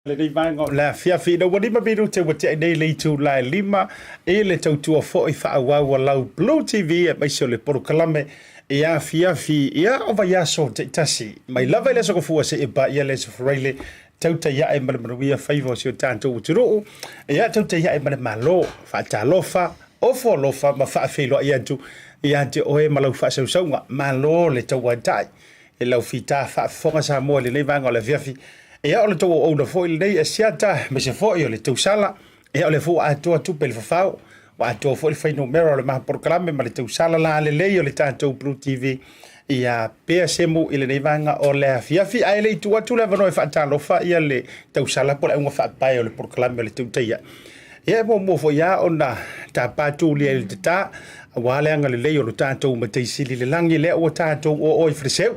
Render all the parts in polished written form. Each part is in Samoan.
Lenei vaega o le afiafi ina ua 5 minute ua tea nei le itula e 5 i le tautua foi faaauau a lau Blue TV aemaise o le polokalame i afiafi ia o vaiaso taitasi mai lava i le aso Gafua seia paia le aso Faraile. Tautai ae ma le manuia faiva o si o tatou atunuu, ia tautai ae ma le Malo. Faatalofa, ofo alofa ma faafeiloai atu ia te oe ma lau faasausauga. Malo le tauatai e lau fita faafofoga Samoa i lenei vaega o le afiafi. Ia, o le tou auauna foi lenei Asiata, aemaise foi o le tausala. Ia, o lea foi ua atoa tupe i le fafao, ua atoa foi le fuainumera o le maha polokalame ma le tausala la lelei o le tatou Blue TV. Ia pea semu i lenei vaega o le afiafi, ae le i tuu atu le avanoa e faatalofa ia le tausala po o le auga faapae o le polokalame o le Tautai Ae. Ia, e muamua foi lava ona tapa tulia i le tatā, aua le agalelei o lo tatou Matai Sili i le lagi, lea ua tatou oo i Faleseu,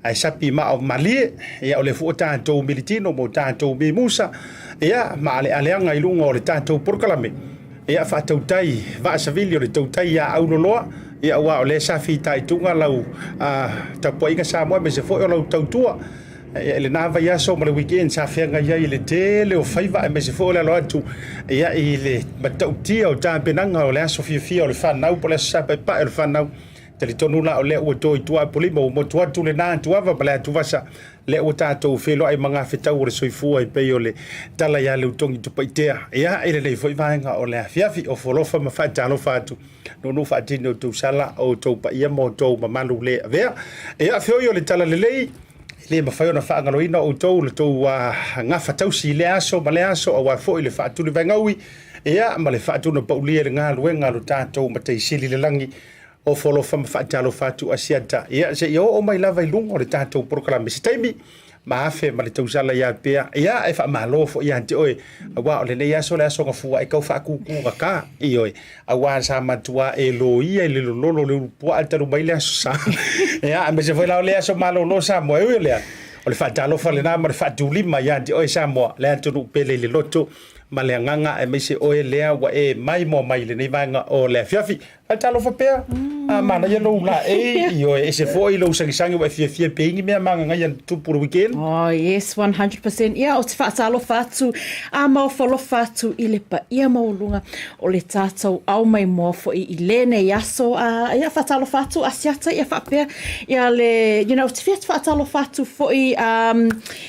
ae sapi maa o malie, ia o lea foi ua tatou militino ma o tatou mimusa, ia ma alealeaga i luga o le tatou polokalame, ia faatautai vaasavili o le tautai ia auloloa, ia aua o lea sa fitaituga lau tapuaiga Samoa aemaise foi o lau tautua. Ia, i lena vaiaso ma le weekend sa feagai ai i le tele o faiva aemaise foi o le alo atu ia i le matautia o tapenaga o le aso fiafia o le fanau po o le aso Sapaipae o le fanau. Talitonu la o lea ua to i tua Apolima ua motu atu lena atuava ma le atuvasa, lea ua tatou feiloai ma gafetau o le soifua e pei o le tala ia Leutogi Tupaitea. Ia, i lenei foi vaega o le afiafi, ofo alofa ma faatalofa atu. Nuunuu faatini o outou sala, o outou paia ma outou mamalu le avea. Ia, feoi o le tala lelei, e le mafai ona faagaloina outou le tou gafa tausi i lea aso ma lea aso, aua foi le faatulivaegaui, ia, ma le faatunapaulia i le galuega a lo tatou Matai Sili i le lagi. Ofo alofa ma faatalofa atu Asiata. Ia, seia oo mai lava i luga o le tatou polokalame se taimi ma afe ma le tausala ia pea. Ia, e faamalo foi ia te oe, aua o lenei aso le aso gafua e tau faakūkū gata, ioe, aua sa matua e loia i le lololo o le ulupuaa talu mai le aso sa. Ia, aemaise foi la o le aso malolo Samoa, e ui o lea, o le faatalofa lena ma le faatulima ia te oe Samoa, le atunuu pele i le loto ma le agaga, aemaise oe lea ua e maimoa mai i lenei vaega o le afiafi. Faatalofa pea, a manaia lou laei, ioe, ese foi lou sagisagi ua e fiafia pe i ni mea magagaia na tutupu i le weekend. Oh yes, 100%. Ia, ou te faatalofa atu a maofalofa atu i le paia maualuga o le tatou ao maimoa foi i lenei aso. A, ia, faatalofa atu Asiata, ia faapea, ia le, you know, ou te fia faatalofa atu foi um,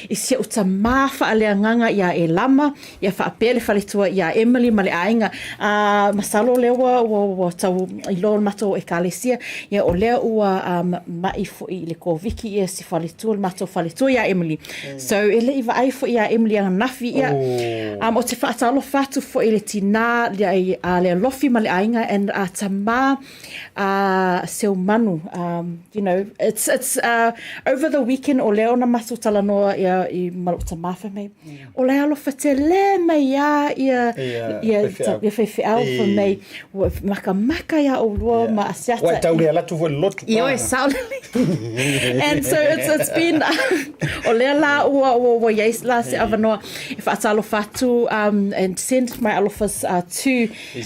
i si ou tamā faaleagaga ia Elama, Ia faapea le faletua iā Emily ma le aiga, a masalo o lea ua, ua, ua tau iloa o le matou ekalesia, ia o lea ua um, maʻi foi i le Koviki ia si faletua, le matou faletua iā Emily. So e le i vaai foi iā Emily ananafi, ia, um, ou te faatalofa atu foi i le tinā ia, a le alofi ma le aiga and a tamā Seumanu, you know, it's, it's, over the weekend o lea ona matou talanoa ia i ma lou tamā fai mai, o le alofa tele mai iā ia, ia, ia faifeau fai mai, ua makamaka iā ʻolua ma Asiata. Ua e tau le alu atu foi i le lotu. Ioe, sao lelei. And so it's, it's been, o lea la ua, ua, ua i ai la se avanoa e faatalofa atu, and send my alofas to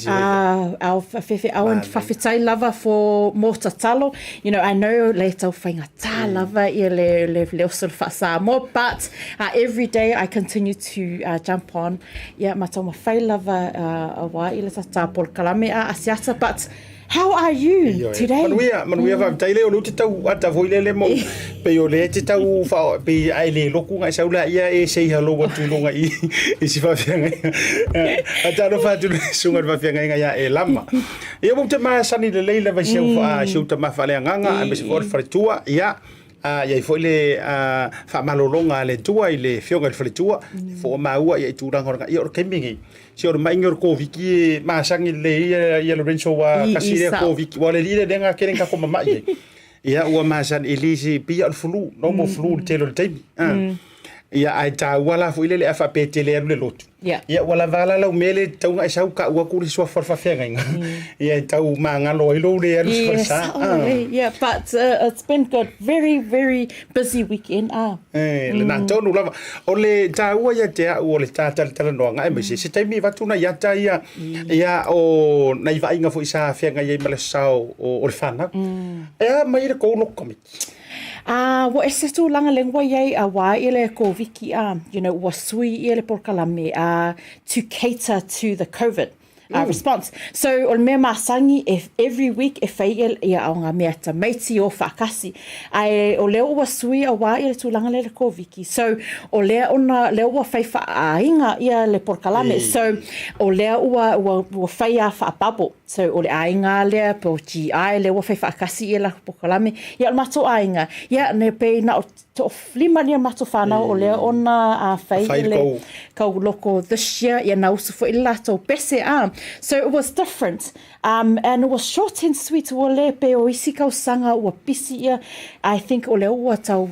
Our faifeau and faafetai lava for mō tatalo. You know, I know le tau whaingatā lava ia le, le, le oso le wha-Samoa, but every day I continue to jump on. Ia, ma tau mawhai lava awa i le tata polokalame a Asiata, but how are you today? Manuia, manuia faafetai le o lea ou te tau ata foi lele mo pei o lea te tau wha, pei ai le loku ngai sau la ia e sei hello atu i luga i, i si faafeagaiga. A talofa atu le susuga i le faafeagaiga ia Elama. Ia ua ou te masani lelei lava i si au, si ou tama faaleagaga aemaise foi o le faletua. Ia, a i ai foi le faamalologa a le Atua i le afioga i le faletua, e fo'a maua ia i tulaga o le ia o le taimi lenei, se o le maʻi lenei o le Koviti e masani lelei ai ia Lorenzo ua kasi lea Koviti, ua o le alii lea lea na tele na tatou mama'i ai. Ia ua masani e le se pei lava o le flu, normal flu i le tele o le taimi. Ia ae taua la foi lele a faapea e tele alu le lotu. Ia ua lava la lau mea lea e tatau ona e sau tau atu le suafa o le faafeagaiga. Ia e tau magalo ai lou le alu i se falesa. Yeah, but it's been good. Very, very busy weekend. Ah. Eh, lena tonu lava. O le taua ia te au o le tātalatalanoaga aemaise se taimi e avatu nai ata ia, ia o nai vaaiga foi sa feagai ai ma le sao o le fanau. E a mai le tou lotu Komiti? A ua ese tulaga lea ua i ai auā i le Koviki a, you know, ua sui ia le polokalame a to cater to the COVID response. So o le mea masani e every week e fai ia ia aoga mea tamaiti o faatasi. Ae o lea ua sui auā i le tulaga lea i le Koviki. So o lea ona lea ua fai faaaiga ia le polokalame. So o lea ua ua ua fai a faa-bubble. So o le aiga lea po o GI lea ua fai faatasi ia latou polokalame. Ia o le matou aiga, ia ne pei na o toalima lea o matou whanau o lea ona fai Fai le kou. kau loko this year, ia na usu foi le latou pese a. So it was different. And it was short and sweet, ua le pei o isi kausaga ua pisi ia. I think o lea ua tau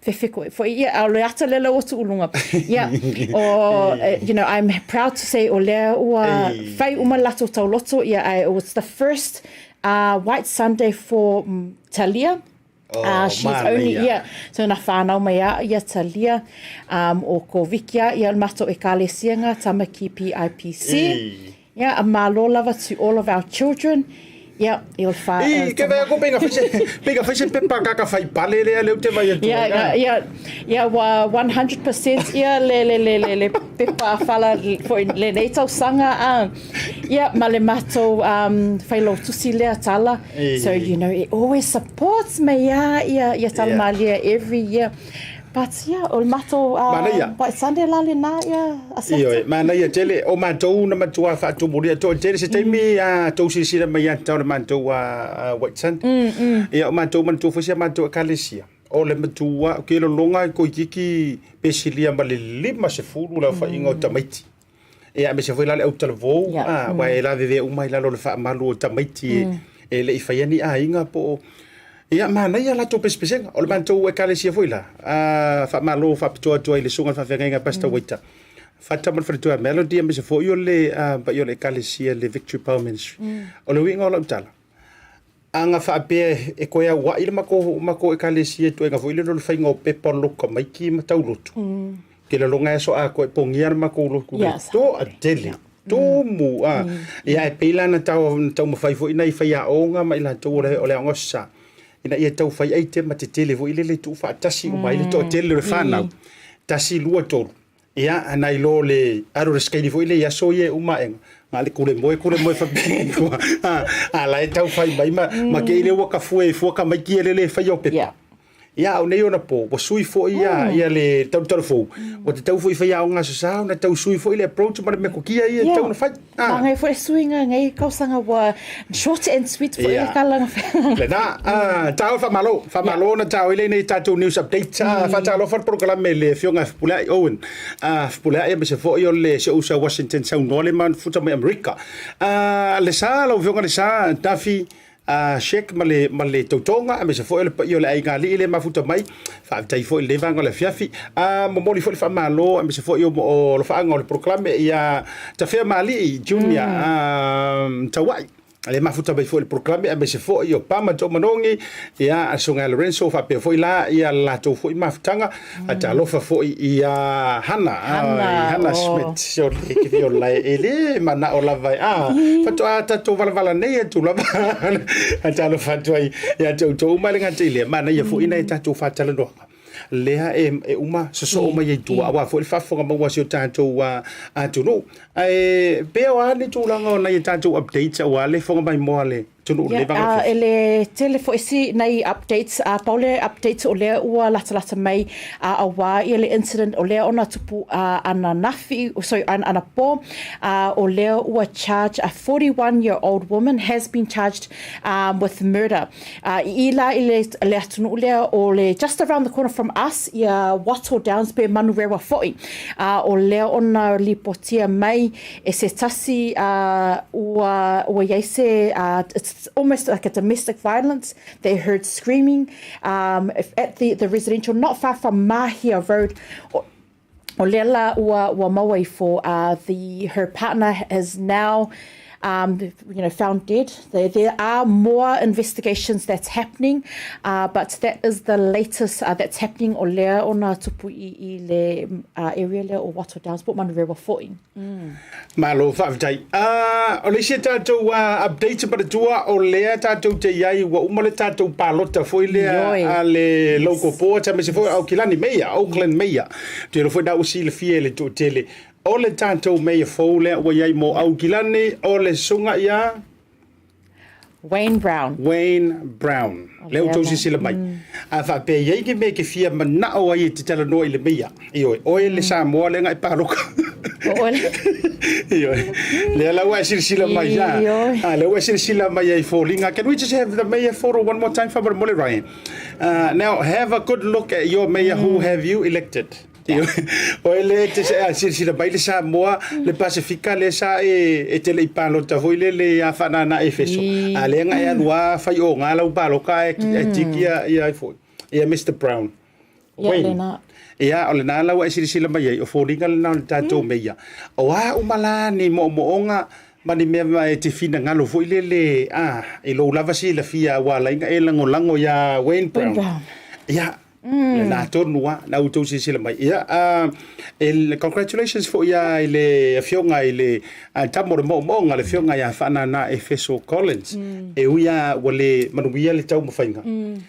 fefe koe foi ia, a o le ata lea ua tuu luga. Ia, o, you know, I'm proud to say o lea ua fai uma le latou tauloto, ia, ae it was the first White Sunday for Talia. Oh, She's only, manaia. ia, so na whanau mai a ia Talia, o ko Vikia, ia o le matou ekalesia nga Tamaki PIPC. Ia, a malo lava to all of our children. Ia, i o le wha... I, ke vea ko penga whaise, penga whaise pepa kaka whai pale lea leu te vai atu. Ia, ia, ia, ua 100% ia le, le, le, le, le pepa whala foi le nei tausaga a. Ia, ma le matou failautusi lea tala. So, you know, it always supports me ia, ia, ia tala malia every year. But ia, o le matou Manaia. White Sunday la lena ia asiata. Ioe, manaia tele, o matou na matua faatumulia toatele se taimi a tou silasila mai ia te o le matou a White Sunday. Ia o matou manatua foi si a matou ekalesia. O le matua, ke lologa e toeitiiti pe silia ma le 50 le aofaiga o tamaiti. Ia aemaise foi la le autalavou, a, aua e lavevea uma i lalo o le faamalu o tamaiti e le i faia ni aiga po o... Ia, manaia latou pesepesega. O le matou ekalesia foi la, a, faamalo faapitoa atu ai i le susuga i le faafeagaiga Pastor Waita Fata ma le faletua ia Melody aemaise foi o le paia o le ekalesia le Victory Power Ministry. O le uiga o lau tala, A na faapea e toe aua'i le matou, matou Ekalesia i ituaiga foi lele o le faiga o pepa o le lotu tamaiti ma taulotu, ke laloga e aso atoa e pogia le matou lotu le toatele, tumu, a. Ia ae pei la na tau, na taumafai foi nai faiaoga ma i latou o le, o le aoga o Sa, ina ia tau fai aitema tetele foi lele e tuufaatasi uma ai le toatele o le fanau, tasi, lua, tolu. Ia, nai lo le alu le skeili foi le i aso ia e uma aʻega, na o le kule moe, kule moe faapea a, a la e tau fai mai ma, ma kei le ua kafue ai fua tamaiti ia le le faia o pepa. Ia, a o nei ona po, ua sui foi ia, ia le talutalufou, ua tatau foi i faiaoga Aso Sa ona tau sui foi le approach ma le metotia ia e tatau ona fai. Ah. Ngai foi suiga ngai kausaga ua short and sweet foi le kala na Lena, ah, tao whamalo, whamalo na tao ile nei tātou news update. Ah, whatalofa le polokalame le afioga ia Fepuleai Owen. Ah, Fepuleai aemaise foi o le si ou uso Washington saunoa le mafuta mai Amerika. Ah, le sa lau afioga le sa Duffy a Sheikh ma le, ma le tautoga, aemaise foi o le paia o le aiga alii lea e mafuta mai. Faafetai foi i lenei vaega o le afiafi. A momoli foi le faamalo aemaise foi o, o alofaaga o le polokalame ia Tafea Maalii Junior mm. Tauai le mafuta mai foi le polokalame aemaise foi o Pama Toomanogi ia a Susuga ia Lorenzo faapea foi la ia le latou foi mafutaga mm. Talofa foi ia Hana Hana, Hana oh. Smith si o le ke o lai e le mana'o lava e a faatoa tatou valavala nei atu lava a talofa atu ai ia te outou uma e le gata i lea manaia foi nai a tatou faatalanoaga lea e, e uma sosoo mai ai tua aua foi le faafofoga maua a si o tatou atunuu ae pea o a ni tulaga o nai a tatou updates aua le fofoga maimoa a le atunuu Ia, lenei vaega e le tele foi si nai updates, a pau le updates o lea ua latalata mai, a auā ia le incident o lea ona tupu a ananafi, sorry, an, anapo, a o lea ua charge a 41 year old woman has been charged um, with murder. A i i la i le, le atunuu lea o le just around the corner from us, ia Wattle Downs pe Manurewa foi. A o lea ona lipotia mai E se tasi a ua ua iai se a it's almost like a domestic violence they heard screaming um at the the residential not far from Mahia Road o, o lea la ua ua maua ifo a the her partner has now. um, you know, found dead. There, there are more investigations that's happening, uh, but that is the latest uh, that's happening o lea ona tupu i, i le uh, area lea o Wattle Downs, po Manurewa foi. Mm. Malo faafetai. Uh, o le isi tatou uh, update manatua o lea tatou te iai ua uma le tatou palota foi lea a le yes. local board aemaise foi Aukilani Mayor, Auckland mm. Mayor. Te foi na usi le fia le toatele. O le tatou Mayor fou lea ua iai mo Aukilani o le susuga ia Wayne Brown. Wayne Brown. Lea ua outou silasila mai. A faapea e i ai ni mea e te fia manao ai e te talanoa i le meia. Ioe, oe le Samoa lea na e paloka. O oe le. Ioe. Lea la ua e silasila mai ia. Ioe. A lea ua e silasila mai ai i foliga. Can we just have the mayor photo one more time faamolemole Ryan? Uh, now have a good look at your mayor who have you elected. Oe le e te silasila mai le Samoa, le Pasefika lea sa e, e te le i palota foi lele ia Faanana Efeso. A lea na e alu a fai oga lau paloka ae, ae tiki ia, ia ai foi. Ia Mr. Brown. Ia Wayne. lena. Ia, o lena lau e silasila mai ai, o foliga lena o le tatou meia. O a uma la ni moomooga ma ni mea ma e te finagalo foi lele, a, i lou lava silafia ua ala ai na e lagolago ia Wayne Brown. Wayne Brown. Ia, Mm. Lena tonu lava, na outou silasila mai. Ia, uh, el, congratulations foi ia i le afioga i le uh, tama o le moomooga, le afioga ia Faanana Efeso Collins. Mm. E ui lava ua le manuia le taumafaiga. Mm.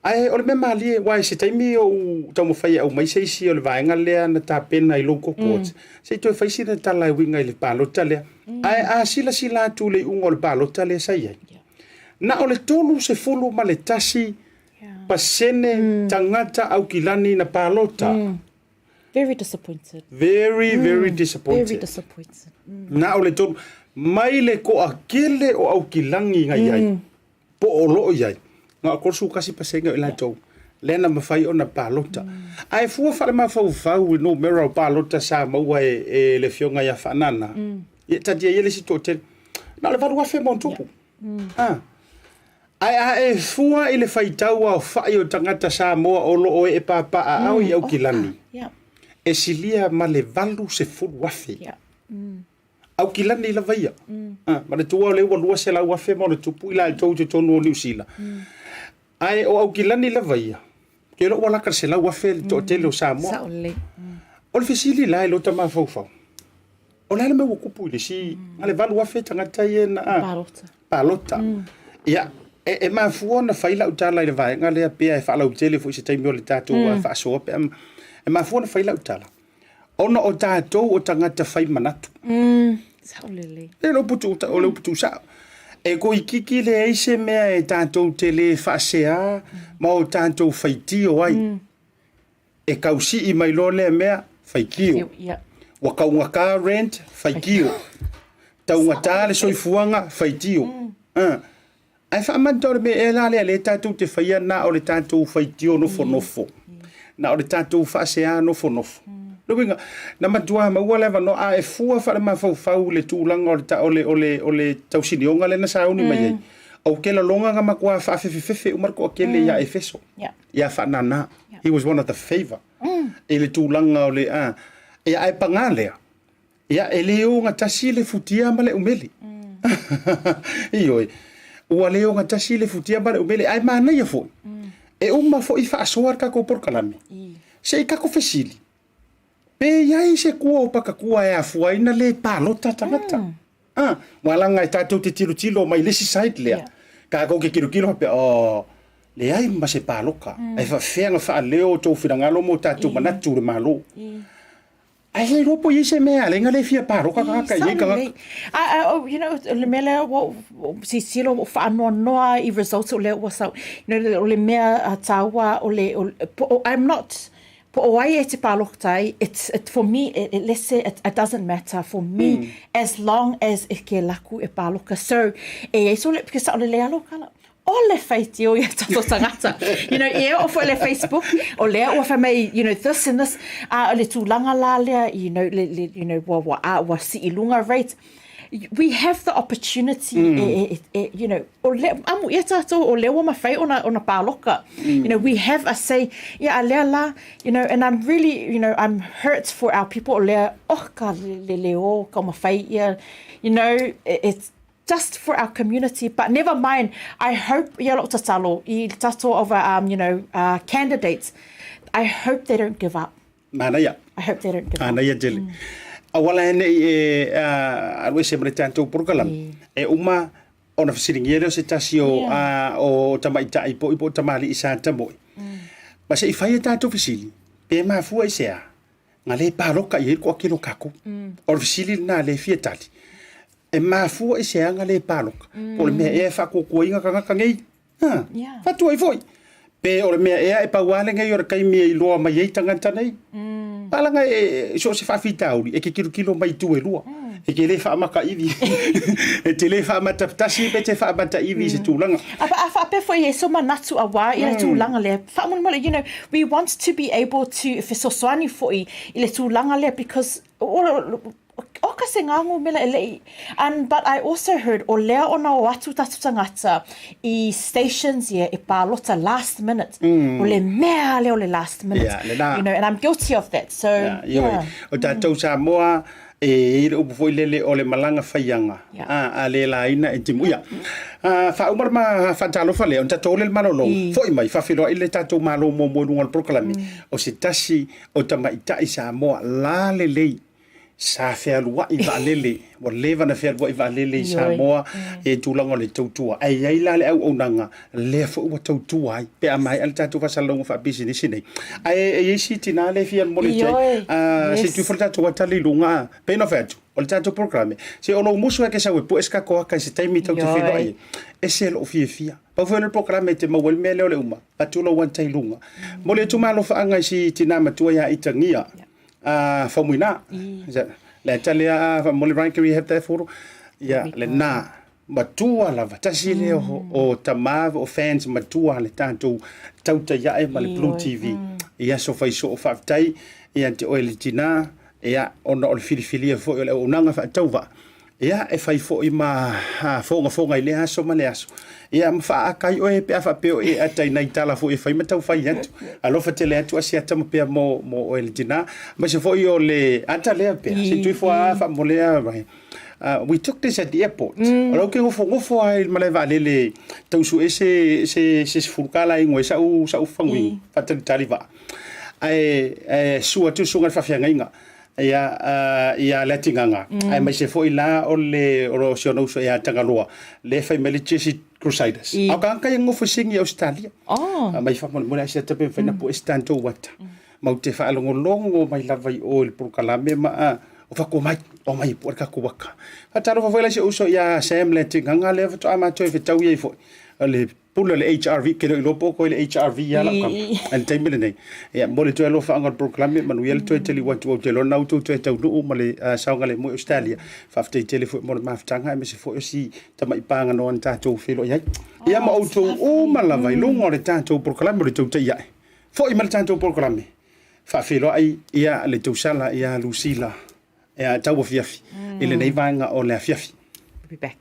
Ae o le mea malie, aua i se taimi ou taumafai e aumai se isi o le vaega lea na tapena i local boards, mm. se i toe fai sina tala e uiga i le palota lea. Mm. Ae a silasila atu i le iuga o le palota lea sa i ai, yeah. na o le 31 pasene tagata Aukilani na palota. Very disappointed. Very, very disappointed. Very disappointed. Na o le tolu, mai le toatele o Aukilani na i ai, po o lo o i ai, na o le 31% o i latou lea na mafai ona palota. Ae fua faalemafaufau i numera o palota sa maua e, e le afioga ia Faanana, ia taatia ia le isi toatele, na o le 8,000 ma ona tupu. Ah. Ae a e fua i le faitau aofai o tagata Samoa o lo o ee papaaao i Aukilani, e silia ma le 80,000. Aukilani lava ia. Manatua o lea ua 200,000 ma ona tupu i latou i totonu o Niu Sila. Ae o Aukilani lava ia, ou te iloa ua laka i le 100,000 le toatele o Samoa. O le fesili la i lota mafaufau, O le a le mea ua tupu i le isi, na o le 8,000 tagata ia na palota. palota. Ia, e, e mafua ona fai lau tala i le vaega lea pea e faalautele foi i se taimi o le tatou mm. faasoa pe a, e mafua ona fai lau tala. Ona o tatou o tagata fai manatu. Mm. Sao lelei. E le upu o le upu tuusao. E toeitiiti leai se mea e tatou te le faasea ma o tatou faitio ai. Mm. E tausii mai loa lea mea, faitio. Ua taugata rent, faitio. Taugata le soifuaga, faitio. Ae faamata o le mea ea la lea lea tatou te faia na o le tatou faitio nofonofo. Na o le tatou faasea nofonofo. Lona uiga, na matua maua le avanoa, a e fua faalemafaufau i le tulaga o le, o le, o le, o le tausinioga lea na sauni mai ai, ou te lagona na matua faafefefefe uma le toatele ia Efeso. Ia Faanana. He was one of the favour. I le tulaga o le, a, ia ae paga lea, ia e le ogatasi le futia ma le umele. Ioe, ua le ogatasi le futia ma le umele, ae manaia foi, e uma foi faasoa le tatou polokalame, se i tatou fesili, pe i ai se kua o Pakatua e afua ai na le palota tagata. Ah, ua laga e tatou te tilotilo mai le isi side lea. Yeah. Tatou te tilotilo faapea, oh, leai ma se paloka. Mm. Ae faafefea na faaleo o tou finagalo ma o tatou manatu i le Malo. Ae le iloa po o i ai se mea e ala ai na le fia paloka tagata i nei tagata. Oh, you know, o le mea lea ua silasila ua faanoanoa i results o lea ua sau. You know, o le mea taua o le, o, I'm not, Po o ai e te palota ai, it's, it, for me, it, it, let's say it, it doesn't matter for me mm. as long as e ke laku e paloka. So, e ei so le, because sa o le lea lo kala, o le faitio ia tatou tagata. You know, e o foi le Facebook, o lea ua fai mai, you know, this and this, a o le tulaga la lea, you know, le, le, you know, ua, ua, a, ua sii lunga rate. We have the opportunity, mm. e, e, e, you know, o le, amu ia tātou, o lea ua mawhai ona, ona pāloka. Mm. You know, we have a say, ia a lea la, you know, and I'm really, you know, I'm hurt for our people, o lea, oh, ka le, le, le o, ka mawhai ia, you know, it's, just for our community but never mind I hope ia lo'u tatalo i le tatou of um, you know uh, candidates I hope they don't give up Manaia. I hope they don't give up. Manaia tele. Mm. Auala e nei e uh, alu ese ma le tatou polokalame. Mm. E uma ona fesiligia lea o se tasi o, yeah. uh, o tamaitai po i po o tamalii sa tamoe. Mm. Ma se i fai e tatou fesili, pe mafua i se a, nga le paloka i ai le koakelo kākou. Mm. O le fesili lena le fia tali. E mafua i se a nga le paloka. Mm. Po o le mea ea e faakuakuaina tagata nei. Ha, yeah. Fatua ai foi. Pe o le mea ea e pau lava lenei o le taimi e iloa mai ai tagata nei. Mm. Palaga e so o se faafitauli e ke kilokilo mai itu e lua. Mm. E ke le faamata ivi. e te le faamata tasi pe te faamata ivi mm. se tulaga. A, a faapea foi e so manatu auā i le mm. tulaga lea. Faamolemole, you know, we want to be able to fesoasoani foi i le tulaga lea because o, Oka se ngago mela e leʻi and but I also heard o lea ona o atu tatu tagata i stations ia e palota last minute mm. o le mea lea o le last minute yeah, le you know and I'm guilty of that so yeah, yeah. O tatou Samoa e i le upu foi lele o le malaga faiaga yeah. a, a le laina e timu ia a, faauma le ma faatalofa lea ona tatou ole le malologa foi mai faafeiloai le tatou malo muamua i luga o le polokalame mm. o se tasi o tamaitai Samoa la lelei Sa fealuai vaalele, ua leva ona fealuai vaalele i Samoa i tulaga o le tautua. Ae i ai la le auaunaga, lea foi ua tautua ai pe a maea le tatou faasalalauga faapisinisi nei. Ae e i ai si tina lea e fia momoli atu ai, ah, se i tuu ifo le tatou ata i luga, pei ona fai atu, o le tatou polokalame, se o lou musu e ke sau e pue se tatou ata i se taimi tou te feiloai ai, ese lou fiafia. Pau foi o le polokalame e te maua ai le mea lea o le uma, atu lou ata i luga. Momoli atu maalofaanga i si tina matua ia Itagia. uh, Faumuina. Is that le ata lea faamolemole Ryan, can we have that photo? Ia, lena matua lava. Tasi lea o, o tama o fans matua le tatou tautai ae ma le Blue TV. I aso fai soo faafetai ia te oe le tina, ia ona o le filifilia foi o le auaunaga faatauvaa. Ia, e fai foi ma fogafoga i lea aso ma lea aso. Ia, ma faaaka ai oe pe a faapea o e ata i nai tala foi e fai ma tau fai atu. Alofa tele atu Asiata ma pea mo, mo oe le tina. Aemaise foi o le ata lea pea. Se i tuu ifo a faamolea mai. Uh, we took this at the airport. Mm. O lau ke ngofo ngofo ai i le malae vaalele tau sue se, se, se sefulu tala e igoa ai sa'u, sa'u faguina, mm. faatalitali vaa. Ae, ae sua atu le susuga i le faafeagaiga. Ia, ia le atigaga, mm. aemaise foi la o le o si ona uso ia Tagaloa, le fai mai le Jersey Crusaders. I. Ao tagata ia nofo i Sini Australia. Oh. Mai faamolemole ai se tape mafai na mm. pue se tatou ata. Mm. Mau te faalogologo mai lava i o i le polokalame ma a, o fako mai, o mai pue le tatou ata. Faatalofa foi la si ou uso ia Sam le atigaga lea faatoa matou e fetau ai foi. O le Pule o le HRV, ke le o iloa po o koe le HRV ia lau kama. Ai le taimi lenei. Ia, momoli atu ai alofaaga o le polokalame, manuia le toe taliu atu ou te iloa na outou toe taunuu ma le uh, saogalemu i Australia. Faafetai tele foi mo le mafutaga aemaise foi o si tamai paganoa na tatou feiloai ai. Ia ma outou uma lava i luga o le tatou polokalame o le tautai ae. Foi mai le tatou polokalame. Faafeiloai ia le tausala ia Lucila ia tau afiafi i lenei vaega o le afiafi. We'll be back.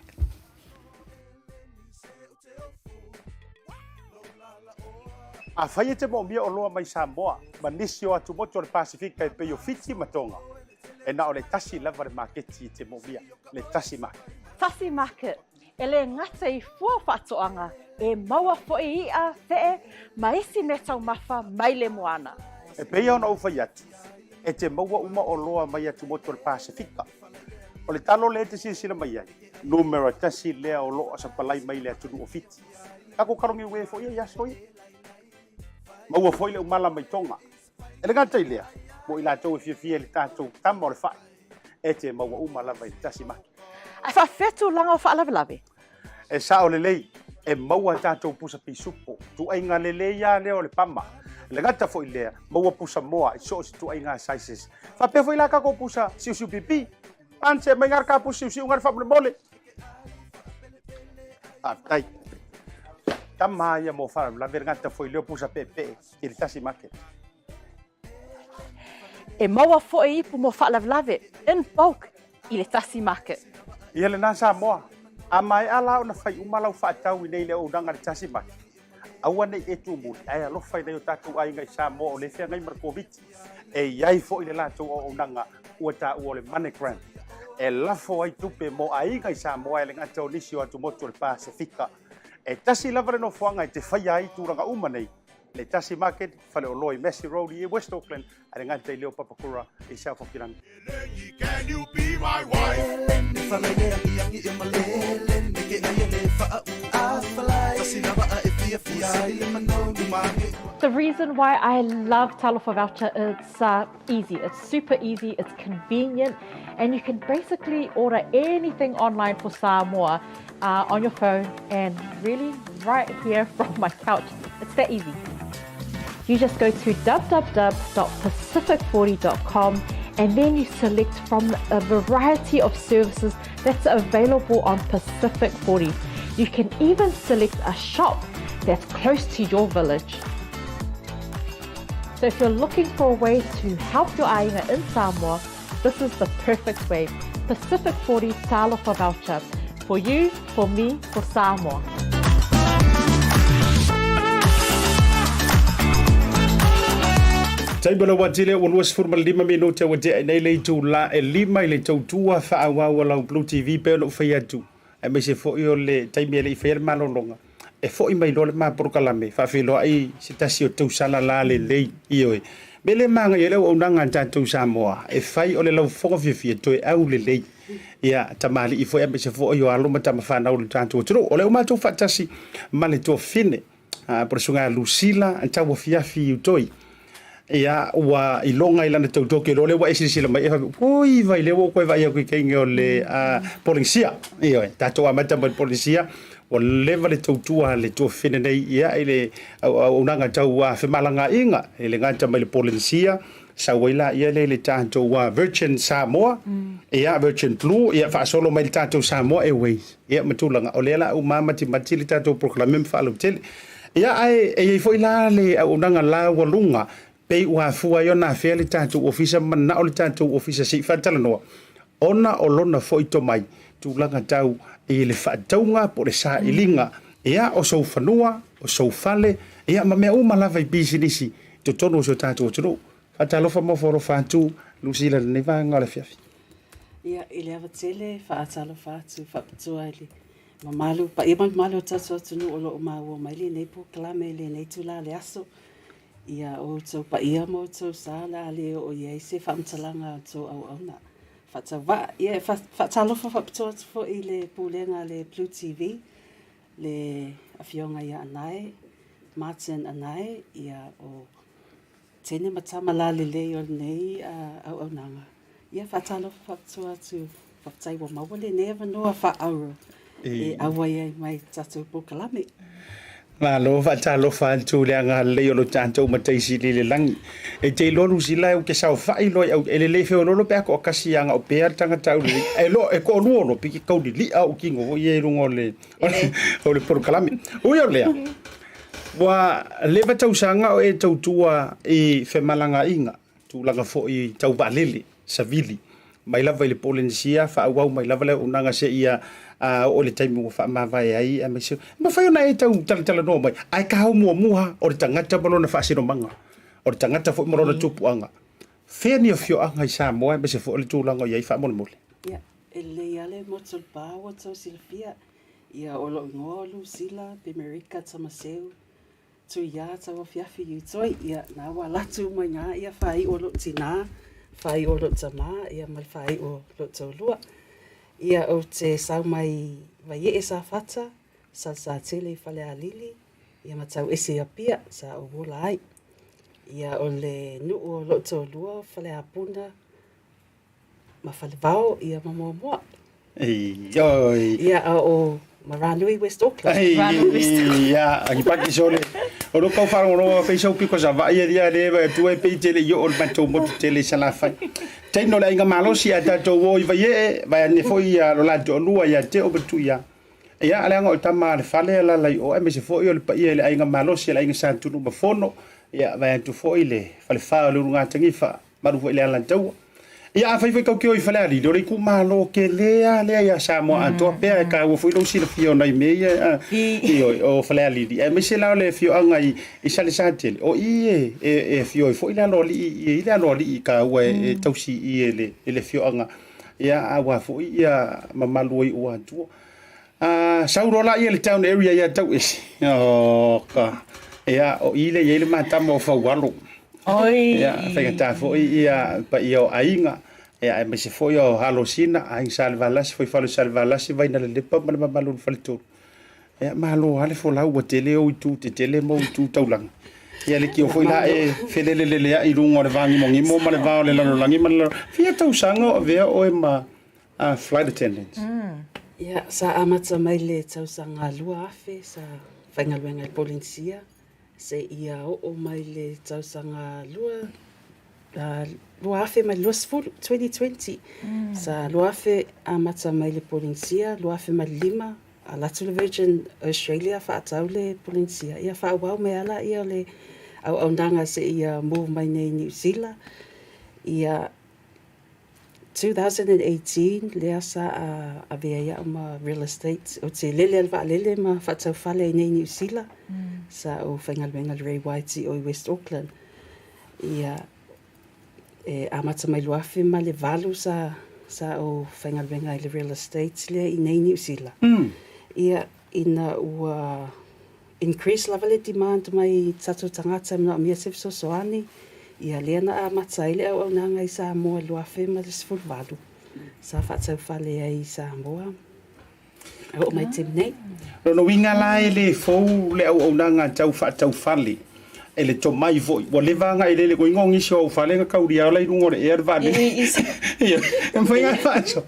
Afai e te moomia oloa mai Samoa ma nisi o atumotu o le Pasifika e pei o Fiti ma Tonga, e na o le tasi lava le maketi e te moomia, le Tasi Market. Tasi Market, e le gata i fua faatoaga, e maua foi i'a, fe'e, ma isi meataumafa mai le moana. E pei ona ou fai atu, e te maua uma oloa mai atumotu o le Pasifika. O le talo lea e te silasila mai ai, numera tasi lea o lo o sapalai mai le atunuu o Fiti. Tatou kalogi ue foi ia i aso ia. Maua foi le umala mai Tonga. E le gata i lea, mo i latou e fiafia i le tatou tama o le fai, e te maua uma lava i le tasi maki. Ae faafefea tulaga o faalavelave? E sao lelei, e maua tatou pusa pisupo, tuaiga lelei lava lea o le pama. E le gata foi i lea, maua pusa moa i so o se tuaiga sizes. Faapea foi la tatou pusa siusiu pipi. Ance mai ngā ka pusa siusiu ngā faamolemole. Faafetai. Tama ia mo faalavelave le gata foi lea o pusa peepee i le tasi market. E maua foi ipu mo faalavelave in bulk i le tasi market. Ia lena Samoa, a maea la ona fai uma lau faatau i nei le auaunaga i le tasi market, aua nei e tumuli ae alofa i nai o tatou aiga i Samoa o le feagai ma le Koviti. E i ai foi le latou auaunaga ua taua o le MoneyGram. e lafo ai tupe mo aiga i Samoa e le gata o nisi o atumotu o le Pasefika. E tasi lava le nofoaga e te faia ai tulaga uma nei, le tasi market, faleoloa i Massey Road i West Auckland, a le gata i leo Papakura i South Auckland. The reason why I love Talofa Voucher is uh, easy. It's super easy, it's convenient, and you can basically order anything online for Samoa uh, on your phone and really right here from my couch. It's that easy. You just go to www.pacific40.com and then you select from a variety of services that's available on Pacific 40. You can even select a shop that's close to your village. So if you're looking for a way to help your aiga in Samoa, this is the perfect way. Pacific 40 Talofa Voucher. For you, for me, for Samoa. Taimi o le ua tele ua 25 minute ua tea i nei le itulā e lima i le tautua faaauau a lau Blue TV pei ona ou fai atu aemaise foi o le taimi e le i faia le malologa e foi mai loa le ma polokalame faafeiloai se tasi o tausala la lelei. Ioe, me le magaia le auaunaga a tatou Samoa e fai o le laufofoga fiafia toe au lelei ia tamalii foi aemaise foi o alo ma tama fanau o le tatou atunuu. O lea ua matou faatasi ma le tuafafine po o le susuga ia Lusila Tauafiafi Utoi. Ia, ua iloga i lana tautoki loa lea ua e silasila mai e faapea, oi vai lea ua ou toe vaai atu i taimi o le Polenisia. Ioe, tatou amata mai le Polenisia, ua leva le tautua a le tuafafine nei ia i le auaunaga tau femalagaaiga i le gata mai le Polenisia, sau ai laia lea i le tatou Virgin Samoa, ia Virgin Blue, ia faasolo mai le tatou Samoa Airways. Ia ma tulaga, o lea la uma matimati le tatou polokalame ma faalautele. Ia ae e i ai foi la le auaunaga laualuga pei ua afua ai ona afea le tatou ofisa ma manao le tatou ofisa se i faatalanoa ona o lona foi tomai tulaga tau i le faatauga po o le sailiga ia o sou fanua, o sou fale ia ma mea uma lava i pisinisi i totonu o si o tatou atunuu. Faatalofa ma ofoalofa atu Lusila i lenei vaega o le afiafi. Ia, i le ava tele, faatalofa atu faapitoa i le mamalu, paia ma le mamalu o le tatou atunuu o lo o maua mai lenei polokalame i lenei itula o le aso. Ia, o outou paia ma outou sa o le a le oo i ai se faamatalaga a outou auauna faatauvaa. Ia, e faatalofa faapitoa atu foi i le Pulega a le Blue TV, le Afioga ia Anae, Martin Anae, ia, o Teine ma tama lalelei o lenei auaunaga. Ia, faatalofa faapitoa atu, faafetai ua maua lenei avanoa faaauro e auai ai mai tatou polokalame. Malo, faatalofa atu le agalelei o lo tatou Matai Sili i le lagi. E te iloa Lusila ou te saofai loa i au, e lelei feoloolo pe a toatasi a na o pea le tagata aulelei. Ae loa e toalua loa pei e tau lili'a ou tino foi ia i luga o le o le polokalame. Ui o lea, ua leva tausaga o e tautua i femalagaaiga, tulaga foi tau vaalele, savili, mai lava i le Polenisia, faaauau mai lava le auaunaga seia oo i le taimi ua faamavae ai, aemaise e mafai ona e tau talatalanoa mai, ae kao muamua o le tagata ma lona faasinomaga, o le tagata foi ma lona tupuaga. Fea ni afioaga i Samoa aemaise foi o le tulaga o i ai faamolemole? Ia, e lelei lava le motu o le pa ua tou silafia. Ia, o lou igoa o Lusila Pemerika Tamaseu Tuiā Tauafiafi Utoi. Ia, na ua alu atu uma i ina ia faaiu o lou tinā, faaiu o lou tamā, ia ma le faaiu o lou toalua. Ia, ou te sau mai Vaiee Safata, Salesatele i Falealili, ia ma Tauese i Apia, sa ou ola ai. Ia, o le nuu o lou toalua o Faleapuna, ma Falevao ia ma Moamoa. Oi. Ia a o Maranui West Auckland. Maranui West Auckland. Ia, agi paki sole. O lo kau wharongoro pei sau piko sa vai ia le vai atu e pei tele i o le matou motu tele i Salafai. Taino le aiga malosi a tatou o i Vaiee, vai ane foi ia lo la toalua ia te o matu ia. Ia, leaga o tama a le fale alaala i o aemaise foi o le paia i le aiga malosi a le aiga Sa Tunu ma Fono. Ia, vai atu foi le falefa o le Ulugatanifa Malu foi le Alataua. Ia afai foi tou te o i Falealili, o le itumalo tele lava lea ia Samoa atoa pea e taua foi lou silafia o nai mea ia ioe, o Falealili. Aemaise la o le afioaga i Salesatele, o i e afio ai foi le aloalii, e i ai le aloalii taua e tausi i i le afioaga. Ia, aua foi ia mamalu o iu atua. A sau loa la ia le town area ia Tauese. Oka. Ia, o i lea e i ai le matama o Faualo. Oi. Ia, faigata foi ia paia o aiga. Ia, aemaise foi o Alosina, aiga Salevalasi, Fuaifale o Salevalasi, Vainalelepa ma le mamalu o le faletolu. Ia, malo lava le folau, ua tele ou itu tetele ma ou itu taulaga. Ia, le tio foi la e feleleleleai i luga o le vagimogimo ma le va o le lalolagi ma le lalolagi. Fia tausaga o avea oe ma flight attendant? Ia, sa amata mai le tausaga 2000 sa faigaluega i le Polenisia, seia oo mai le tausaga 2020, 2020. Sa 2000 amata mai le Polenisia, 2005 Ala atu le Virgin Australia faatau le Polenisia, ia faaauau mai lava laia o le auaunaga seia move mai nei i Niu Sila. Ia 2018 lea sa avea ai au ma real estate, ou te lele i le vaalele ma faatau fale i nei i Niu Sila. Sa ou faigaluega i le Ray White i o i West Auckland. Ia E amata mai 2008 sa sa ou faigaluega ai i le real estate lea i nei Niu Sila. Ia, ina ua increase lava le demand mai tatou tagata e manaomia se fesoasoani, ia lea na amata ai le auaunaga i Samoa i le 2018, sa faataufale ai i Samoa. E oo mai taimi nei. Lona uiga la e le fou le auaunaga tau faataufale e le tomai foi. Ua leva agai lele koiga o nisi o au fale na kaulia ola i luga o le ea le vaalele. Ia, e mafai ona faasoa.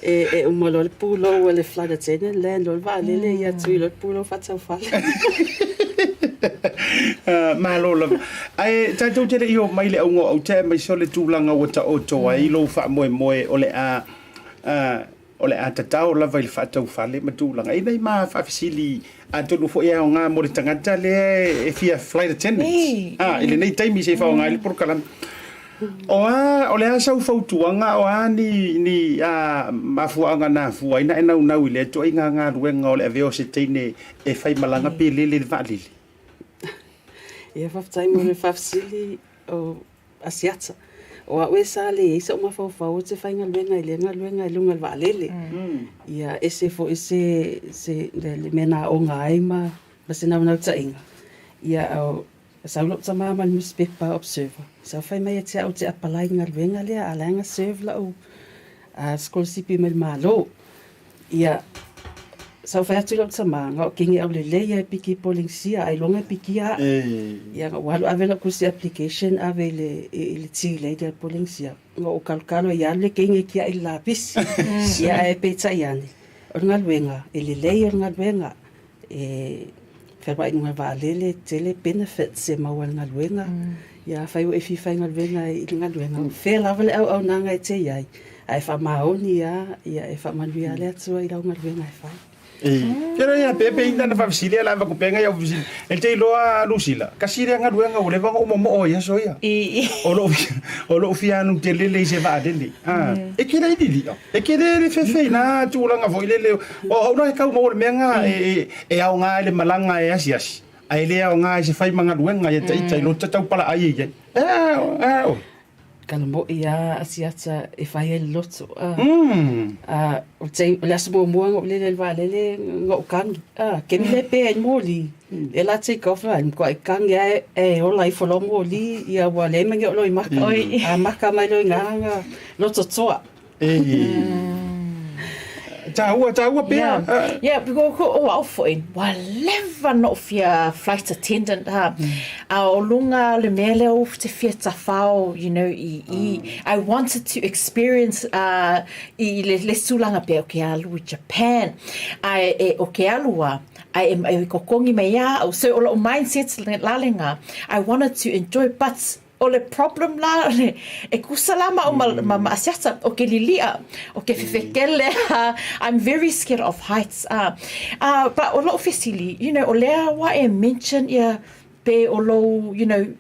E, e uma loa le pulou a le flight attendant, land loa le vaalele, ia tui loa le pulou faataufale. Malo lava. Ae tatou te le i oo mai i le auga o aute aemaise o le tulaga ua taoto ai lou faamoemoe o le a O le a tatao lava i le faataufale ma tulaga i nei ma faafesili atonu foi e aoga mo le tagata lea e fia flight attendant a i lenei taimi se i faaaoga ai le polokalame. O a, o le a sau fautuaga, o a ni, ni a, mafuaaga na afua ai na e naunau i lea ituaiga galuega o le avea o se teine e faimalaga pe lele i le vaalele? Ia, faafetai mo le faafesili o Asiata. O au e sa leai sou mafaufau ou te faigaluega i lea galuega i luga o le vaalele. Ia ese foi se se le mea na aoga ai ma ma se naunautaiga. Ia o sau lou tama ma le nusipepa Observer, sau fai mai ia te au ou te apalai i le galuega lea a la e na serve lau sikolasipi mai le Malo. Ia, sa ou fai atu i lou tama, na o kini aulelei ia e piki i Polenisia, ailoga e pikia a'u. Ia, na ou alu ave lau tusi application ave i le, i le tea lady a le Polenisia, na ou kalokalo ai ia alu le teine e tia'i i le lapisi. Ia, ae peitai ane, o le galuega, e lelei o le galuega, e fealuai i luga o le vaalele, tele benefits e maua i le galuega. Ia afai ua e fia faigaluega i le galuega, o fea lava le auaunaga e te i ai, ae faamaoni lava, ia e faamanuia lava le Atua i lau galuega e fai. Kena ia pe pe ina na faafesili ala avatu pea ngai au fesili. E te iloa Lusila, kasi lea galuega ua leva ona ou momoo ai aso ia. O lou o lou fia alu telele i se vaalele. Ah, e kele i lilia. E kele le fefe i na tulaga foi lele. O au la e tau maua le mea nga e e aoga ai le malaga e asiasi. Ae le aoga i se fai ma galuega ia ita i lo te tau palaai e i ai. E, e, Kalamoʻi a asiata e fai ai le loto. A, a, o te, o le aso muamua na ou lele ai le vaalele, na ou kagi. A, kemi le pe ai le moli. E la take off la, makuai kagi ae, e ola ifo loa moli, ia ua leai ma ni o'u loimaka. A maka mai loa i ina na loto toa. Taua, taua pea. Yeah, yeah because ko o au foi, ua leva na ou fia flight attendant ha. A o luga le mea lea ou te fia tafao, you know, i, i, I wanted to experience uh, i le, le tulaga pea o ke alu i Japan. Ae e, o ke alu a, ae e, e kokogi mai ia au. So o lou mindset la lena, I wanted to enjoy, but O le problem la, e kusa la ma au ma, ma, ma asiata, o ke lilia, o ke fefekele, I'm very scared of heights. But o lo'u fesili, you know, o lea ua e mention ia pe o lou, you know,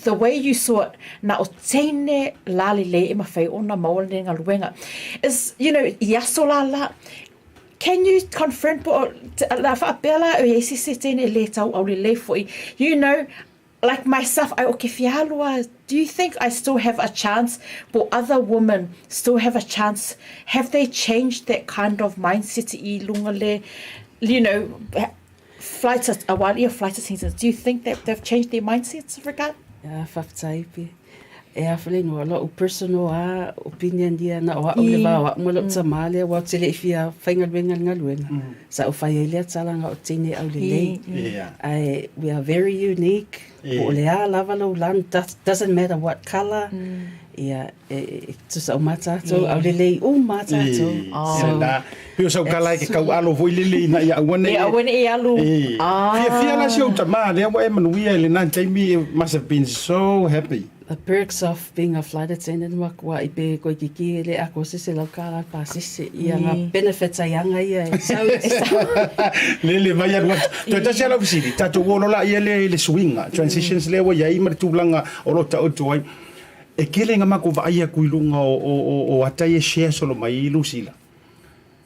the way you saw it, na o teine la lelei e mawhai ona maua lenei galuega. Is, you know, i aso la la, can you confirm po o, la whaapea la e i ai se se teine e le tau aulelei foi, you know, Like myself, I o ke fia alu a, do you think I still have a chance, po other women still have a chance, have they changed that kind of mindset i luga le, you know, flight, aua ia flight attendants, do you think that they've changed their mindsets regard? Ia, faafetai pe. E a fale no lo'u personal a opinion ia na o a'u le va o a'u ma lo'u tamā lea aua ou te le i fia faigaluega i le galuega sa ou fai ai lea tala na o teine aulelei ae we are very unique po o le a lava lou lanu doesn't matter what colour ia e tusa uma tatou aulelei uma tatou so Pei o sau tala e ke taualo foi lele ina ia aua nei aua nei alu. Fiafia la si ou tama lea ua e manuia i lena taimi must have been so happy. The perks of being a flight attendant makuaʻi pe koe kiki e le ako se $100 le pasese ia nga benefits ai aga ia e sau Lele mai alu atu. Toe tasi lava lau fesili, tatou o loa laia lea i le suiga, transitions lea ua i ai ma le tulaga o lo o taoto ai. E tele ina matou vaai atu i luga o ata ia e share solo mai i Lusila.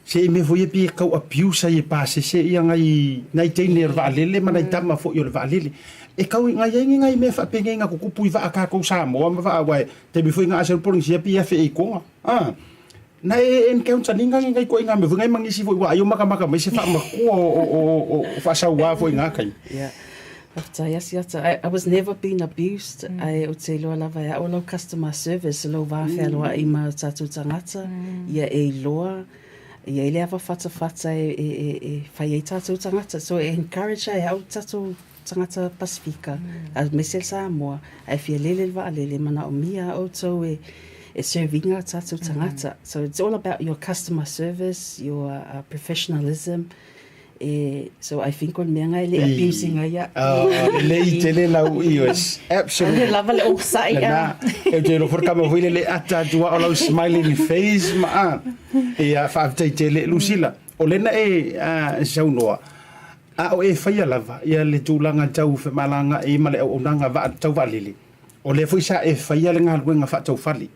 Se i mea foi ia pei e tau abuse ai e pasese ia nai nai teine o le vaalele ma nai tama foi o le vaalele. E tau nai ai ni nai mea faapenei na tutupu i vaa tatou Samoa ma vaa aua e taimi foi na asa ai le Polenisia pei e afe i Koga. A na e encounter ni nai nai ituaiga mea foi nai ma nisi foi ua ai o makamaka mai se faamatua o o o o faasaua foi i na taimi. Yeah. Faafetai Asiata. I, I was never been abused. Mm. Ae ou te iloa lava e au lau customer service, lou va mm. fealoa'i ma o tatou tagata, mm. ia e iloa, ia i le ava fatafata e, e, e, e fai ai tatou tagata. So e encourage ai au tatou tagata Pasifika, mm. aemaise le Samoa, ae fia lele le vaalele, manaomia a outou e, e serve ina tatou tagata. Mm. So it's all about your customer service, your professionalism, E, so I think o le mea nga e le abusing ai ia. Oh, lelei tele lau ioe. Absolutely. Le lava le osa'i a. Lena, e te iloa foi le tama foi lele ata atu a o lau smiling face ma a. Ia, faafetai tele. Lucilla, o lena e saunoa, a o e faia lava ia le tulaga tau femalagaai ma le auaunaga vaa, tau vaalele. O lea foi sa e faia le galuega faataufale.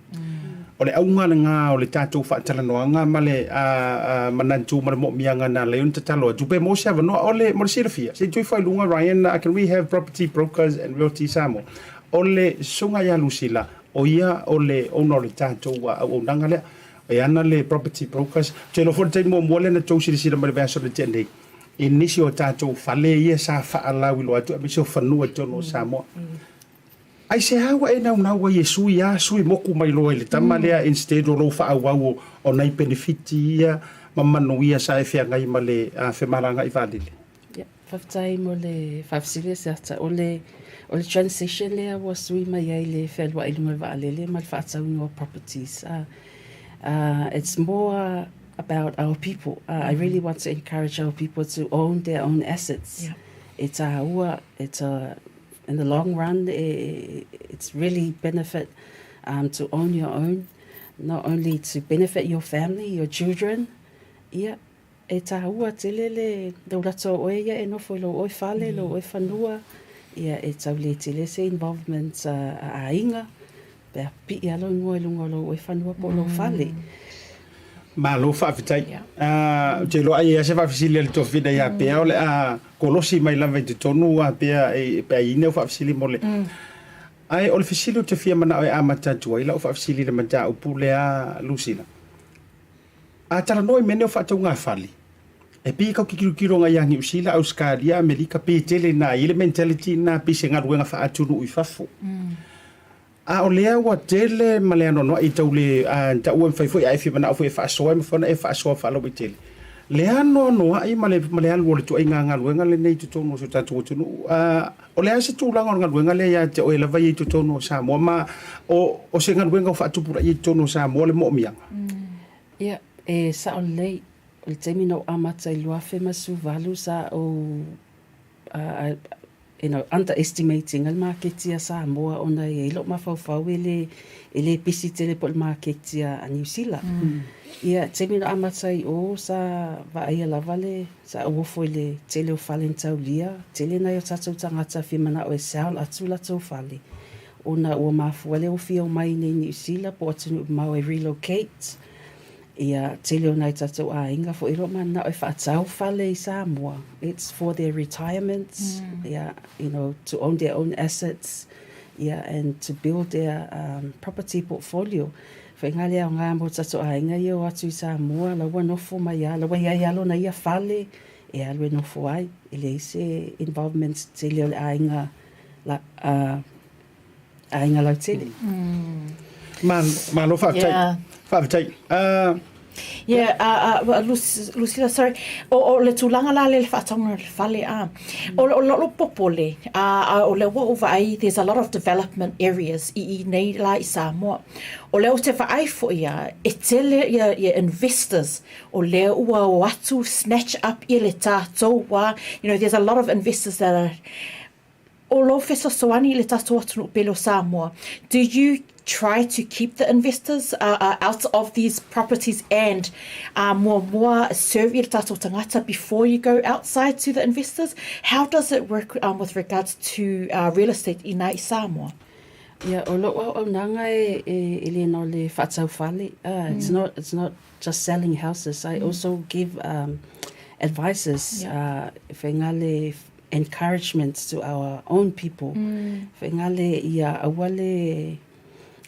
O le auga lena o le tatou faatalanoaga ma le manatu ma le moomiaga na ala ai ona tatalo atu pe maua se avanoa. O le, mo le silafia, se i toe fai luga Ryan, can we have Property Brokers and Realty Samoa? O le susuga ia Lusila, o ia o le owner o le tatou auaunaga lea. E ana le Property Brokers. Ou te iloa foi le taimi muamua lea na tou silasila mai i le vaiaso na tea nei, i nisi o tatou fale ia sa faalauiloa atu aemaise o fanua i totonu o Samoa. Aisea ua e naunau ai e sui a sui moku mai loa i le tama lea instead o lou faaauau o nai penefiti ia ma manuia sa e feagai ma le femalagaai vaalele? Ia, faafetai mo le faafesili e Seata. O le, o le transition lea ua sui mai ai le fealuai i luga o le vaalele ma le faatauina o properties. Uh, it's more about our people. I really want to encourage our people to own their own assets. Yeah. E tāua, it's a, in the long run, e, it's really benefit um, to own your own, not only to benefit your family, your children, ia, e tāua tele le lou lato o oe ia e nofo i lou oe fale, lou oe fanua, ia e tau le tele se involvement a, a aiga, pe a pi'i a lou ingoa i luga o lou oe fanua po o lou fale. Malo faafetai. Ou te iloa ai e i ai se faafesili a le toafina ia Pea o le a kolosi mai lava i totonu a Pea pe a i ai ni au faafesili mo le Ae o le fesili ou te fia manao e amata atu ai lau faafesili i le mataupu lea Lucilla. A talanoa i mea nei o faataugafale, e pei e tau te tilotilo agai ia Niu Sila, Ausetalia, Amerika, pei e tele ina i ai le mentality lena pei se galuega faaatunuu i fafo. A o lea ua tele ma le anoanoai tau le taua e mafai foi a e fia manao foi e faasoa e mafai ona e faasoa faalauaitele. Le anoanoai ma le ma le alu o le ituaiga galuega lenei i totonu o si o tatou atunuu. O le a se tulaga o le galuega lea ia te oe lava ia i totonu o Samoa ma o o se galuega o faatupulaia i totonu o Samoa le moomiaga? Ia, e sao lelei, o le taimi na ou amata i le 2018 sa ou you know, underestimating ai le maketi a Samoa ona e i ai lou mafaufau e le, e le pisi tele po o le maketi a Niu Sila. Ia, taimi na amata ai i o, sa vaaia lava le, sa ou ofo i le tele o fale na taulia, tele nai o tatou tagata fia manao e sell atu latou fale, ona ua mafua le ofi e omai i inei i Niu Sila po o atunuu mamao e relocate. Ia, tele o nai tatou aiga foi o lo o mananao e faatau fale i Samoa, it's for their retirement, ia, you know, to own their own assets, ia, and to build their property portfolio. Faiga le aoga mo tatou aiga ia e o atu i Samoa, la ua nofo mai lava, la ua i ai lava lona ia fale e alu e nofo ai, e leai se involvement tele o le aiga la, aiga lautele. Malo faafetai. Yeah. Faafetai. Yeah, Lucilla, sorry. O le tulaga la lea i le faatauga o le fale, a. O lou popole, a o lea ua ou vaai, there's a lot of development areas i inei la i Samoa. O lea ou te vaai foi a, e tele ia investors o lea ua o atu snatch up ia le tatou a, you know, there's a lot of investors that are O lou fesoasoani i le tatou atunuu pele o Samoa, do you try to keep the investors out of these properties and muamua serve i le tatou tagata before you go outside to the investors? How does it work with regards to real estate ina i Samoa? Ia, o lou auaunaga e le na o le faatau fale, it's not, it's not just selling houses, I also give advices, e faiga le encouragement to our own people, faiga le ia aua le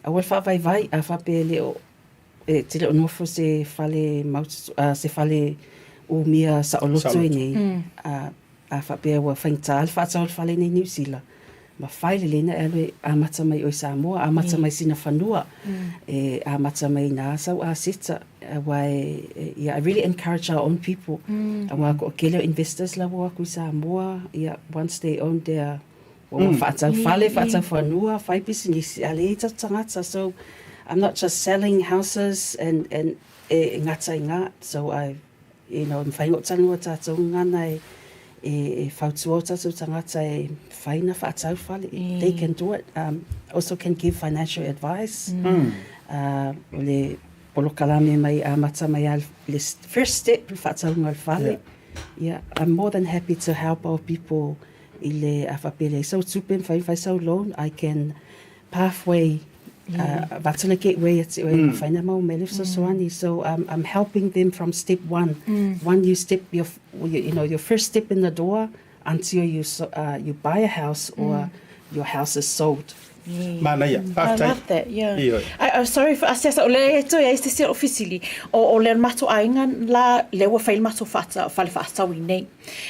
aua le faavaivai a faapea e le o e te le o nofo se fale se fale umia saoloto i nei, a a faapea ua faigata le faatau o le fale nei i Niu Sila, mafai lelei ona e alu e amata mai oe i Samoa, amata mai sina fanua, e amata mai ina sau aseta, aua e, ia, I really encourage our own people, aua toatele o investors la ua o atu i Samoa, ia, once they own their, ua faatau fale, faatau fanua, fai pisinisi, a leai tatou tagata, so I'm not just selling houses and, and e gata i nga, so I You know, e mafai ona talanoa tatou gagana e, e, e fautua o tatou tagata e whai na whaatau fale. Mm. They can do it. Also can give financial advice. Mm. O le polokalame mai a mata mai a le first step le whaataunga o le fale. Yeah. Yeah, I'm more than happy to help our people i le a whapele. So tupe mwhai whai sau loan, I can pathway avatu le gateway ia te oe e mafai ona maua mai le fesoasoani. So I'm helping them from step one. One you step your you know your first step in the door until you you buy a house or your house is sold. Manaia, I love that, yeah. I, oh, sorry for asiasa, o le toe ai se isi o fesili, o, o le matou aiga la, lea ua fai le matou whaata, fale whaatau i nei.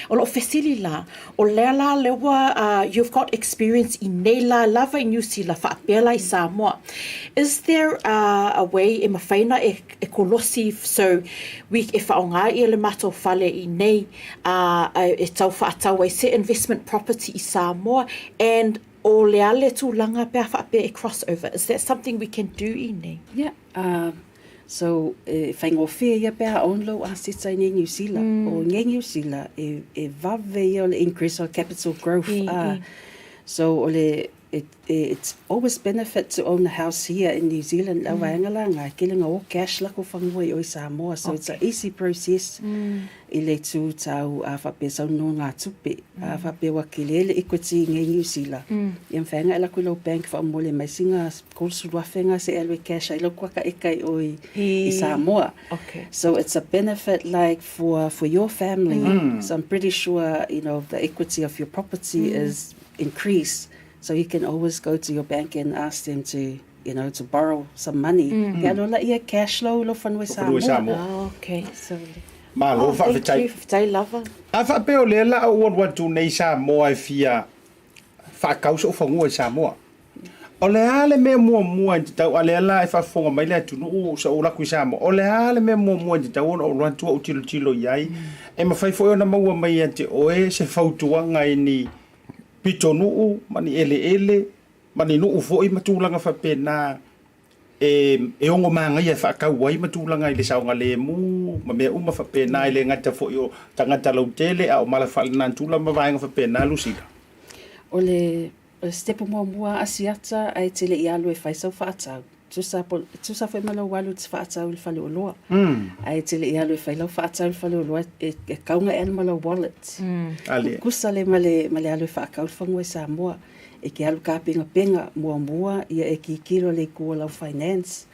O lou fesili la, o lea la lea ua you've got experience i nei la lava i Niu Sila faapea la i Samoa. Is there a way e mafai ona e e kolosi so we e whaonga ia le matou fale i nei e tau whaatau ai se investment property i Samoa and o le a le tulaga pe a faapea e cross over? Is that something we can do i nei? Yeah, So, e faigofie ia pe a own lou aseta i nei Niu Sila. O nei Niu Sila, e, e vave ia o le increase o capital growth. So, o le, it, it's always benefit to own a house here in New Zealand. Lau vaega la nga, e kele nga o cash la ko whangua i o i Samoa. So, it's a easy process i le tū tau a whapea sau no ngā tupe. A whapea wa kele le equity i nei Niu Sila. Ia mwhaenga e la kui lau bank whaamole mai singa 30,000 nga se alu e cash ai lau kuaka eka i o i, i Samoa. Okay. So it's a benefit like for, for your family. So I'm pretty sure, you know, the equity of your property is increased. So you can always go to your bank and ask them to, you know, to borrow some money. Ke alo la ia cash low lo whanua i Samoa. Samoa. Oh, okay. So, Malo oh, thank faafetai. you, faafetai lava. A faapea o lea la ou alu atu nei i Samoa e fia faakau so'u fanua i Samoa. O le a le mea muamua e tatau, a lea la e faafofoga mai le atunuu sa ou alu atu i Samoa, o le a le mea muamua e tatau ona ou alu atu ou tilotilo i ai, e mafai foi ona maua mai ia te oe se fautuaga i ni pitonuu ma ni eleele ma ni nuu foi ma tulaga faapena e ono manaia e faatau ai ma tulaga i le saogalemu ma mea uma faapena, e le gata foi o tagata lautele a o mala faalenatura ma vaega faapena. Lusila. O le step muamua Asiata ae te le i alu e fai sau faatau. Tusa po, tusa foi ma lou alu te faatau i le faleoloa. Ae te le i alu e fai lau faatau i le faleoloa e, e kaunga e alu ma lau wallet. Ali. Kusa le ma le, ma le alu e faakau le fanua i Samoa. E ke alu kapengapenga muamua ia e kikilo le itu o lau finance.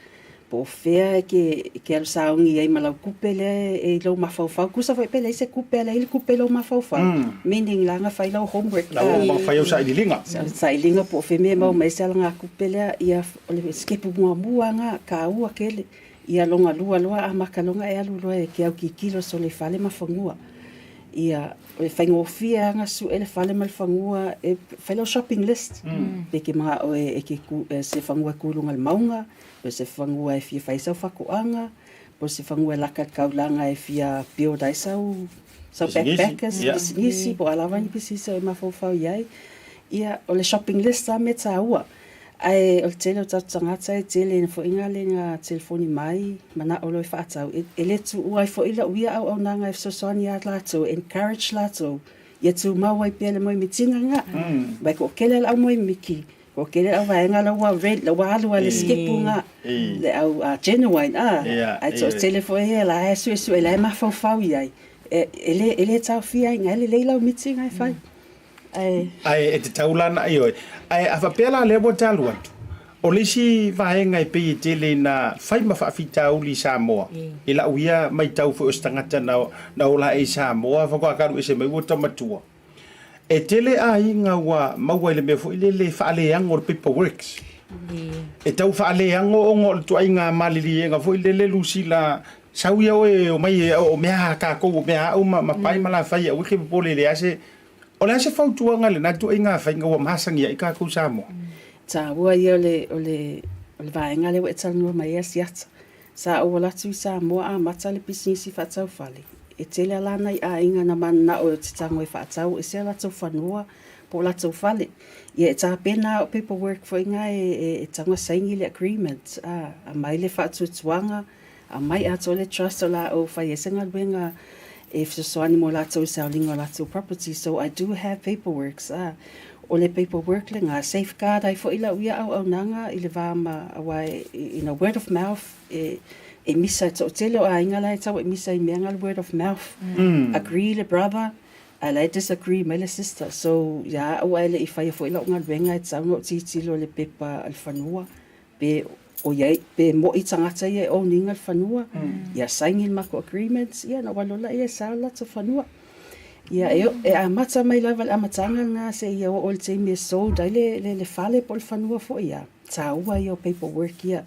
Po o fea e ke, e ke alu saogi ai ma lau kupe lea e i lou mafaufau. Tusa foi pe leai se kupe, a leai le kupe i lou mafaufau, meaning la na fai lau homework. La ua fai au sailiiliga. Sailiga po o fea mea e maua mai ai se alagatupe lea, ia o le sikepu muamua lena, taua tele. Ia lona lua loa amata loa ona e alu loa e te autilotilo sole i fale ma fanua. Ia o le faigofie lava ona sue le fale ma le fanua e fai lau shopping list. Pe e te manao e te tu se fanua e tu i luga o le mauga, po o se fanua e fia fai ai sau faatoaga, po o se fanua e lata i le taulaga e fia build ai sau sau backpackers, pisinisi, po o a lava ni pisinisi o e mafaufau i ai. Ia o le shopping list lava mea taua. Ae o le tele o tatou tagata e tele foi ina le na telefoni mai, manao loa e faatau, e le tuua ai foi lau ia auaunaga e fesoasoani ia latou, e encourage latou ia tumau ai pea le moemitiga lena. Aua e toatele lava le au moemiti, toatele le au vaega la ua ready, la ua alu lava i le sikepu lena, le au genuine a, ae toatele foi ia la e suesue, la e mafaufau i ai, e le taofia ai, na e lelei lau miti na e fai. Ae. Ae e tatau la ona ioe. Ae a faapea la lea ua ta alu atu, o le isi vaega e pei e tele ina fai ma faafitauli i Samoa, i lau ia matau foi o se tagata na, na ola ae i Samoa faatoa ka alu ese mai ua ta matua. E tele aiga ua maua i le mea foi lele faaleago o le paper works. E tau faaleago ona o le tuaiga maliliega foi lele Lusila Sau ia oe e omai e o mea a tatou, o mea a au ma pae ma lafai aua e te popole e leai se. O le a se fautuaga i lena ituaiga faiga ua masani ai tatou i Samoa? Taua ia o le, o le, o le vaega lea ua e talanoa mai ai Asiata. Sa ou alu atu i Samoa amata le pisinisi faatau fale. E tele lava la nai aiga na mananao e te tago e faatau ese a latou fanua po o latou fale. Ia e tapena au paperwork foi na e, e tago saini le agreement, a, aumai le faatuatuaga, Aumai atoa le trust o la ou fai ai se galuega e fesoasoani mo latou i saoliga o latou property so I do have paperworks a o le paperwork lena safeguard ai foi lau ia auaunaga i le va ma aua you know word of mouth e e misa e toatele o aiga la e tau e misa i mea nga le word of mouth agree le brother ae la e disagree mai le sister so ia au ae le i faia foi lau galuega e tatau ona ou tilotilo i le pepa a le fanua Pe ʻoiai, pe moʻi tagata ia e own ina le fanua, ia saini le matou agreement, ia ona ou alu loa lea e sell le latou fanua. Ia e, e amata mai lava i le amataga lena seia oo i le taimi e sold ai le, le, le fale po o le fanua foi, ia, taua ia o paperwork ia.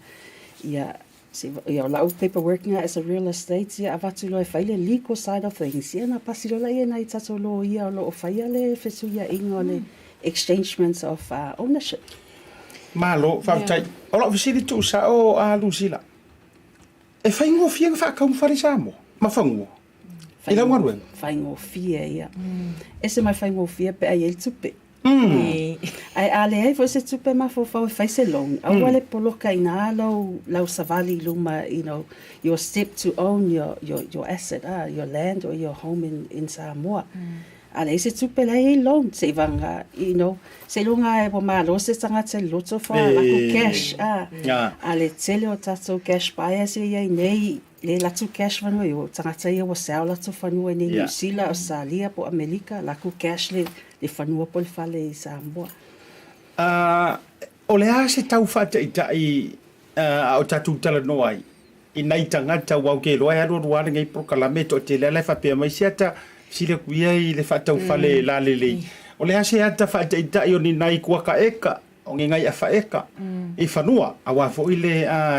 Ia, se, ia o lau paperwork lena as a real estate, ia avatu loa e fai le legal side of things, ia ona pasi loa lea e nai tatou loia o lo o faia le fesuiaiga o le exchangement of ownership. Malo, faafetai. O lau fesili tuusao a Lusila, e faigofie ona faatau ma fale i Samoa, ma fanua, i lau galuega? Faigofie ia. Ese mai faigofie pe a i ai le tupe. Ae a leai foi se tupe mafaufau e fai se loan, aua le poloka ina lau, lau savali i luma, you know, your step to own your, your, your asset, ah, your land or your home in, in Samoa. A leai se tupe la e i ai loan, seivaga, you know, seiloga e ua malo se tagata i le loto fa latou cash, a. A le tele o tatou cash buyers e i ai nei, le latou cash fanua i o, tagata ia ua sell latou fanua i nei Niu Sila, Ausetalia po o Amelika, latou cash le le fanua po o le fale i Samoa. A, o le a se tau faataitai a o tatou talanoa ai i nai tagata aua ou te iloa e alualu lava lenei polokalame e toatele lava la e faapea mai se ata fesili atu ia i le faataufale lalelei. O le a se ata faataitai o ni nai kuaka eka, o ni nai afa eka i fanua aua foi le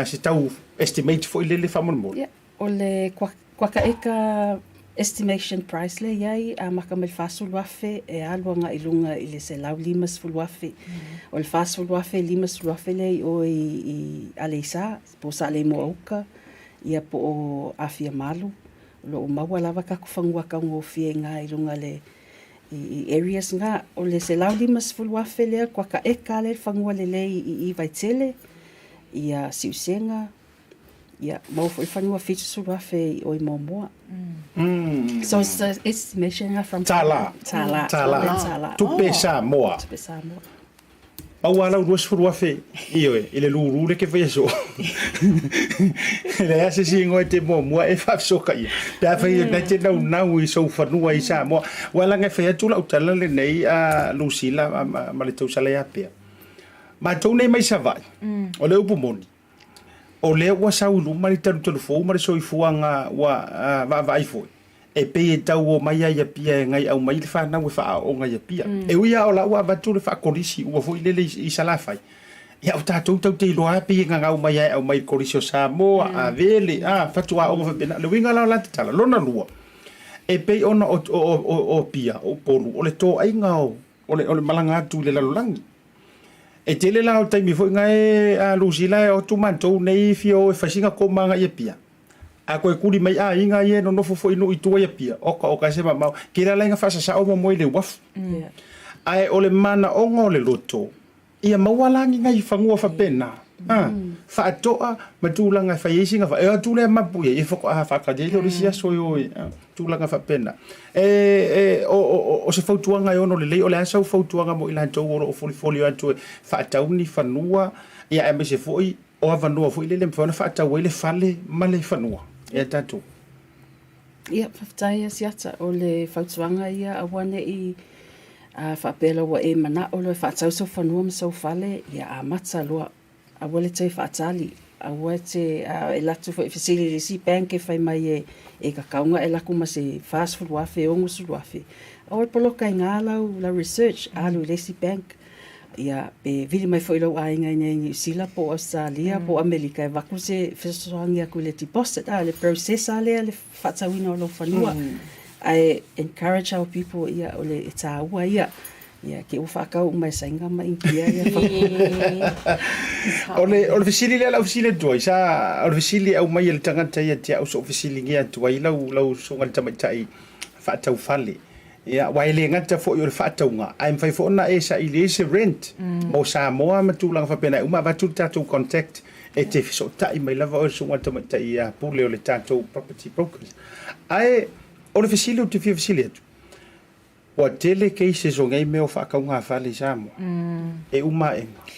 se tau estimate foi lele faamolemole. Ia, o le kuaka eka estimation price lea e i ai, amata mai le $40,000 e alu agai i luga i le $150,000. O le $40,000, $50,000 lea i o i Aleisa, po o Saleimoa uka, ia po o Afiamalu, o lo o maua lava tatou fanua taugofie i ina i luga le i areas na. O le $150,000 lea kuata eka lea le fanua lelei i i Vaitele, ia Siusega, ia maua foi le fanua $70,000 i o i Moamoa. So it's a estimation na from Tala. Tala. Tala. Tala. Tupe Samoa. Tupe Samoa. Maua lau 20,000, ioe, i le lulu le ke fai aso. E leai se isi igoa e te muamua e faafesootaia. Pe afai e na te naunau i sou fanua i Samoa. Aua leaga e fai atu lau tala lenei a Lusila ma le tausala ia Pea. Matou nei mai Savaii, o le upu moni, O lea ua sau i luma le talutalu fou ma le soifuaga ua vaavaai foi, e pei e tau omai lava i Apia e gai aumai le fanau e faaaooga i Apia. E ui lava o la ua avatu le faakolisi ua foi lele i Salafai, ia o tatou tatou te iloa lava pei e gagau mai lava e aumai i le Kolisi o Samoa, Avele, a, fatuaoga faapena. O le uiga la o la tatala. Lona lua, e pei ona o Apia, o Upolu, o le toaiga o o le, o le malaga atu i le lalolagi. E tele la o taimi foi nae a Lusila e o atu matou nei fia o e fai sina koma agai i Apia. A toe tuli mai aiga ia e nonofo foi i nuu i tua i Apia, oka oka e se mamao. Kela la ina faasasao muamua i le uafu. Ae o le manaoga o le loto, ia maua la ni nai fanua faapena, a, faatoa ma tulaga e fai ai sina fa, e o atu lea mapu i ai, e faatoa faatali ai lea o le isi aso e o ai, a, tulaga faapena. E, e, o, o, o se fautuaga e ono lelei, o le a sau fautuaga mo i latou o lo o folifoli atu e faatau ni fanua, ia aemaise foi o avanoa foi lele e mafai ona faatau ai le fale ma le fanua ia tatou. Ia, faafetai Asiata. O le fautuaga ia aua ne i faapea loa ua e manao loa e faatau sou fanua ma sou fale, ia amata loa. Aua le toe faatali. Aua e te, a e alu atu foi e fesili i le isi bank e fai mai e, e tatau ona e alu atu ma se $40,000, $60,000. Aua le poloka i ina lau, lau research, alu i le isi bank. Ia, pe vili mai foi lou aiga i inei i Niu Sila po o Ausetalia po o Amerika e avatu se fesoasoani atu i le deposit, a, le process lava lea le faatauina o lou fanua. Ae encourage our people, ia, o le, e taua ia. Ia, te i ua faatau uma e Saina ma Initia ia fanua. O le, o le fesili lea o le a ou fesili atu ai, sa, o le fesili e aumai e le tagata ia te au sa ou fesiligia atu ai lau, lau susuga i le tamaitai faatau fale. Ia, aua e le gata foi o le faatauga, ae mafai foi ona e saili ai se rent mo Samoa ma tulaga faapena e uma avatu le tatou contact e te fesootai mai lava oe le susuga i le tamaitai ia Pule o le tatou property brokers. Ae o le fesili ou te fia fesili atu, ua tele cases o nei mea o faatauga fale i Samoa, e uma aena.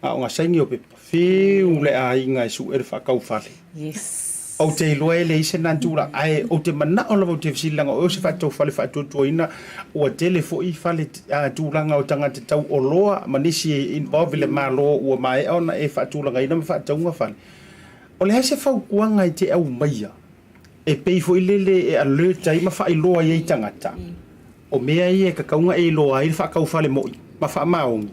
A o nga saini o pepa, whiu le aiga e sue le faatau fale. Yes. Ou te iloa e leai se na tulaga, ae ou te manao lava ou te fesili leaga o oe o se faatau fale faatuatuaina, ua tele foi fale tulaga o tagata tau oloa ma nisi e involve i le Malo ua maea ona e faatulagaina ma faatauga fale. O le a se fautuaga e te aumaia e pei foi lele e alert ai ma faailoa ai i tagata o mea ia e tatau ona e iloa ai le faatau fale moi ma faamaoni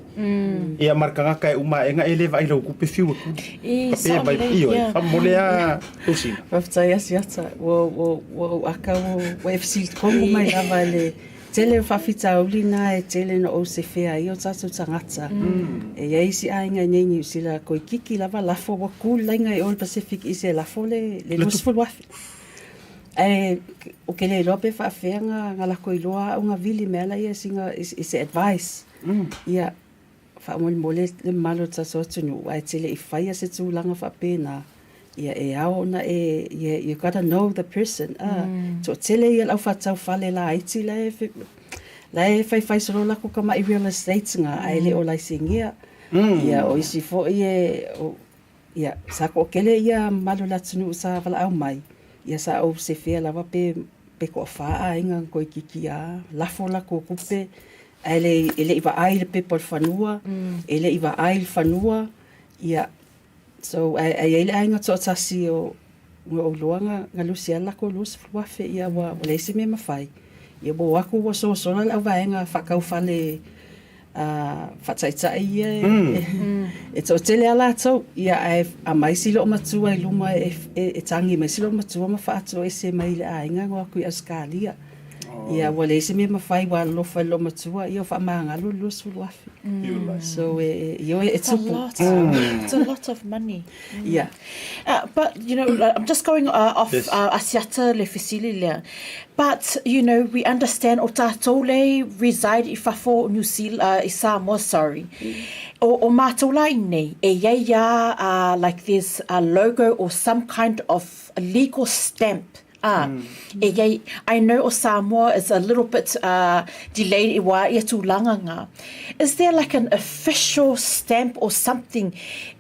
ia ma le tagata e uma ae e le vaai lau tupe fiu e kuli. Faapea mai ioe faamolemole a Lusina. Faafetai Asiata ua ua ua ou aka ua ua e fesili tonu mai lava i le tele o faafitauli na e tele na ou sefea ai o tatou tagata. E i ai isi aiga i nei Niu Sila toeitiiti lava lafo ua tu le laina i o i le Pacific i se lafo le le 20,000. Ae ou te le iloa pe faafefea na latou iloa au na vili mai lava laia sina i se advice. Ia faamolemole le mamalu o le tatou atunuu ae te le i faia se tulaga faapena, ia e ao ona e, you gotta know the person. Toatele ia le au faatau fale laiti la e la e faifai solo latou tamai real estate na ae le o laisenia. Ia o isi foi e Ia, sa toatele ia mamalu o le atunuu sa valaau mai, ia sa ou sefea lava pe pe toafa aiga na toeitiiti a lafo latou tupe ae le e le i vaai i le pepa o le fanua, e le i vaai i le fanua, ia so ae ae i ai le aiga toatasi o na ou iloa na na lusi lava le latou 20,000 ia ua leai se mea e mafai. Ia ua o atu ua sosola le auvaega faatau fale faataitai ia e toatele lava latou, ia ae aumai si loomatua i luma e tagi mai si loomatua ma faatoese mai i le aiga na o atu i Ausetalia. Ia ua leai se mea e mafai ua alolofa i le loomatua, ia ua faamagalo le 20,000. So e ioe e tupu. It's a lot of money. Yeah. But you know, I'm just going off yes. Asiata le fesili lea. But you know, we understand o tātou le reside i fafo New Zealand, i Samoa, sorry. O, o mātou la i nei, e iai ia like there's a logo or some kind of legal stamp Ā, e iai, I know o Samoa is a little bit delayed i wā ia tūlanga ngā. Is there like an official stamp or something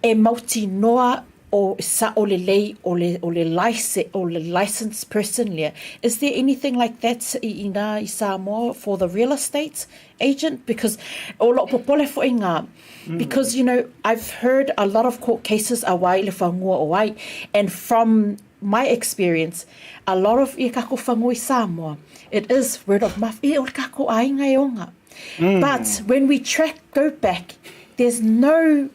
e mautinoa O sa'o lelei o le o le lice o le licensed person lea. Is there anything like that i ina i Samoa for the real estate agent? Because o lo'u popole fo'i nga because you know I've heard a lot of court cases auā i le fanua o ai and from my experience a lot of ia kakou fanua i Samoa it is word of mouth ia o le kakou aiga e oga but when we track go back there's no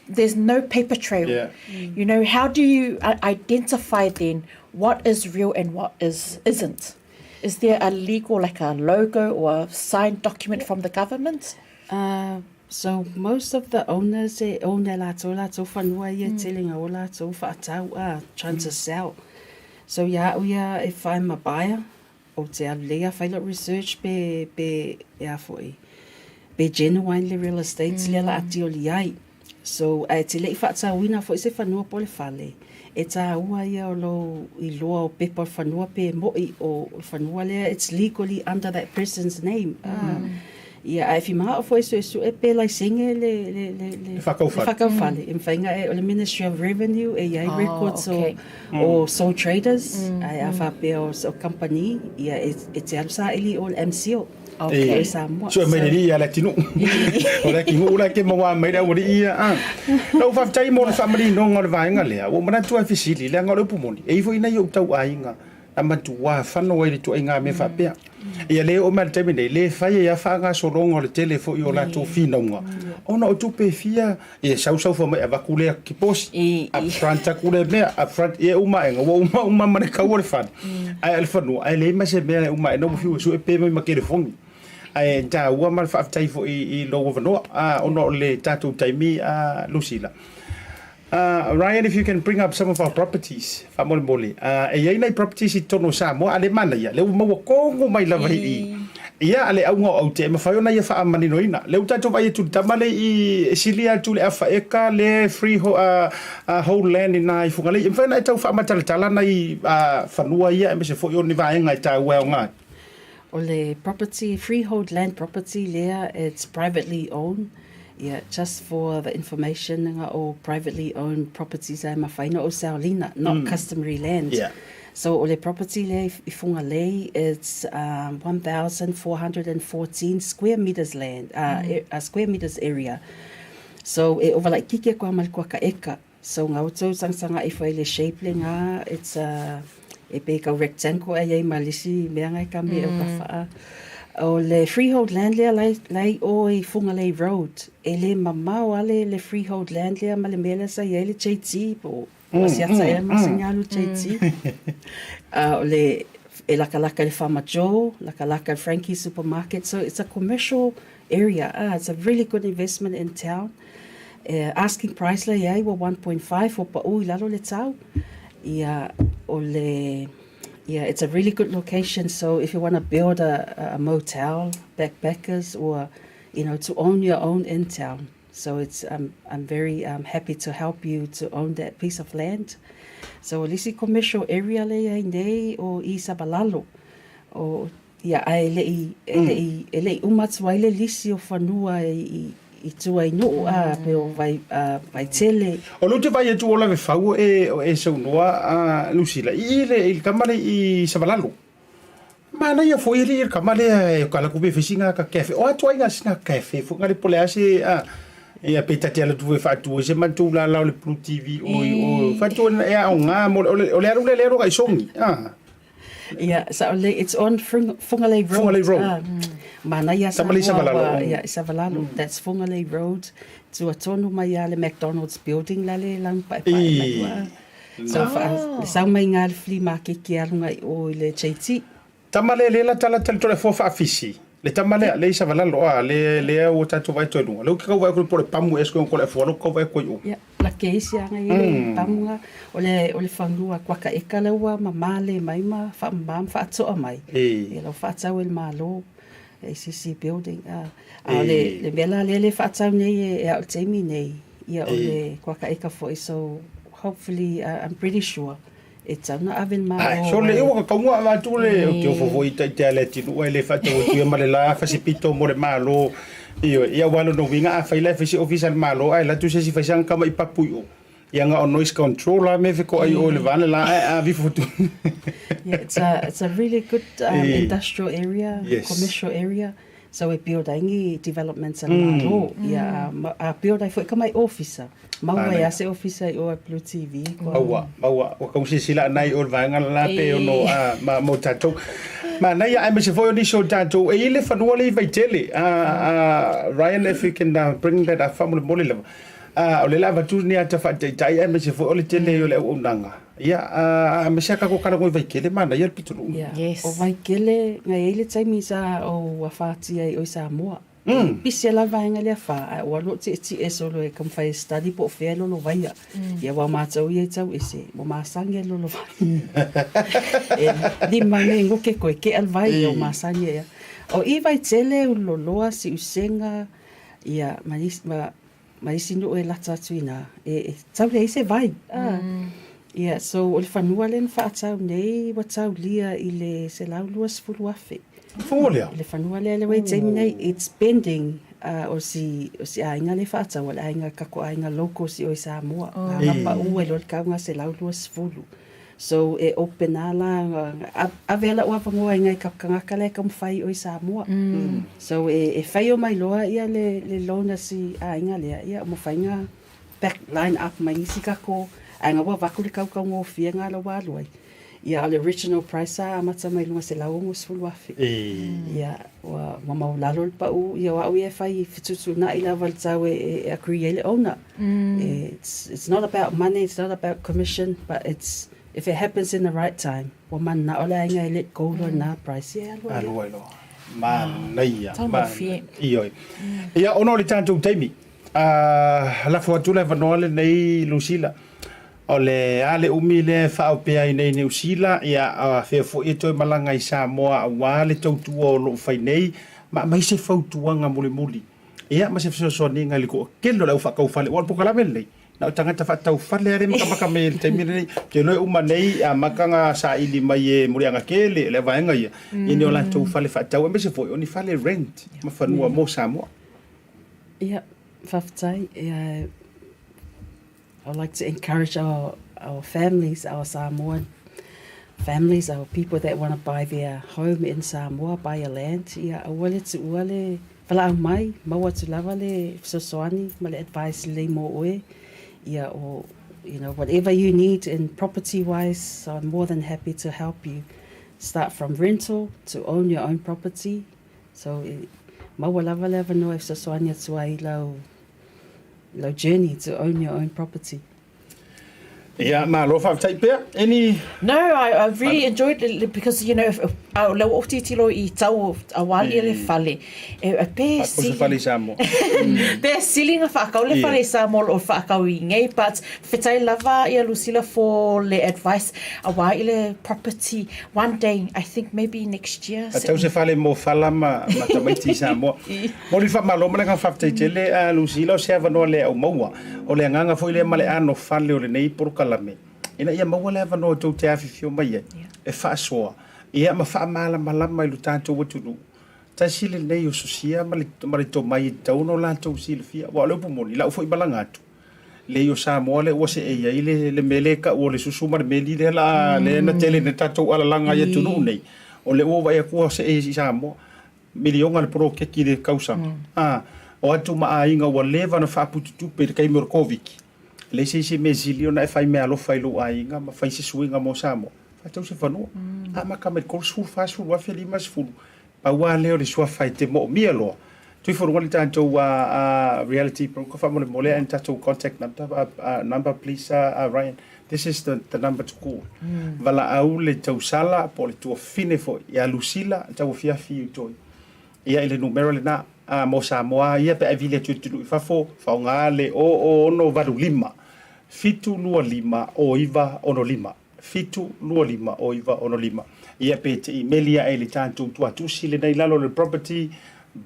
there's no paper trail. Yeah. You know, how do you identify then what is real and what is isn't? Is there a legal, like a logo or a signed document from the government? Uh, so most of the owners e own e lātou lātou whanua ia mm. tele ngā o lātou whaatau a trying mm. to sell. So ia au ia if I'm a buyer, Ou te alu lea whai lo'u research pe pe e a fo'i pe genuine le real estate lea la atioli ai. So ae te le'i fa'atauina fo'i se fanua po o le fale, e tāua ia o lou iloa o pepa o le fanua pe mo'i o le fanua lea it's legally under that person's name. Ah, ia ae fimaga'o fo'i e su'esu'e pe laisenge le le le le Le whakaufale. le whakaufale. E mawhai nga e o le Ministry of Revenue e iai Oh, records o okay. o sole traders, ae a faapea o o company, ia e e te alu saili o le MCIL. Okay. I Samoa. Sue mai le alii ia le atinuu. O le atinuu la ke maua mai le aualii ia. Ah. Lau faafetai mo le faamalinoga o le vaega lea. Ua ou manatu lava e fesili, leaga o le upu moni, e i ai foi nai ou tauaiga na matua fano ai le ituaiga mea faapea. Ia le oo mai le taimi nei, le fai ai lava faagasologa o le tele foi o latou finauga, ona o tupe e fia, ia sau sau fai mai avatu lea kiposi, upfront atu lea mea, upfront, ia e uma aega, ua uma uma ma le kau o le fale, ae o le fanua, ae leai ma se mea e uma aena ua fiu e sue pe mai ma telefoni. Ae taua ma le faafetai foi i lou avanoa, ona o le tatou taimi, Lucilla. Ryan, if you can bring up some of our properties, faamolemole. E i ai nai properties i totonu o Samoa, a le manaia, lea ua maua kogo mai lava i i. Ia, a le auga o aute, e mafai ona ia faamaninoina. Lea ua tatou vaai atu i le tama lea i silia atu i le afa eka, le free whole land i na i Fugalei. E mafai ona e tau faamatalatala nai fanua ia, aemaise foi o ni vaega e taua e aoga ai. O le property, freehold land property lea, it's privately owned. Ia, just for the information nga o privately owned properties ai mawhai na o saolina, not customary land. Yeah. So o le property lea i Fugalei, it's 1,414 square meters land, square meters area. So e ova laititi aku a ma le kuaka eka. So nga outou sangasanga ifo ai le shape le nga, it's a, e pei kau rectangle ai ai ma le isi mea nga e ka me o ka whaa. O le freehold land lea lai, lai o i Fugalei Road. E le mamao ale le freehold land lea ma le mea lea sa i ai le JT po o Asiata ea ma Singalu JT. O le, e lakalaka i le Farmer Joe, lakalaka i le Frankie's Supermarket. So it's a commercial area. Ah, it's a really good investment in town. E, asking price la iai ua 1.5 ua pa'u i lalo le tau. Ia, o le, ia, it's a really good location, so if you want to build a, a motel, backpackers, or, you know, to own your own in town. So it's, um, I'm very um, happy to help you to own that piece of land. So, o le isi commercial area le iai nei o i Savalalo. O Ia, ae e le'i, e le'i, e le'i uma atu ai le lisi o fanua i, i tua i Nu'u, a, pe o Vai, a, Vaitele. O lou te vai atu o lave fau o e, o e saunoa a Lusila i i le, i le tama le i Savalalo. Manaia foi alii le tama lea e kala ku pe fesi nga ka cafe. O atu ai nga sina cafe fo nga le pole ase a ia pe tate ala tu e faatu se man tu la la o le Blue TV o o faatu e a o nga mo o le o le alu le le ro ka isongi. Ah. Ia, sa o le, it's on Fugalei Road. Fugalei Road. Manaia sa Tamali Savalalo. Ua, ia, i Savalalo. That's Fugalei Road. Tua tonu mai ia le McDonald's building la le lang pae pae mai ua. So, wha, le sau mai ngā le flea market ki alunga i o i le JT. Tama le le la tala tala tole fua whaafisi. Le tama lea, le i Savalalo, a, le, le au o tātou vai toi lunga. Le uki kau vai kuri pore pamu e sko kole fua, lo kau vai koi o. Ia, la ke isi anga i le pamunga, o le, o le fanua kuaka eka le ua ma male mai ma whaamama ma whaatoa mai. Ia lau whaatau e le malo, ACC building. A, a o le, le mea la lea le whaatau nei e, e au teimi nei, ia o le kuaka eka foi, so hopefully, I'm pretty sure, E tau na ave le Malo. Ae, so le ua ka kaunga ava atu le o te ofo foi tai te ale atu ai le whaatau atu ia ma le la fasipito mo le Malo. Ioe, ia walo no winga a whaila e whaisi ofisa le Malo ai latu se si whaisanga kama i papu i o. Ia nga o noise control la me fe ko ai o le vana la a a vi fotu. Yeah, it's a it's a really good um, Eh. industrial area, Yes. commercial area. So e build ai ngi developments a le Malo. Ia a ma- a build ai foi ka mai officer. Maua ai a se officer i o a Blue TV. Kua. Maua, maua. Ua kau sisila nai o le vaega la pe ono a ma mo tatou. Ma nai ai ma se foi o nisi o tatou e i le fanua le i Vaitele. A Ryan if you can uh, bring that up faamolemole lava. A o le la avatu ni ata faataitai aemaise foi o le tele o le auaunaga. Ia, a aemaise a kako kalago i Vaikele manaia le pitonuu. Ia, Yes. o Vaikele, ngai ai le taimi sa ou afatia ai oi Samoa. Pisi la vaega lea fa, ae ua alu o tietie solo e taumafai e study po o fea e lolovaia. Ia aua o matou ia i tauese, ua masani e lolovai. E lima nei ngoke koe kea le vai, ia ua masani ia. O i Vaitele, Ululoloa, Siusega, ia ma nisi, ma ma isi nuu e lata atu i ina, e, e tau leai se vai. Ah. Yeah, so o le fanua lea na faatau nei ua taulia i le 120,000. Fanua lea? I le fanua lea le ua i taimi nei, it's pending uh, o si, o si aiga le faatau, o le aiga kako aiga local si o i Samoa. Oh. Nga pa ua i lo le kauga 120. So e open a la, ave ala ua vangoa i ngai kangaka le taumafai o i Samoa. So e, e whai o mai loa ia le, le loan a si aiga lea, ia o mawhai ngā back line up mai nisi kako, aiga ua vaku le kaukau ngōfia ngā la wā luai. Ia o le original price a amata mai lunga 160,000. Ia, ua, ua maulalo le pau, ia o au ia e whai fetutunai lava le tau e, e, e agree ai le owner. It's, it's not about money, it's not about commission, but it's, if it happens in the right time, ua manao le aiga e let go loa na price, ia e alu ai. Alu ai loa. Manaia. Taugofie. Ioe. Ia, ona o le tatou taimi, a lafo atu le avanoa lenei Lusila, o le a le umi lea e faaopea ai nei Niu Sila, ia, a fea foi e toe malaga i Samoa aua le tautua o lo o fai nei, ma aumai se fautuaga mulimuli. Ia, ma se fesoasoaniga i le toatele o le au faataufale, aua o le polokalame lenei, na o tagata faataufale lava lea e makamaka mai ai i le taimi lenei. Ou te iloa e uma nei e amata ona saili mai e Muliaga tele le vaega ia, i ni o latou fale faatau, aemaise foi o ni fale rent ma fanua mo Samoa. Ia, faafetai. Ia, I would like to encourage our, our families, our Samoan families, our people that want to buy their home in Samoa, buy a land, ia aua le tuua le valaau mai, maua atu lava le fesoasoani ma le advice lelei mo oe, ia o, you know, whatever you need in property wise, so I'm more than happy to help you start from rental to own your own property. So, e, maua lava le avanoa e fesoasoani atu ai i lau lau journey to own your own property. Ia, malo faafetai pea. Any... No, I, I really enjoyed it because, you know, if, uh, le ua titilo i tau a wali le fale. E, e pe sili... fale i Samoa. Pe sili nga whaakau le fale i Samoa o whaakau i ngei, but whetai lava ia Lucilla for le advice a wā i le property one day, I think maybe next year. A tau se fale mo fala ma, ma tamaiti i Samoa. Momoli le faamalo ma le agaga faafetai tele a Lusila o se avanoa le au maua. O le agaga foi lea ma le anofale o lenei polokalame ina ia maua le avanoa tou te afifio mai ai e faasoa ia ma faamalamalama i lo tatou atunuu. Tasi lenei o sosia ma le, ma le tomai e tatau ona o latou silafia. Aua o le upu moni, i lau foi malaga atu, leai o Samoa lea ua see i ai le, le mea lea e tau o le susu ma le meli lea la, lea na tele ina tatou alalaga ai atunuu nei. O lea ua ou vaai atu ua see i Samoa. Miliona le poloketi i le tausaga. A, o atu ma aiga ua leva ona faapututupe i le taimi o le Koviti. E leai se isi mea sili ona e fai meaalofa i lou aiga ma fai se suiga mo Samoa. Faatau se fanua. Amata mai le 30, 40 afe, 50. Pau lava lea o le suafa e te moomia loa. Tuifonoa le tatou reality broker faamolemole and tatou contact number, number please Ryan. This is the, the number to call. Valaau le tausala po o le tuafine foi ia Lusila Tauafiafi Utoi. Ia i le numera lena a mo Samoa ia pe a e vili atu i le atunuu i fafo, faaaoga le 0085 725 0965. 725 0965. Ia pe te imeli ae i le tatou tuatusi lenei i lalo o le property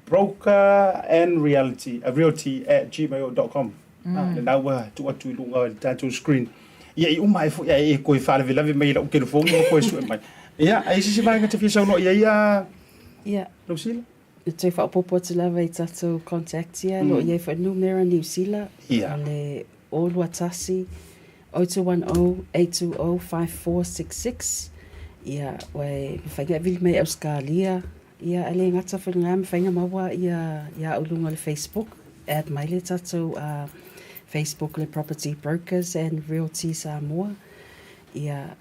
broker and reality, realty at gmail.com. Mm. Lena ua tuu atu i luga o le tatou screen. Ia i uma ai foi ae e koe faalavelave mai i lau telefoni ma koe sue mai. Ia, ai se isi vaega te fia saunoa i ai a Ia. Lucilla? E toe faaopoopo atu lava i tatou contact ia, mm. lo o i ai foi numera Niu Sila. Ia. O le 021 0 820 5466. Ia, ua e mafai ona e vili mai i Ausekalia, ia, ae le gata foi i lena, e mafai ona maua ia ia au i luga o le Facebook, add mai le tatou Facebook le Property Brokers and Realty Samoa, ia,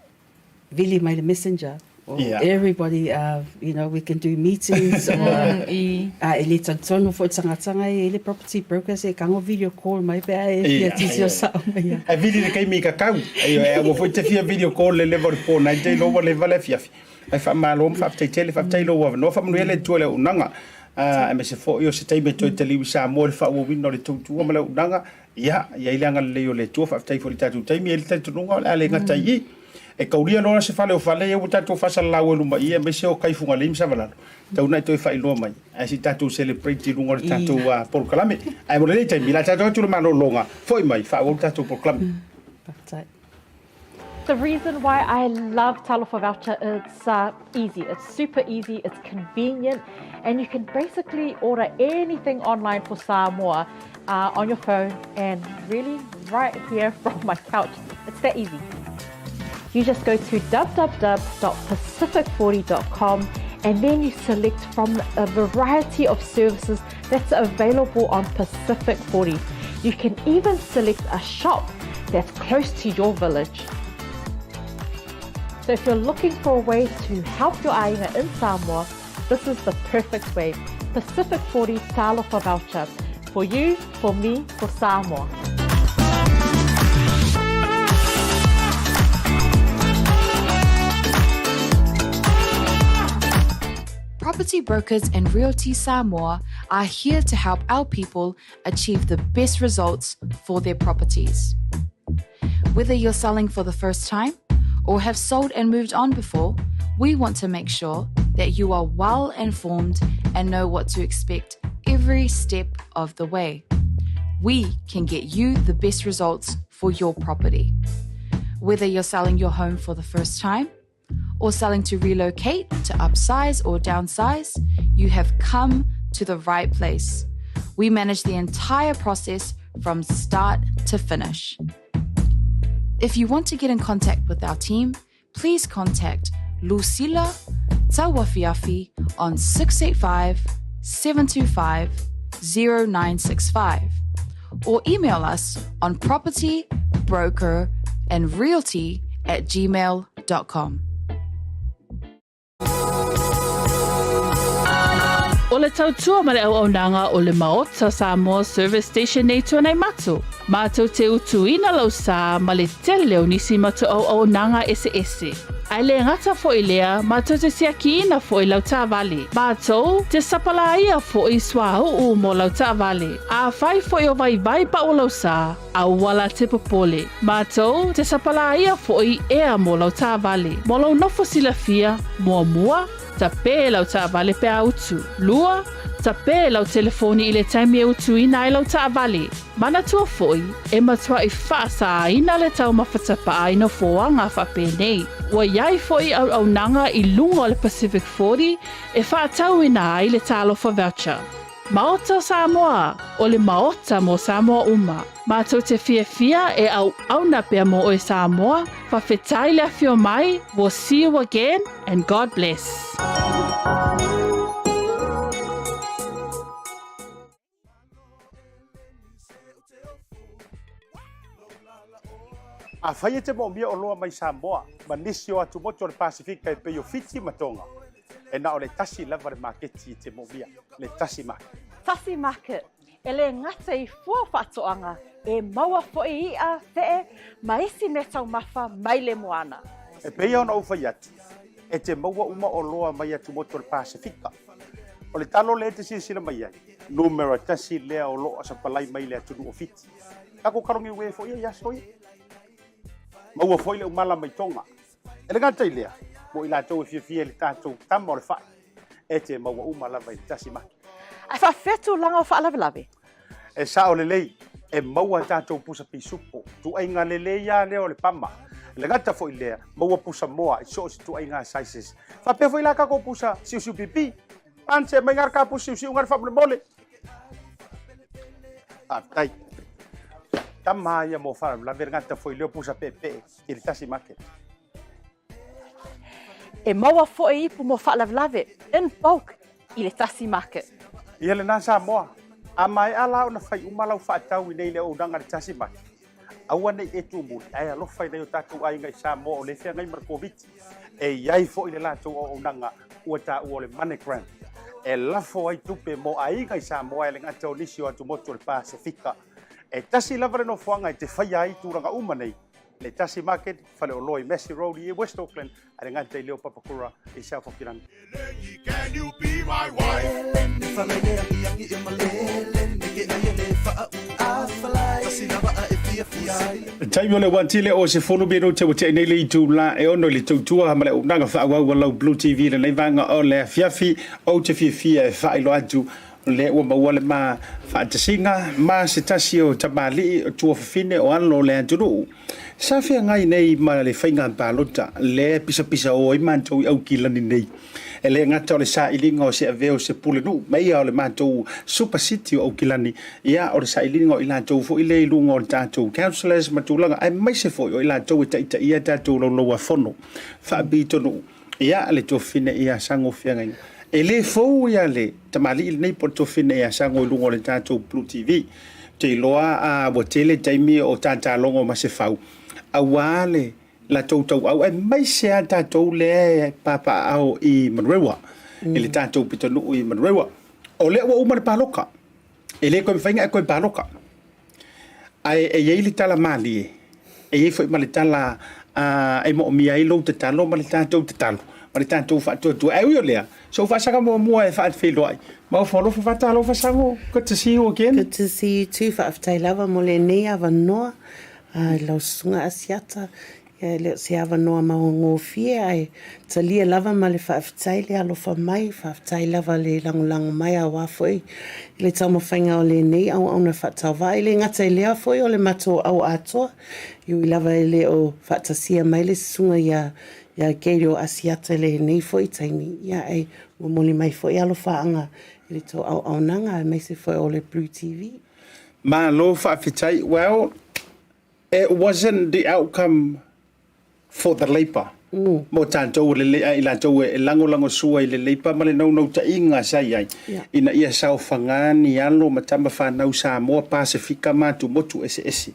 vili mai le messenger or yeah. everybody uh, you know we can do meetings or mm, uh, e le talitonu foi tangatanga e le property brokers e kango video call mai pe e fia tisi o sao mai ia. E vili le kaimi ka kau. E e ua foi te fia video call le level po nai te lo le vale fia fi. Ai fa malo fa te tele fa te lo wa no fa mnu le tu le unanga. A me se fo yo se taimi toi te liwi sa mo le fa ua wina le tautua ma le unanga. Ia, i ai le agalelei o le Atua, faafetai foi i le tatou taimi, e i ai le talitonuga o le a le gata i i. E kaulia loa se fale o fale ia ua tatou faasalalau ai luma i i, aemaise o kai Fugalei ma Savalalo, tau na i toe faailoa mai, ae se i tatou celebrate i luga o le tatou polokalame. Ae mo lenei taimi, o le a tatou atu i le malologa, foi mai, faaauau le tatou polokalame. Faafetai. The reason why I love Talofa Voucher it's uh, easy. It's super easy, it's convenient, and you can basically order anything online for Samoa uh, on your phone and really right here from my couch. It's that easy. You just go to www.pacific40.com and then you select from a variety of services that's available on Pacific 40. You can even select a shop that's close to your village. So if you're looking for a way to help your aiga in Samoa, this is the perfect way. Pacific 40 Talofa Voucher. For you, for me, for Samoa. Property brokers and Realty Samoa are here to help our people achieve the best results for their properties. Whether you're selling for the first time or have sold and moved on before, we want to make sure that you are well informed and know what to expect every step of the way. We can get you the best results for your property. Whether you're selling your home for the first time or selling to relocate, to upsize or downsize, you have come to the right place. We manage the entire process from start to finish. If you want to get in contact with our team, please contact Lucilla Tawafiafi on 685 725 0965 or email us on propertybroker and realty at gmail.com. O le tautua ma le auaunaga o le Maota Samoa Service Station nei Tuanaimato, mātou te utuina lau sā ma le tele o nisi matou auaunaga eseese. Ae le gata foi lea, mātou te siakiina foi lau taavale. Mātou te sapalāia foi suauu mo lau taavale. Afai foi o vaivai pau lau sā, Aua la te popole. Mātou te sapalāia foi ea mo lau taavale. Mo lou nofo silafia, muamua, tapē lau taavale pe a utu. Lua, tapē lau telefoni i le taimi e utuina ai lau taavale. Manatua foi, e matuaʻi faasāina le taumafa tapaa i nofoaga faapenei. Ua i ai foi auaunaga i luga o le Pacific 40 e faatauina ai le Talofa Voucher. Maota o Samoa, o le Maota mo Samoa uma. Matou te fiafia e auauna pea mo oe Samoa, fawhetai le afio mai, we'll see you again and God bless. Afai e te moomia oloa mai Samoa ma nisi o atumotu o le Pasifika e pei o Fiti ma Tonga, e na o le tasi lava le maketi e te moomia, le Tasi Market. Tasi Market, e le gata i fua faatoaga, e maua foi i'a, fe'e, ma isi mea taumafa mai le moana. E pei ona ou fai atu, e te maua uma oloa mai atumotu o le Pasifika. O le talo lea e te silasila mai ai, numera tasi lea o loo sapalai mai le atunuu o Fiti. Takou kalogi ue foi ia i aso ia. Maua foi le umala mai Tonga. E le gata i lea, mo i latou e fiafia i le tatou tama o le fai, e te maua uma lava i le tasi maki. Ae faafefea tulaga o faalavelave? E sao lelei, e maua tatou pusa pisupo, tuaiga lelei a lea o le pama. E le gata foi lea, maua pusa moa i so o se tuaiga sizes. Faapea foi la takou pusa siusiu pipi. Ante mai ngā ka pusi usi unga faamolemole. Faafetai. Tama ia mo faalavelave le gata foi leo pusa peepee i le tasi market. E maua foi ipu mo faalavelave in bulk i le tasi market. Ia lena Samoa, a maea la ona fai uma lau faatau i nei le auaunaga i le tasi market, aua ne i e tuumuli ae alofa i nai o tatou aiga i Samoa o lea e feagai ma le Koviti. E i ai foi le latou auaunaga ua taua o le MoneyGram e lafo ai tupe mo aiga i Samoa e le gata o nisi o atumotu o le Pasefika. E tasi lava le nofoaga e te faia ai tulaga uma nei, le Tasi Market, faleoloa i Massey Road i West Auckland, ae le gata i lea o Papakura i South Auckland. Taimi o le uatile o se fulu minute ua tea nei le itula e ono i le tautua ma le auaunaga faaauau a lau Blue TV i lenei vaega o le afiafi. Ou te fiafia e faailoa atu o lea ua maua le ma faatasiga ma se tasi o tamalii o tuafafine o alo o le atunuu sa feagai nei ma le faiga palota lea e pisapisao ai matou i Aukilani nei. E le gata o le sailiga o se avea o se pulenuu meia o le matou Super City o Aukilani, ia o le sailiga o i latou foi lea i luga o le tatou councillors ma tulaga, aemaise foi o i latou e taitaia tatou laulauafono faapitonuu. Ia le tuafafine ia Sago Feagaiga. E le fou ia le tamalii lenei po o le tuafafine ia Sago i luga o le tatou Blue TV. Ou te iloa a ua tele taimi o tatalogo ma se fau aua le latou tauau aemaise lava tatou lea e papaaao i Manurewa, i le tatou pitonuu i Manurewa. O lea ua uma le paloka, e le toe mafai ona e toe paloka. Ae e i ai le tala malie, e i ai foi ma le tala e moomia ai lou tatalo ma le tatou tatalo ma le tatou faatuatua. Ae ui o lea, se ou faasaga muamua e faafeiloai, Maofa alofa faatalofa Sago, good to see you again. Good to see you too, faafetai lava mo lenei avanoa i lau susuga Asiata. Ia e le o se avanoa maugofie ae talia lava ma le faafetai le alofa mai, faafetai lava le lagolago mai aua foi i le taumafaiga o lenei auauna faatauvaa. E le gata i lea foi o le matou au atoa, e ui lava e le o faatasia mai le susuga ia ia Gayle Asiata i lenei foi taimi, ia ae momoli mai foi alofaaga i le tou auaunaga aemaise foi o le Blue TV. Malo faafetai. Well, It wasn't the outcome for the Labour mo tatou a i latou e lagolagosua i le Labour ma le naunautaiga sa i ai ina ia saofaga ni alo ma tama fanau Samoa, Pasefika ma atumotu eseese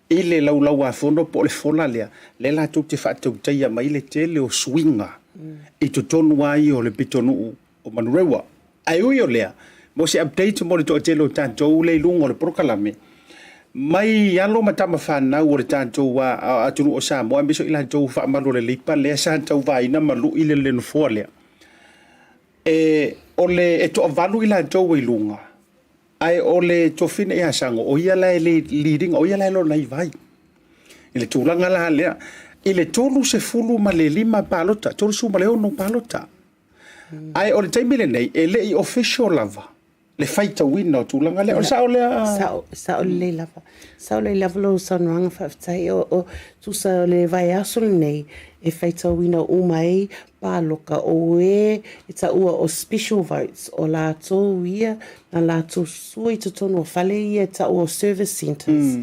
i le laulauafono po o le fola lea, lea latou te faatautaia mai le tele o suiga i totonu lava ia o le pitonuu o Manurewa. Ae ui o lea, mo se update mo le toatele o tatou lea i luga o le polokalame, mai alo ma tama fanau o le tatou atunuu o Samoa aemaise o i latou faamalu o le Leipa lea sa tauvaina ma lui le nofoa lea. E, o le, e toavalu i latou i luga, ae o le tofina ia Sago, o ia la e lead ina, o ia la e lona iva ai. I le tulaga la lea, i le 35 palota, 36 palota, Ae o le taimi lenei, e le i official lava le faitauina o tulaga lea. O le sao lea? Sao, sao lelei lava. Sao lelei lava lou saunoaga faafetai. O, o, tusa o le vaiaso lenei e faitauina uma ai paloka o e e taua o special votes, o latou ia na latou sua i totonu o fale ia e taua o service centres.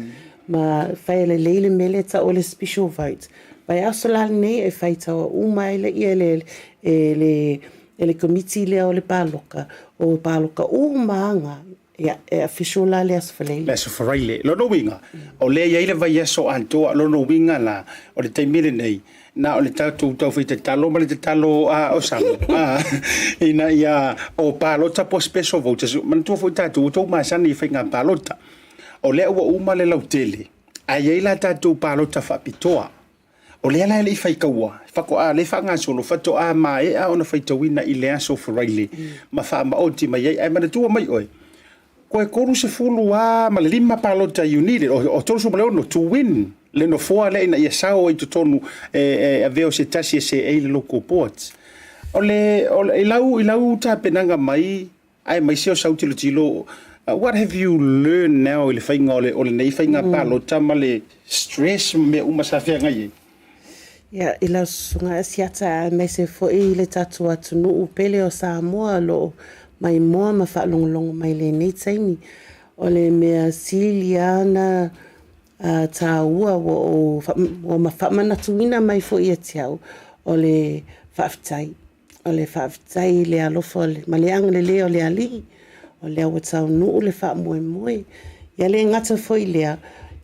Ma faia lelei le mea lea e taua o le special vote. Vaiaso la lenei e faitaua uma ai lea le, e le, e le komiti lea o le paloka, o paloka uma aga, ia, e official la le Aso Faraile. Le Aso Faraile. Lona uiga, o lea e i ai le vaiaso atoa, lona uiga la, o le taimi lenei, na o le tatou taufai tatalo ma le tatalo a o Samoa, a, ina ia o palota po o special voters, manatua foi tatou, ua outou masani i faiga palota. O lea ua uma le lautele, Ae i ai la tatou palota faapitoa. O lea la e le i faitaua, faatoa lea e faagasolo, faatoa maea ona faitauina i le aso Faraile ma faamaoti mai ai. Ae manatua mai oe, toe 35 lava palota you need it, o 36 to win le nofoa lea ina ia sao ai i totonu e avea o se tasi e seei le local boards. O le, o le, i lau, i lau tapenaga mai Aemaise o sau tilotilo, what have you learned now i le faiga o le, o lenei faiga palota ma le stress ma mea uma sa feagai ai? Ia, i lau susuga Asiata aemaise foi i le tatou atunuu pele o Samoa o lo o maimoa ma faalogologo mai i lenei taimi, o le mea sili lava ona. Tāua ua ou ua faamanatuina mai foi ia te au o le faafetai. O le faafetai i le alofa ma le agalelei o le Alii, o lea ua taunuu le faamoemoe. Ia le gata foi i lea,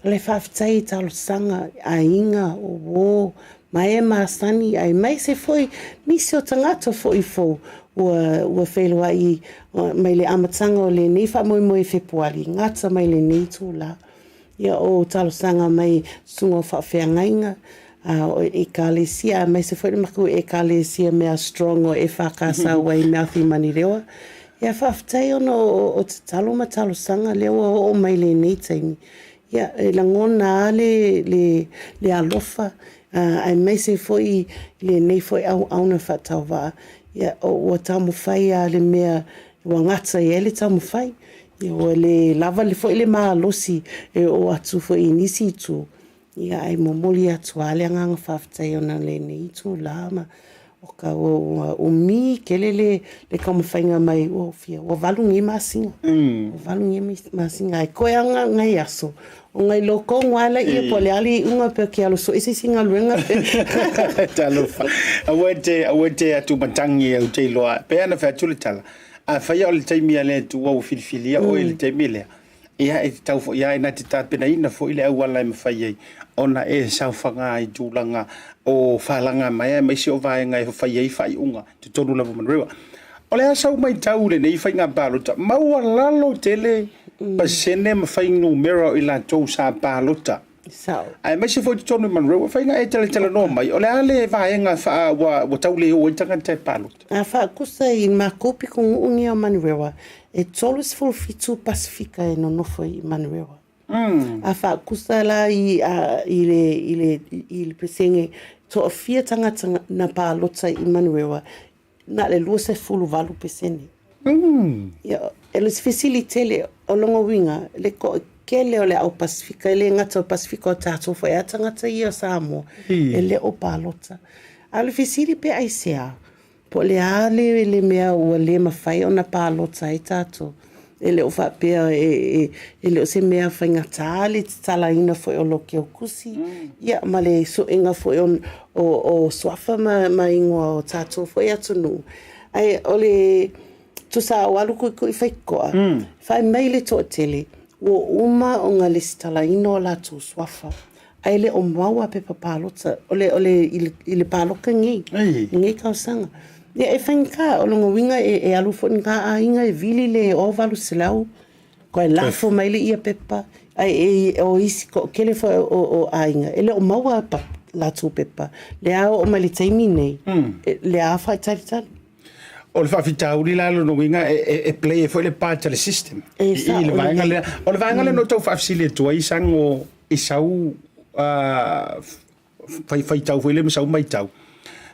o le faafetai i talosaga i aiga, o uo ma e masani aemaise foi nisi o tagata foi fou ua ua feiloai mai le amataga o lenei faamoemoe i Fepuari, gata mai lenei itula. Ia o talosaga mai susuga o faafeagaiga o Ekalesia aemaise foi le matou Ekalesia mea strong o EFKS ua i Mouth i Manurewa. Ia faafetai ona o tatalo ma talosaga lea ua oo mai i lenei taimi. Ia e lagona lava le le alofa aemaise foi lenei foi auauna faatauvaa. Ia ua taumafai lava i le mea ua gata i ai le taumafai. Ia ua le lava foi le malosi e oo atu foi i nisi itu, ia ae momoli atu lava le agaga faafetai ona o lenei itula ma o ka ua umi tele le taumafaiga mai ua fia ua valu nei masina. Ua valu nei masina ae toe lava nai aso ona iloa tonu lava laia po o le a le iuga pe ou te alu sue se isi galuega pe. Talofa. Aua e te aua e te atumatagi ou te iloa pei ona fai atu le tala. Afai o le taimi a le Atua ua filifilia oe i le taimi lea, ia e tatau foi lava ina te tapenaina foi le auala e mafai ai ona e saofaga i tulaga o falaga mai aemaise o vaega e fai ai faaiuga i totonu lava o Manurewa. O le a sau matau i lenei faiga palota, maualalo tele pasene ma fuainumera o i latou sa palota. Sao. Aemaise foi i totonu i Manurewa, faiga e talatalanoa mai, o le a le vaega faa, ua, ua tau le o ai tagata e palota? A faakusa i makou pitonuu nei o Manurewa, e 37 Pasefika e nonofo i Manurewa. A faakusa la i, a, i le, i le, i le pesene toafia tagata na palota i Manurewa, na o le 28 pesene. Ia, e le fesili tele, o lona uiga, le toatele o le au Pasefika, e le gata o Pasefika o tatou foi a tagata ia o Samoa, e le o palota. A o le fesili pe aisea, po o le a le, le mea ua le mafai ona palota ai tatou. E le o faapea e, e le o se mea faigata le tatalaina foi o lou keukusi, ia ma le suega foi o, o, o suafa ma, ma igoa o tatou foi atunuu. Ae o le tusa o alu tuitui faitotoa, fai mai le toatele, ua uma ona lesitalaina o latou suafa, ae le o maua pepa palota, o le, o le, i le, i le paloka nei, lenei tausaga. Ia e faigata, o lona uiga e, e alu foi lena aiga e vili le 800, toe lafo mai le ia pepa, ae e, o isi toatele foi o, o aiga, e le o maua pa, latou pepa. Lea oo mai le taimi nei, e, lea faatalitali. O le faafitauli la lona uiga e, e, e play ai foi le part a le system. E I, i le vaega lea. O le vaega lea na ou tau faafesili atu ai Sago i sau uh, faitau foi lea ma sau maitau.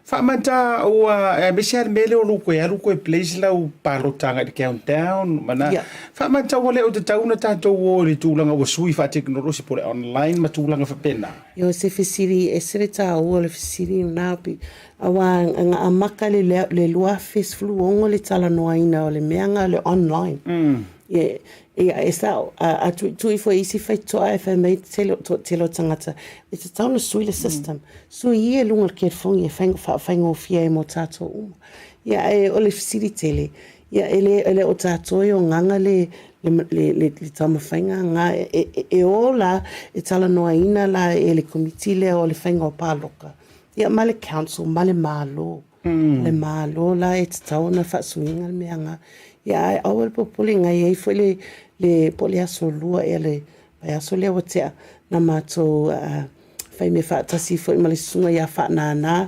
Faamata ua aemaise lava le mea lea o lou toe alu toe place lau palota agai i le countdown ma na. Yeah. Faamata ua le o tatau ona tatou o i le tulaga ua sui faatekonolosi po o le online ma tulaga faapena. Ioe se fesili e ese le taua o le fesili lena aua na amata le le 2016 le talanoaina o le mea lena o le online. Ia Ia, e sao, a, a tuitui foi isi faitotoa e fai mai tele, toatele o tagata, e tatau ona sui le system. Sui ia i luga o le telefoni e fai, faafaigofie ai mo tatou uma. Ia, ae o le fesili tele, ia, e le, e le o tatou e ogaga le, le, le, le, le taumafaiga lena, e, e, e o la, e talanoaina la e le komiti lea o le faiga o paloka, ia, ma le council, ma le Malo. Le Malo la e tatau ona faasuiga le mea nga. Ia ae aua le popole nga i ai foi le le po o le aso lua ea le vaiaso lea ua tea na matou fai mea faatasi foi ma le susuga ia Faanana.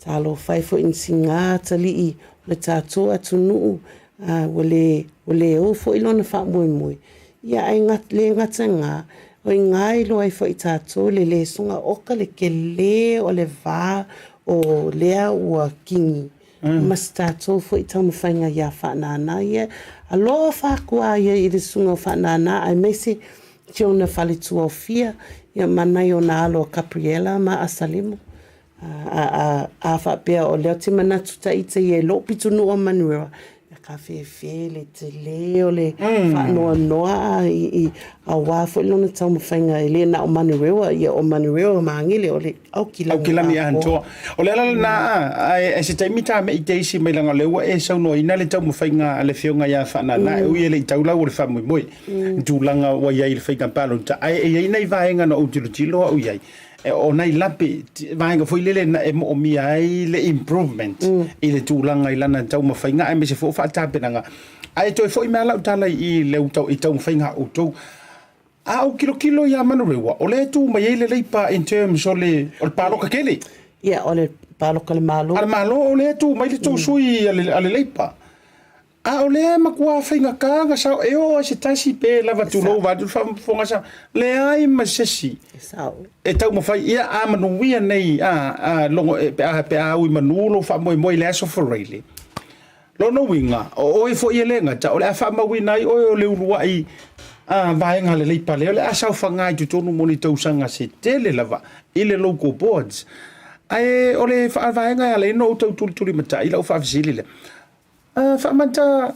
Talofa e foi i siga atalii o le tatou atunuu ua le ua le ou foi lona faamoemoe. Ia ae le gata nga, o i nga e iloa ai foi tatou le le soga oka le tele o le va o lea ua kini ma se tatou foi taumafaiga ia Faanana ia. Alofa atu a ia i le susuga o Faanana aemaise si ona faletuaofia ia ma nai ona alo a Gabriella ma Asalemo. A, a, a faapea o lea ou te manatu ta ita ia i lou pitonuu o Manurewa. kafefe le tele o le faanoanoa i auā foi lona taumafaiga e le na o Manurewa, ia o Manurewa ma Magele o le Aukilagi Aukilagi atoa. O le ala lena a, ae se taimi ta me i te isi mai leaga o lea ua e saunoaina le taumafaiga a le Afioga ia Faanana e ui e le i tau lau o le faamoemoe i tulaga ua i ai i le faiga palota ae e i ai nai vaega na ou tilotilo au i ai o nai lape, vaega foi lele na e moomia ai le improvement i le tulaga i lana taumafaiga aemaise foi o faatapenaga. Ae toe foi mai lava lau tala i le i taumafaiga a outou. A ou tilotilo ia Manurewa, o lea e tu mai ai le Leipa in terms o le, o le paloka tele. Ia, o le paloka a le Malo. A le Malo, o lea e tu mai le tou sui a le, a le Leipa. A o lea e matua faigata ona sao, e oo lava i se tasi pe lava tulou vaeatu le faafofoga sa, leai ma se isi e taumafai. Ia, a manuia nei, a, a logo, pe a, pe a ui manu lou faamoemoe i le Aso Faraile, lona uiga, o oe foi e le gata, o le a faamauina ai oe o le uluai a, vaega a le Leipa lea o le a saofaga i totonu mo ni tausaga se tele lava i le local boards. Ae o le vaega e ala ai ona ou tau tulitulimatai lau faafesili lea, Faamata,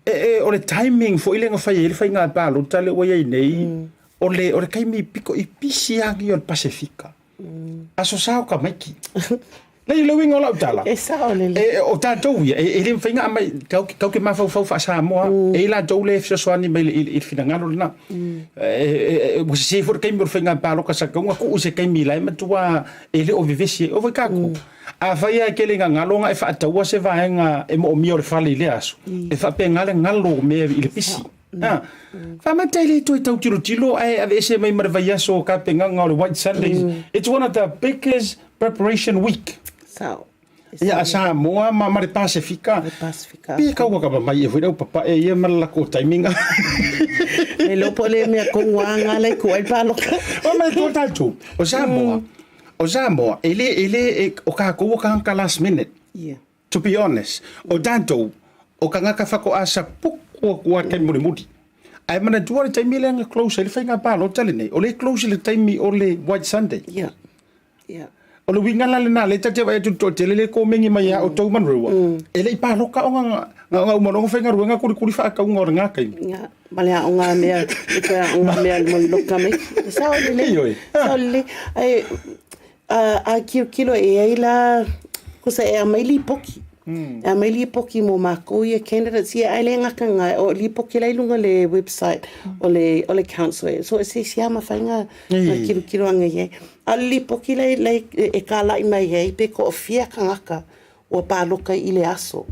e, o le timing foi lea na fai ai le faiga palota lea ua i ai nei, o le, o le taimi pito i pisi agi o le Pasefika. Aso Sa o Tamaiti. Lei le uiga o lau tala. E sao lelei. E, o tatou ia, e, e le mafai ona aumai, tatou, tatou te mafaufau faa-Samoa, e i latou lea e fesoasoani mai i le, i le finagalo lena. E, e, e, ua sese foi le taimi o le faiga palota sa tatau ona tuu i se taimi la e matua e le o vevesi ai. O foi tatou, Afai lava e tele ina galo ona e faataua se vaega e moomia o le fale i lea aso, e faapena le galo o mea i le pisi. A, faamata e le toe tau tilotilo ae aveese mai ma le vaiaso o tapenaga o le White Sundays. It's one of the biggest preparation week. Sao. Ia, a Samoa ma, ma le Pasefika. Le Pasefika. Pe kaua ka mamai e foi lau papae ia ma le lakou timing. Le iloa po o le mea kogu a nga lai ku ai le paloka. O mai ko tatou, o Samoa, O Samoa, e le, e le, e, o kākou o kāngata last minute. Yeah. To be honest, o tātou, o kangaka whakoasa puku aku a taimi mulimuli. Ae manatua le taimi lea na close ai le faiga palota lenei, o le close i le taimi o le White Sunday. Yeah. Yeah. O le uiga la lena, lea ta te vaai atu i le toatele lea e komeni mai ia outou Manurewa, e le i paloka ona na, na uma loa ona faigaluega kulikuli faatauga o lena taimi. Yeah. Ma le aoga mea, le toe aoga mea mo le loka mai. E sao lelei. Ioe. Sao lelei. Ae, a, a kilokilo e ai la, kosa e aumai lipoki. E aumai lipoki mo makou ia candidates ia, ae le gata nga, o lipoki la i luga o le website o le, o le council. E so e se isi lava mafai nga, nga kilokilo anga i ai. A o le lipoki la, la e kala'i mai ai pe toafia tagata ua paloka i le aso.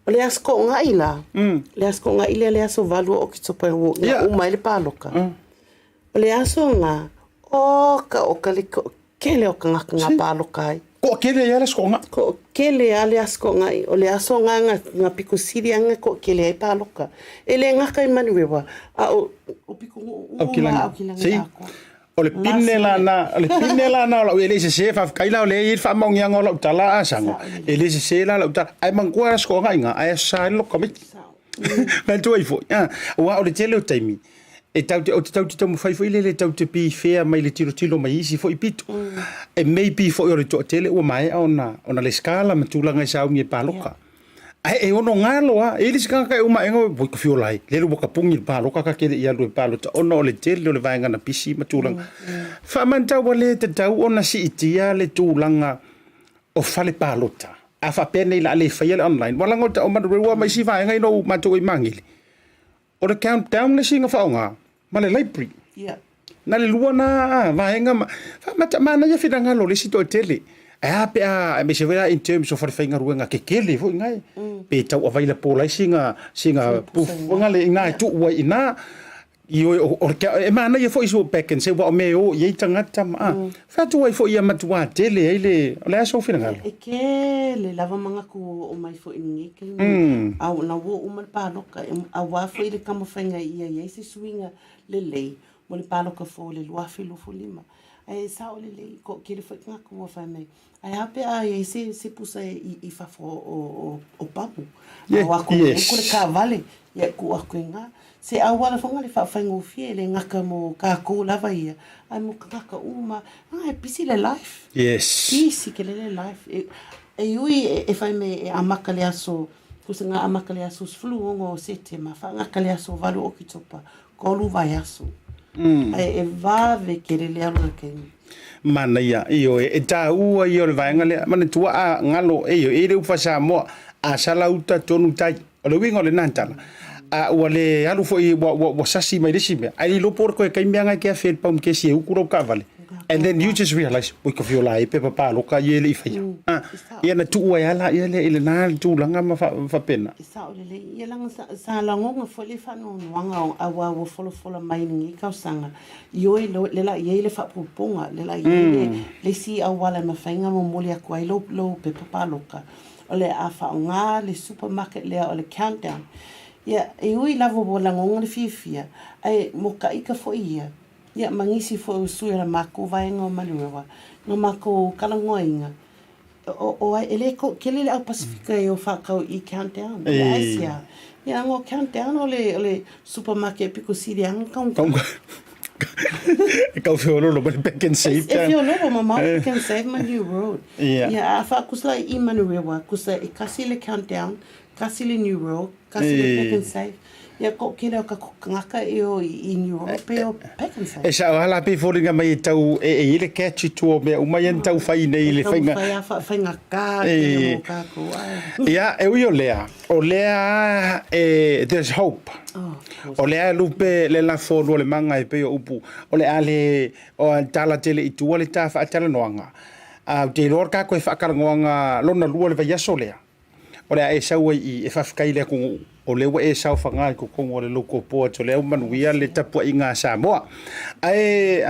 O le Aso Toonga'i la, le Aso Toonga'i lea le aso valu o Oketopa na uma ai le paloka. O le aso nga, oka oka le to'atele o tagata na paloka ai. To'atele ai le Aso Toonga'i. To'atele a le Aso Toonga'i. O le aso nga nga piko sili a nga to'atele ai paloka. E le gata i Manurewa, a o Pikonuu uma Aukilagi atoa. O le pine la na, o le pine la na o lau, e le i sese, faafetai la o lea e i ai le faamaoniaga o lau tala a Sago, e le sese la lau tala, ae manatua le Aso Toonga'i ae Aso Sa ai le loto tamaiti. Manatua ai foi, aua o le tele o taimi, e tatou te, ou te tatou te taumafai foi lele tatou te be fair mai le tilotilo mai isi foi pito. E maybe foi o le toatele ua maea ona, ona lesitala ma tulaga e sauni e paloka. Ae e ono galo lava, e i ai le isi tagata e uma ae oi ka fiola ai, lele ua tapuni le paloka ta te le i alu e palota ona o le tele o le vaega na pisi ma tulaga. Faamantau ua le tatau ona siitia le tulaga o fale palota. A faapea nei o le a le faia le online, ua laga o Manurewa ma isi vaega ina ua matou ai i Magele. O le countdown le isi na faaaoga ma le library. Yeah. Na le lua na vaega ma faamata manaia finagalo o le isi toatele. Ae a pe a aemaise foi la in terms o falefaigaluega kekele foi ina pe tau available ai sina sina pufuga le ina e tuu ai ina ioe o le e manaia foi so back and say aua o mea e o i ai tagata ma a fai atu ai foi ia matua tele ai le o le a sou finagalo. E kele lava manatu o mai foi i lenei taimi a na ua uma le paloka auā foi le taumafaiga ia i ai se suiga lelei mo le paloka fou i le 2025. Ae sao lelei, toatele foi tagata ua fai mai, ae a pe a i ai se, se pusa i, i fafo o, o, o Pamu. A o atu nei ko le taavale, ia e tuu atu i ina. Se auala foi le faafaigofie, e le gata mo tatou lava ia, ae mo tagata uma. A e pisi le life. Yes. Pisi tele le life. E, e ui e, e fai mai e amata le aso. Kusa nga amaka le aso 16 o Setema, whaangaka le aso 8 o Oketopa, kolu vaiaso. Ae e vave kele le alu o le kaimi. Manaia, ioe, e taua ia o le vaega lea. Manatua a galo, e ioe, e le upu Samoa, a sala uta tonu tai. O le uiga o lena tala, a ua le alu foi, ua, ua, ua sasi mai le isi mea, ae le iloa po o le koe taimi lava e te afe ai i le paumikesi e uku lau taavale. And then you just realize, oi ka fiola e pepa paloka ia e le i faia. Ah, ia na tuu ai lava laia lea i lena tulaga ma faapena. E sao lelei. Ia leaga sa, sa lagona foi le faanoanoaga o aua ua folafola mai i lenei tausaga, ioe le la i ai le faaopoopoga, le la i ai le, le isi auala e mafai ona momoli atu ai lou, lou pepa paloka. O le a faaaoga le supermarket lea o le Countdown. Ia, e ui lava ua lagona le fiafia, ae mokaika foi ia, ia ma nisi foi o sui o le makou vaega o Manurewa, na makou talanoaina, o, o ai, e le toatele le au Pasifika e o faatau i Countdown. Ia, aisea? Ia, o Countdown o le, o le supermarket pito sili lava ona taugata. E tau feololo ma le Pak'nSave. E feololo mamao Pak'nSave ma New World. Ia, a faakusa la i Manurewa, kusa e kasi le Countdown, kasi le New World, kasi le Pak'nSave. Ia, toatele o tatou tagata e o i New World pe o Pak'nSave. E sao lava la pei e foliga mai e tau e i ai le catch i tua o mea uma ia na tau fai nei i le faiga. E taumafai lava faafaigata tele mo tatou. Ia, e ui o lea, o lea lava e, there's hope. O lea e lupe le lafo lua le maga e pei o upu, o le a le tala tele i tua le ta faatalanoaga. A ou te iloa o le ta toe faatalanoaga lona lua le vaiaso lea, o le a e sau ai i i e faafetai i le atunuu, o lea ua e saofaga i totonu o le local board, o lea ua manuia le tapuaiga a Samoa. Ae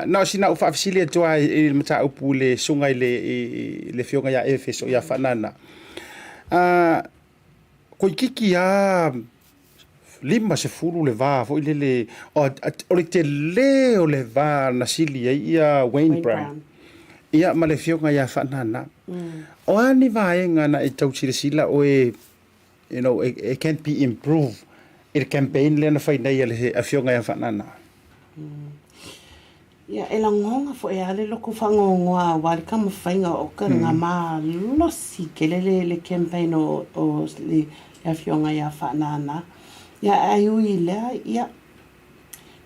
na o sina au faafesili atu lava i le mataupu i le susuga i le Afioga ia Efeso ia Faanana. Toeitiiti lava 50 le va foi lele, o le tele o le va na sili ai ia Wayne Brown ia ma le afioga ia Faanana. O a ni vaega na e tau silasila oe, you know, it can be improved i le campaign lea na fai nei a le afioga ia Faanana? Ia, e lagona foi lava le loko faanoanoa aua le taumafaiga o ka nga malosi tele le le campaign o o le afioga ia Faanana. Ia, ae ui i lea, ia,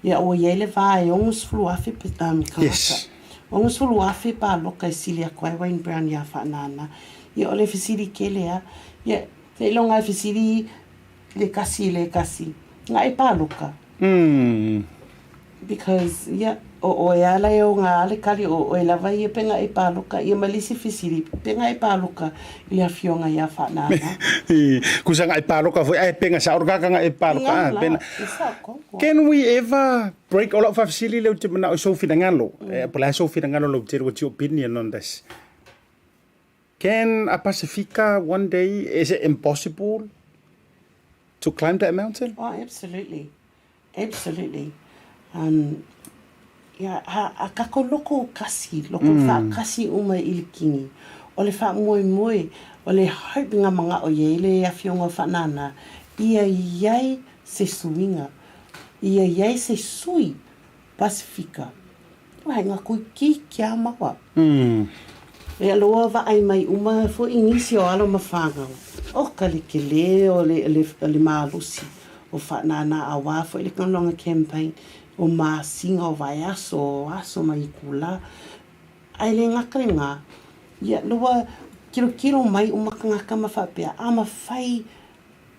ia ua i ai le va e 60,000 tagata. Yes. 60,000 paloka e sili atu ai Wayne Brown ia Faanana. Ia, o le fesili tele lava, ia, seiloga e fesili le kasi i le kasi, nga e paloka. Because, ia, o oe a la e o nga ale kali o oe lava ia pe nga e paloka ia ma le isi fesili pe nga e paloka i le afioga ia Faanana. Kusa nga e paloka foi ae pe nga sa orga ka nga e paloka a pe na. Can we ever break o lau faafesili lea ou te manao i sou finagalo po o le a sou finagalo lautele what's your opinion on this? Can a Pasifika one day is it impossible to climb that mountain? Oh, absolutely. Absolutely. Um, ia, a, a kako loko kasi, loko mm. whaakasi uma i le kingi. O le whaamoemoe, o le hope nga mangao ia i le awhionga o whanana, ia iai se suinga, ia iai se sui Pasifika. Wai, nga kui ki kia maua. Mm. Ia loa vaai mai uma foi i nisi o alo ma whanau. O ka le kele o le, le, le malosi o whanana a wā foi le kanolonga campaign o masinga o vaiaso o aso ma ikula. Ai le ngaka le ngā. Ia loa kilokilo mai uma kangaka ma whapea a ma whai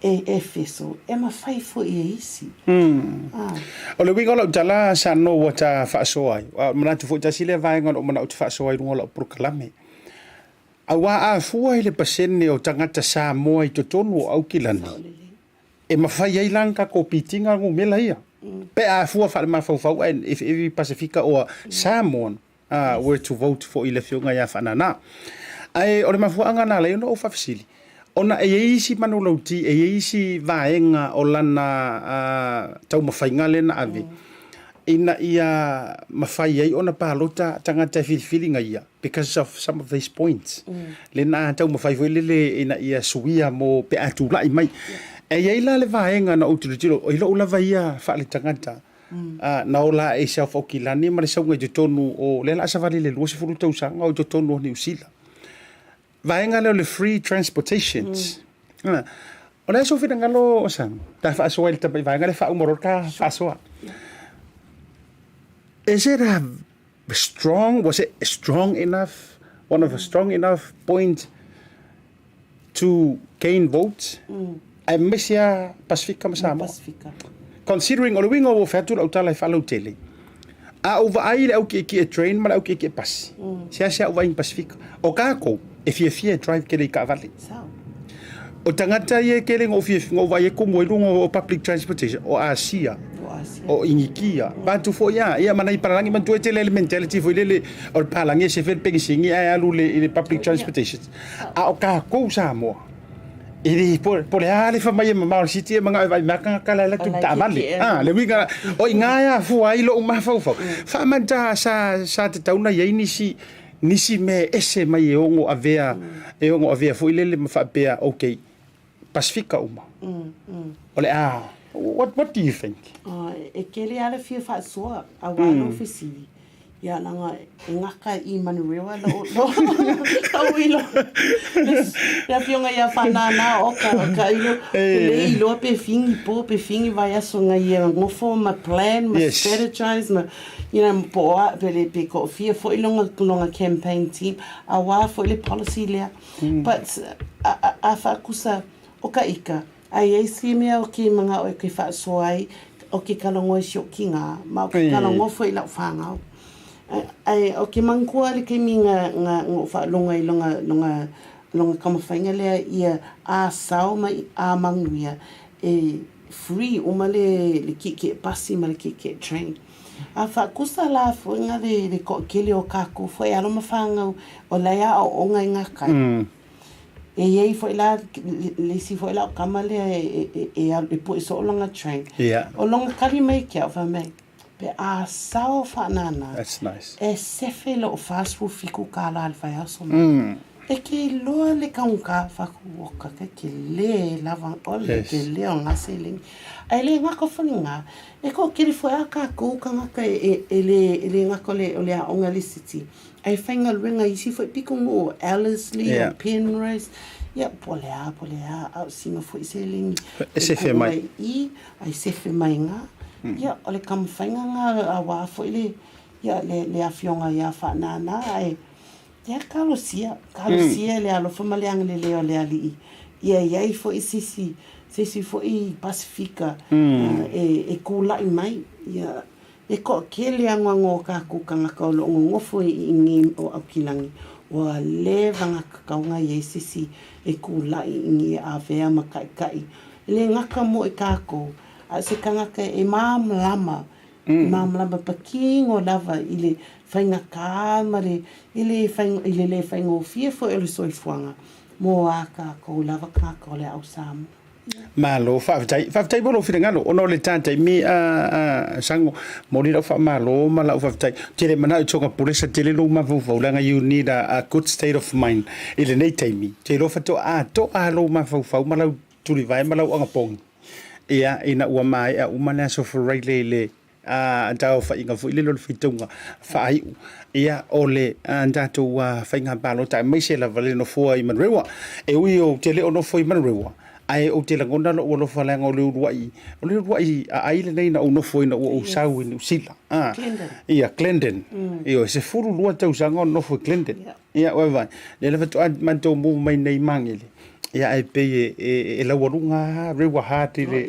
e Efeso, e mafai foi e isi. Ah. O le uiga o lau tala sa no ua ta faasoa ai. Ua manatu foi tasi lea vaega na ou manao ou te faasoa ai i luga o lau polokalame. Aua a fua i le pasene o tagata Samoa i totonu o Aukilani, e mafai ai la ni tatou pitiga numera ia. Pe a fua faalemafaufau ae if every Pasifika or Samoan were to vote for i le Afioga ia Faanana. Ae o le mafuaaga na ala ai ona ou faafesili, ona e i ai isi manulauti, e i ai isi vaega o lana taumafaiga lea na ave, ina ia mafai ai ona palota tagata e filifili ia because of some of these points. Lea na taumafai foi lele ina ia suia mo pe a tulai mai. E i ai la le vaega na ou tilotilo, i lou lava ia faaletagata, Ā, na ola ae i South Aukilani ma le sauga i totonu o, lea la a savali i le 20 tausaga o i totonu o Niu Sila. Vaega lea o le free transportations. O le a sou finagalo o Sam, pe a faasoa i le tamai vaega lea faauma loa le ta faasoa. Is it a strong, was it strong enough, one of a strong enough point to gain votes? Aemaise lava Pasefika ma Samoa. Pasefika. Considering o le uiga ua fai atu lau tala e faalautele, a ou vaai i le au kiekie train ma le au kiekie pasi, seasea ou vaai i Pasefika. O kākou, e fiafia e drive tele i taavale. Sao. O tagata ia e tele na ou fiafia, na ou vaai e tumu ai luga o public transportation, o Asia, O Asia. o Inikia, vaeatu foi a, ia ma nai palalagi, manatua e tele le mentality foi lele, o le palagi e sefe le penisini ae alu i le public transportation. A o kākou Samoa, E le, po, po le a le fai mai e mamao le city e manao e vaai mai tagata la e alu atu i le taavale. A, le uiga, o i ina e afua ai lou mafaufau. Faamata sa, sa tatau ona i ai nisi, nisi mea e ese mai e ono avea, e ono avea foi lele ma faapea, okay, Pasefika uma. O le a, what, what do you think? E tele lava le fia faasoa aua lou fesili. Ia leaga e gata i Manurewa lou lou iloa le afioga ia Faanana o ka o ka iloa ke le iloa pe figi po pe figi vaiaso ngai ia nofo ma plan ma strategize ma you know po o a pe le pe toafia foi lona lona campaign team aua foi le policy lea but a a a faakusa o ka ika A i ai se mea o ke manaʻo e ke faasoa ai, o ke kalagoa i si oʻu kīnā, ma o ke kalagoa foi i laʻu whānau. Ae o ke manatua le taimi na, na, na oʻu faalogo ai lona, lona, lona taumafaiga lea ia a sao ma a manuia e free uma le, le kiekie pasi ma le kiekie train. A faakusa la foi na le, le toʻatele o kākou foi alo ma whānau o la e aʻoaʻoga i ngā kai. E i ai foi la le isi foi la o kama lea e e e e pue soo lona train. Yeah. O lona kali mai ke au fai mai, pe a sao whaanana. That's nice. E sefe loo 47 kālā le vaiaso mai. E ke iloa le kaunga whaku o ka ke ke le lava o le ke le o ngā seleni. Ae le ngako foni ngā, e ko kere foi a kākou kangaka e, e, e le, e le ngako le, o le aonga le city. Ae faigaluega i isi foi piko mo o Ellerslie, yeah. o Penrose, ia, po le a, po le a, a o sina foi seleni. E sefe mai. I, ai sefe mai ngā. Ia, o le taumafaiga ngā auā foi le, ia, le, le afioga ia Faanana, ae, ia, talosia, talosia le alofa ma le agalelei o le Alii. Ia i ai foi se isi, se isi foi Pasefika e, e kula'i mai, ia, E toʻatele agoago o kākou kānaka o lo o nonofo i ʻIni o ʻAukilani, ua leva nā kakaoga i ai se isi e kūlaʻi ʻIni e ʻAwea ma kaʻikaʻi. E le gata mo i kākou, a o se kanaka e māmalama, e māmalama pakino lava i le faigātā ma le, i le i le lē faigofie foi o le soifuaga mo a kākou lava kānaka o le au Samoa. Malo, faafetai. Faafetai mo lou finagalo, ona o le ta taimi a, a Sango, momoli lau faamalo ma lau faafetai. Ou te le manao i toga pulesa tele lou mafaufau, leaga you need a, a good state of mind i lenei taimi. Ou te iloa faatoa atoa lou mafaufau ma lau tulivae ma lau agapogi, ia, ina ua maea uma le Aso Faraile i le a taaofaiga foi lele o le faitauga faaiu ia o le tatou faiga palota aemaise lava le nofoa i Manurewa. E ui ou te le o nofo i Manurewa, ae ou te lagona lou alofa leaga o le uluai, o le uluai aai lenei na ou nofo ai ina ua ou sau i Niu Sila. Ia, Glendon. Ioe, 12 tausaga o nofo i Glendon. Ia, ua vaai, lea lava faatoa matou move mai nei i Magele, ia ae pei e laualuga lava rewa hard i le,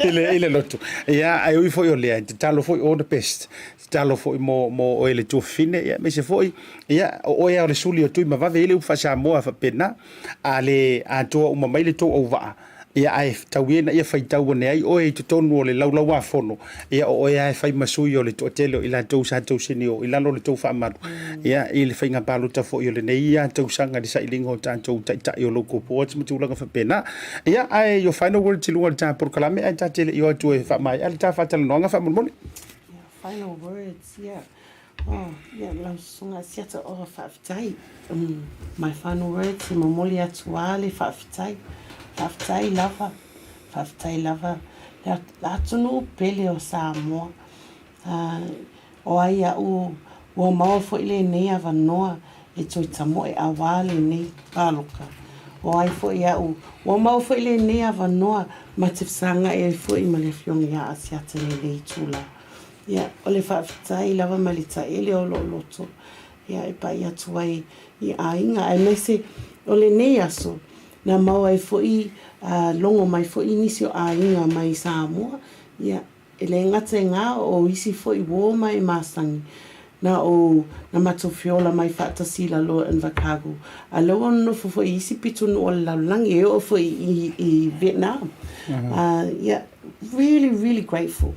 i le, i le loto. Ia, ae ui foi o lea, e tatalo foi all the best, tatalo foi mo, mo oe le tuafafine, ia, aemaise foi, ia, o oe lava o le suli o Tuimavave, e i ai le upu faa-Samoa e faapena, a le atoa uma mai le tou auvaa, Ia, ae tau ia ina ia faitau ane ai oe i totonu o le laulauāfono, ia, o oe lava e fai ma sui o le toatele o i latou sa tausinio i lalo o le tou faamalu, ia, i le faiga palota foi o lenei tausaga i le sailiga o tatou taitai o local boards ma tulaga faapena. Ia, ae your final words i luga o le ta polokalame ae ta te le i o atu e faamaea le ta faatalanoaga faamolemole. Yeah, final words, yeah. Oh, yeah, lau susuga Asiata, oh, faafetai. My final words, e momoli atu a le faafetai. Faafetai lava, faafetai lava. Le atunuu pele o Samoa. O ai aʻu ua maua foi lenei avanoa e toe tamoe auā lenei pāloka. O ai foi a'u, ua maua foi lenei avanoa ma te fesagai ai foi ma le Afioga ia Asiata i lenei itula. Ia, o le faafetai lava ma le taele o lou loto, ia, e pai atu ai i aiga, aemaise o lenei aso, na maua ai foi, a logo mai foi nisi o aiga mai Samoa, ia, E le gata i ngā o isi foi uō mai masani, na o na matou feola mai faatasi i lalo o Invercargill, a lea ua nonofo foi i isi pitonuu o le lalolagi, e oo foi i, i Vietnam. Uh, yeah, really, really grateful.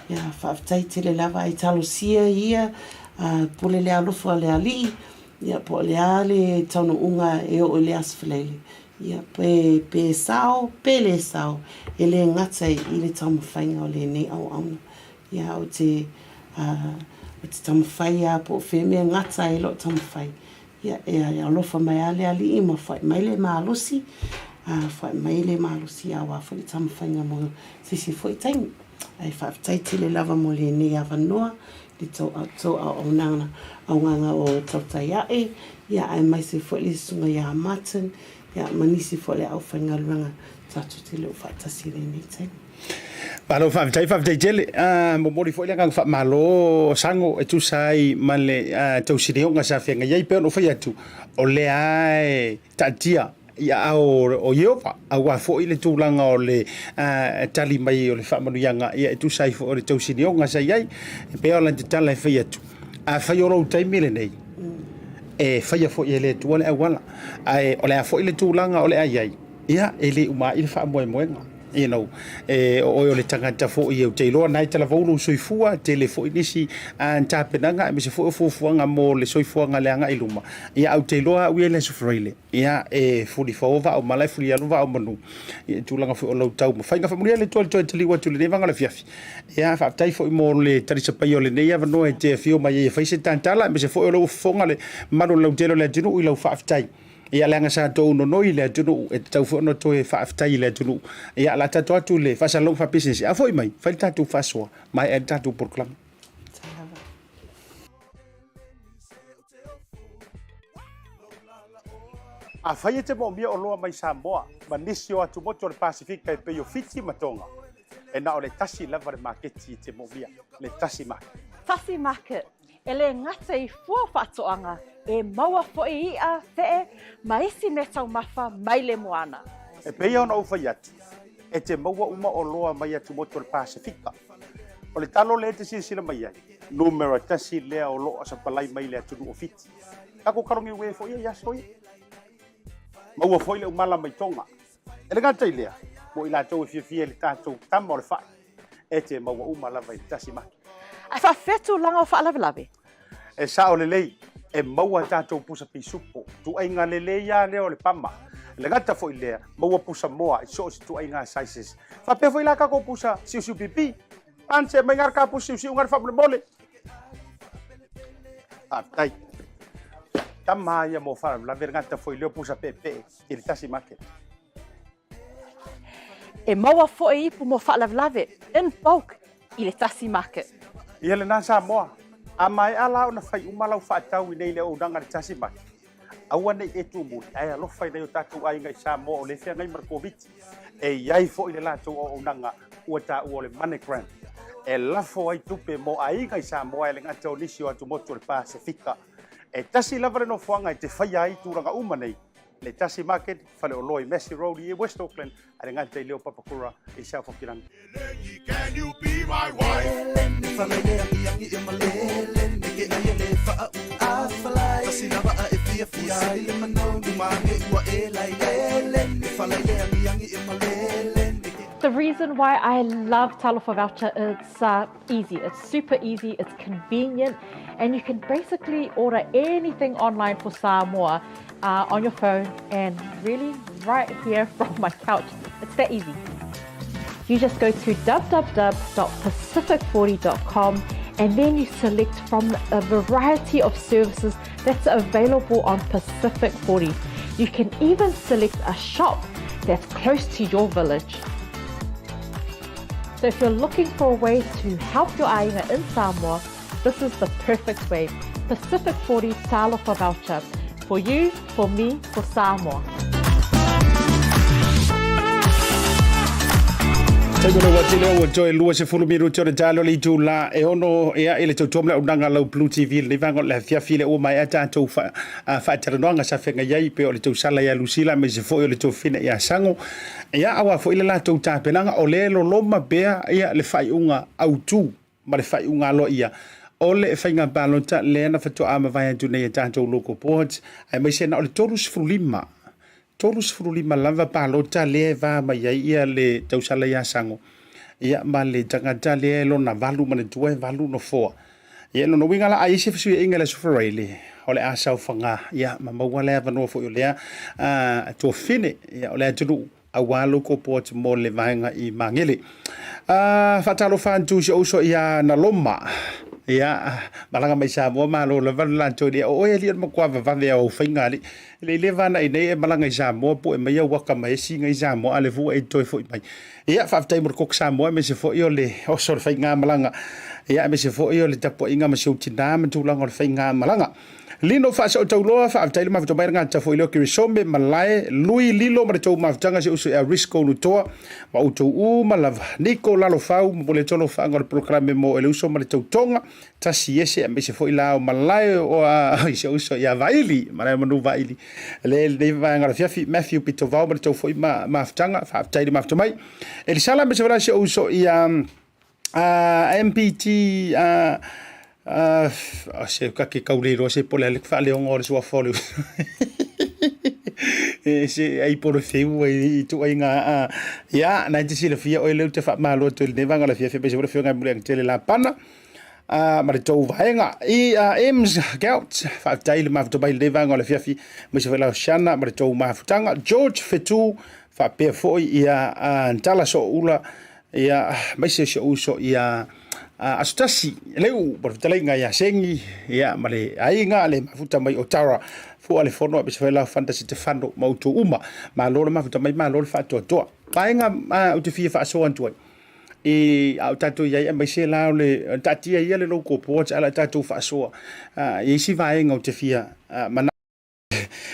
Yeah, faafetai tele lava ai talosia ia, uh, pule le alofa o le Alii, yeah, po o le a le taunuuga e oo i le Aso Faraile. Ia, pe, pe sao, pe le sao, e le gata i le taumafaiga o lenei auauna. Ia, o te, uh, o te taumafai a po o fea mea gata ai lou taumafai. Ia, e alofa mai a le Alii ma whai mai le malosi, uh, whai mai le malosi auā foi le taumafaiga mo se isi foi taimi. Ae faafetai tele lava mo lenei avanoa i le tou, tou auaunaga, augaga o tautai ae, ia aemaise foi le susuga ia Martin, ia ma nisi foi o le aufaigaluega tatou te le o faatasi i lenei taimi. Malo faafetai, faafetai tele. Uh, momoli foi le agaga faamalo Sago e tusa ai ma le uh, tausilioga sa feagai ai pei ona ou fai atu, o lea e taatia i aao o Ieova, aua foi le tulaga o le tali mai o le faamanuiaga, ia e tusa ai foi o le tausinioga sa i ai. E pei o lana tatala e fai atu, afai o lou taimi lenei, e faia foi e le Atua le auala, ae o le a foi le tulaga o le a i ai, ia, e le uma ai le faamoemoega. You know, e, o oe o le tagata foi ou te iloa na e talavou lou soifua, tele foi nisi tapenaga aemaise foi o fuafuaga mo le soifuaga le agai i luma. Ia, ae ou te iloa au ia i le Aso Faraile, ia, e fulifao vaa o mala, e fulialu vaa o manu, ia, i tulaga foi o lau taumafaiga. Faamanuia le Atua i le toe taliu atu i lenei vaega o le afiafi. Ia, faafetai foi mo le talisapaia o lenei avanoa e te afio mai ai e fai se tatala, aemaise foi o lea ua fofoga le mamalu o le lautele o le atunuu i lau faafetai. Ia, leaga sa tou nonoi i le atunuu, e tatau foi ona toe faafetai i le atunuu. Ia, o le a tatou atu i le faasalalauga faapisinisi. A foi mai, fai le tatou faasoa, maea ai le tatou polokalame. Afai e te moomia oloa mai Samoa ma nisi o atumotu o le Pasefika e pei o Fiti ma Tonga, e na o le tasi lava le maketi e te moomia, le Tasi Market. Tasi Market, e le gata i fua faatoaga, e maua foi i'a, fe'e, ma isi meataumafa mai le moana. E pei ona ou fai atu, e te maua uma oloa mai atumotu o le Pasefika. O le talo lea e te silasila mai ai, numera tasi lea o lo o sapalai mai le atunuu o Fiti. Tatou kalogi uē foi ia i aso ia. Maua foi le umala mai Tonga. E le gata i lea, mo i latou e fiafia i le tatou tama o le fai, e te maua uma lava i le tasi maki. Ae faafefea tulaga o faalavelave? E sao lelei, e maua tatou pusa pisupo, tuaiga lelei lava lea o le pama. E le gata foi i lea, maua pusa moa i so o se tuaiga sizes. Faapea foi la tatou pusa siusiu pipi. Ance mai ngā ka pusa siusiu ngā faamolemole. Faafetai. Tama ia mo faalavelave le gata foi lea o pusa peepee i le tasi market. E maua foi ipu mo faalavelave in bulk i le tasi market. Ia lena Samoa, a maea la ona fai uma lau faatau i nei le auaunaga i le tasi market, aua nei e tumuli ae alofa i nai o tatou aiga i Samoa o lea e feagai ma le Koviti. E i ai foi le latou auaunaga ua taua o le MoneyGram e lafo ai tupe mo aiga i Samoa e le gata o nisi o atumotu o le Pasefika. E tasi lava le nofoaga e te faia ai tulaga uma nei, le Tasi Market, faleoloa i Massey Road i West Auckland, a le gata i lea o Papakura i South Hokirangi. The reason why I love Talofa Voucher it's uh, easy. It's super easy, it's convenient, and you can basically order anything online for Samoa uh, on your phone and really right here from my couch. It's that easy. You just go to www.pacific40.com and then you select from a variety of services that's available on Pacific 40. You can even select a shop that's close to your village. So if you're looking for a way to help your aiga in Samoa, this is the perfect way. Pacific 40 Talofa Voucher. For you, for me, for Samoa. Taimi o le ua tele ua toe 20 minuti o le talo le itula e ono ia i le tautua ma le auaunaga a lau Blue TV lenei vaega o le afiafi le ua maea tatou faatalanoaga sa feagai ai pei o le tausala ia Lusila aemaise foi o le tofina ia Sago ia aua foi le latou tapenaga o lea e loloma pea ia le faaiuga autu ma le faaiuga aloaia o le faiga palota lea na faatoa mavae atu nei e tatou local boards aemaise na o le 35 35 lava palota lea e va mai ai ia le tausala ia Sago ia ma le tagata lea e lona valu manatua e valu nofoa. Ia lona uiga la a i ai se fesuiaiga i le Aso Faraile o le a saofaga ia ma maua le avanoa foi o lea tuafafine ia o le atunuu aua local boards mo le vaega i Magele. Faatalofa atu i si ou uso ia Naloma. Ia, malaga mai Samoa, malo lava le latou ia. O oe alii o le matua vavave o au faiga alii. Le le vana i nei e malaga i Samoa, pue mai au aka ma esi i Samoa, a le fua e toe foi mai. Ia, faafetai mo le koko Samoa, aemaise foi o le oso o le faigamalaga. Ia, aemaise foi o le tapuaiga ma si ou tinā ma tulaga o le faigamalaga. Lino Faasootauloa, faafetai le mafuta mai le gata foi leo Kirisome, Malae, Lui Lilo ma le tou mafutaga si uso ia Risco Lutoa ma outou uma lava. Niko Lalofau, momoli atu alofaaga o le polokalame mo ele uso ma le tautoga, tasi ese aemaise foi la o Malae o a i si uso ia Vaili, Malae o Manu Vaili. Le lenei vaega o le afiafi, Matthew Pitovao ma le tou foi ma mafutaga, faafetai le mafuta mai. Elisala aemaise foi la si uso ia MPT se ka ke kau le iloa se po o le a le faaleoga o le suafa o le uso e se ai po o le feu ai i tuaiga ia na e te silafia oe lea ou te faamalo atu i lenei vaega o le afiafi aemaise foi le afioga ia Muliagatele Lapana ma le tou vaega i Ems Gout faafetai le mafuta mai i lenei vaega o le afiafi aemaise foi lau Shana ma le tou mafutaga George Fetu faapea foi ia Tala Sooula Ia, aemaise si ou uso ia Aso Tasi, Leu, ma le fetalaiga ia Sengi, ia, ma le aiga, le mafuta mai o Tara, fua le fono, aemaise foi lau Fanta Setefano ma outou uma. Malo le mafuta mai, malo le faatoatoa. Vaega ou te fia faasoa atu ai, i a o tatou i ai, aemaise la o le taatia ia le local boards, ae o le a tatou faasoa i isi vaega ou te fia manao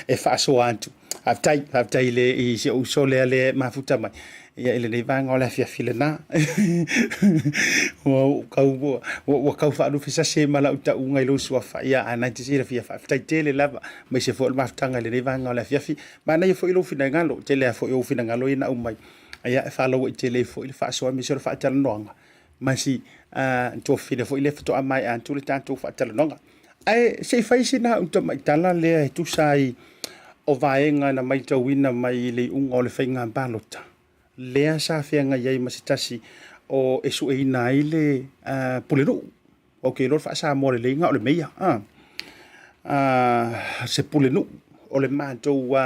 e faasoa atu. Faafetai, faafetai i le i si ou uso lea le mafuta mai. Ia i lenei vaega o le afiafi lena. Ua kau ua, ua kau faalupe sase ma lau tauga i lou suafa. Ia ae na te silafia faafetai tele lava aemaise foi o le mafutaga i lenei vaega o le afiafi. Manaia foi lou finagalo, tele lava foi ou finagalo ia na aumai. Ia e faalauaitele ai foi le faasoa aemaise o le faatalanoaga ma si tuafafine foi lea faatoa maea atu le tatou faatalanoaga. Ae se i fai sina au tamaitala lea e tusa ai o vaega na matauina mai i le iuga o le faiga palota lea sa feagai ai ma se tasi o e sueina ai le Pulenuu. Ou te iloa o le faa-Samoa lelei na o le meia. Se Pulenuu o le matou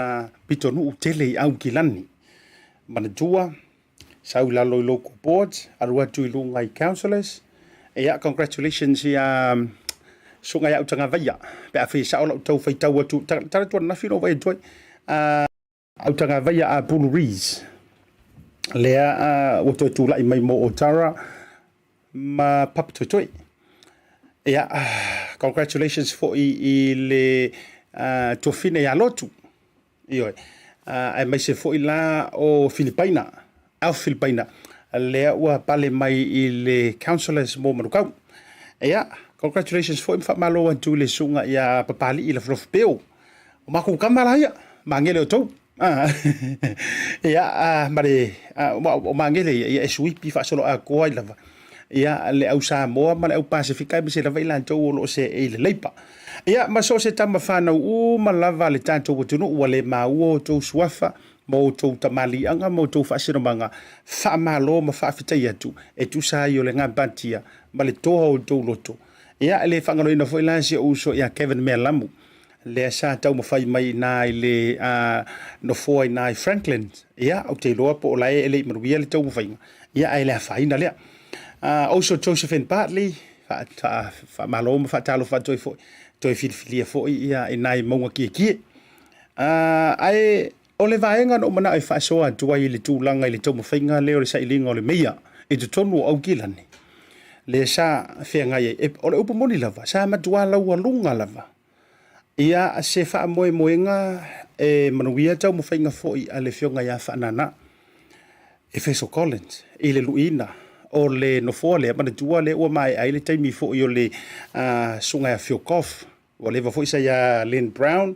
pitonuu tele i Aukilani. Manatua sau i lalo i local boards, alu atu i luga i councillors. Ia, congratulations ia Susuga ia Autagavaia, pe a fai e sao lau tau faitau atu, tala atu ananafi na ou vaai atu ai. Autagavaia a Pulu Rees, lea ua toe tulai mai mo Otara ma Papatoetoe. Ia, congratulations foi i le tuafafine ia Lotu. Ioe. Aemaise foi la o Filipaina, Alf Filipaina, lea ua pale mai i le Councillors mo Manukau. Ia, congratulations foi ma faamalo atu i le susuga ia Papali'i Lafulofu Peo. O makou tama la ia, magele outou. Ia, ma le, o magele ia, ia e suipi faasoloatoa ai lava. Ia, le au Samoa ma le au Pasefika aemaise lava i latou o lo o seei i le Leipa. Ia, ma so o se tama fanau uma lava a le tatou atunuu ua le maua outou suafa ma outou tamaliiaga ma outou faasinomaga, faamalo ma faafetai atu e tusa ai o le gapatia ma le toa o outou loto. Ia, e le faagaloina foi la si ou uso ia Kevin Mealamu, lea sa taumafai mai i ina i le nofoa i ina i Franklin. Ia, ou te iloa po o la e le i manuia le taumafaiga, ia ae le afaina lea. Also Josephine Bartley, faamalo ma faatalofa atu ai foi, toe filifilia foi ia i nai mauga kiekie. Ae o le vaega na ou manao e faasoa atu ai i le tulaga i le taumafaiga lea o le sailiga o le meia i totonu o Aukilani, lea sa feagai ai. O le upu moni lava, sa matua laualuga lava ia se faamoemoega e manuia taumafaiga foi a le Afioga ia Faanana. Efeso Collins i le luiina o le nofoa lea, manatua lea ua maea ai le taimi foi o le susuga ia Phil Goff. Ua leva foi sa ia Len Brown,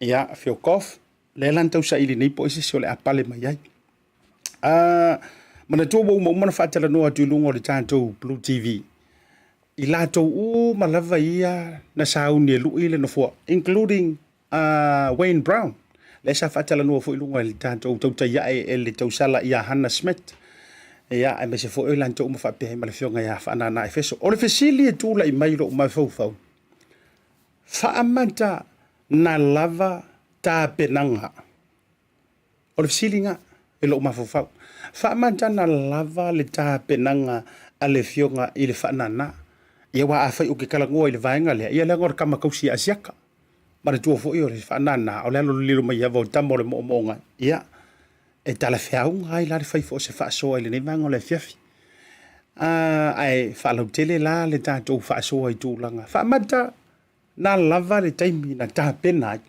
ia Phil Goff, lea la na tausaili nei po o ai se isi o le a pale mai ai. Manatua ua uma uma ona faatalanoa atu i luga o le tatou Blue TV i latou uma lava ia na sauni e lui le nofoa, including a Wayne Brown, lea sa faatalanoa foi i luga i le tatou tautai ae e le tausala ia Hannah Smith, ia, aemaise foi o i latou uma faapea ai ma le afioga ia Faanana Efeso. O le fesili e tulai mai i lou mafaufau, faamata na lava tapenaga? O le fesili lena i lou mafaufau. Faamata na lava le tapenaga a le afioga i le Faanana? Ia aua afai ou te talanoa i le vaega lea, ia leaga o le tama tausi a Asiata. Manatua foi o le Faanana, o le alo lilo mai ava o tama o le moomooga. Ia, e talafeauga ai la le fai foi o se faasoa i lenei vaega o le afiafi. Ae faalautele la le tatou faasoa i tulaga. Faamata na lava le taimi na tapena ai.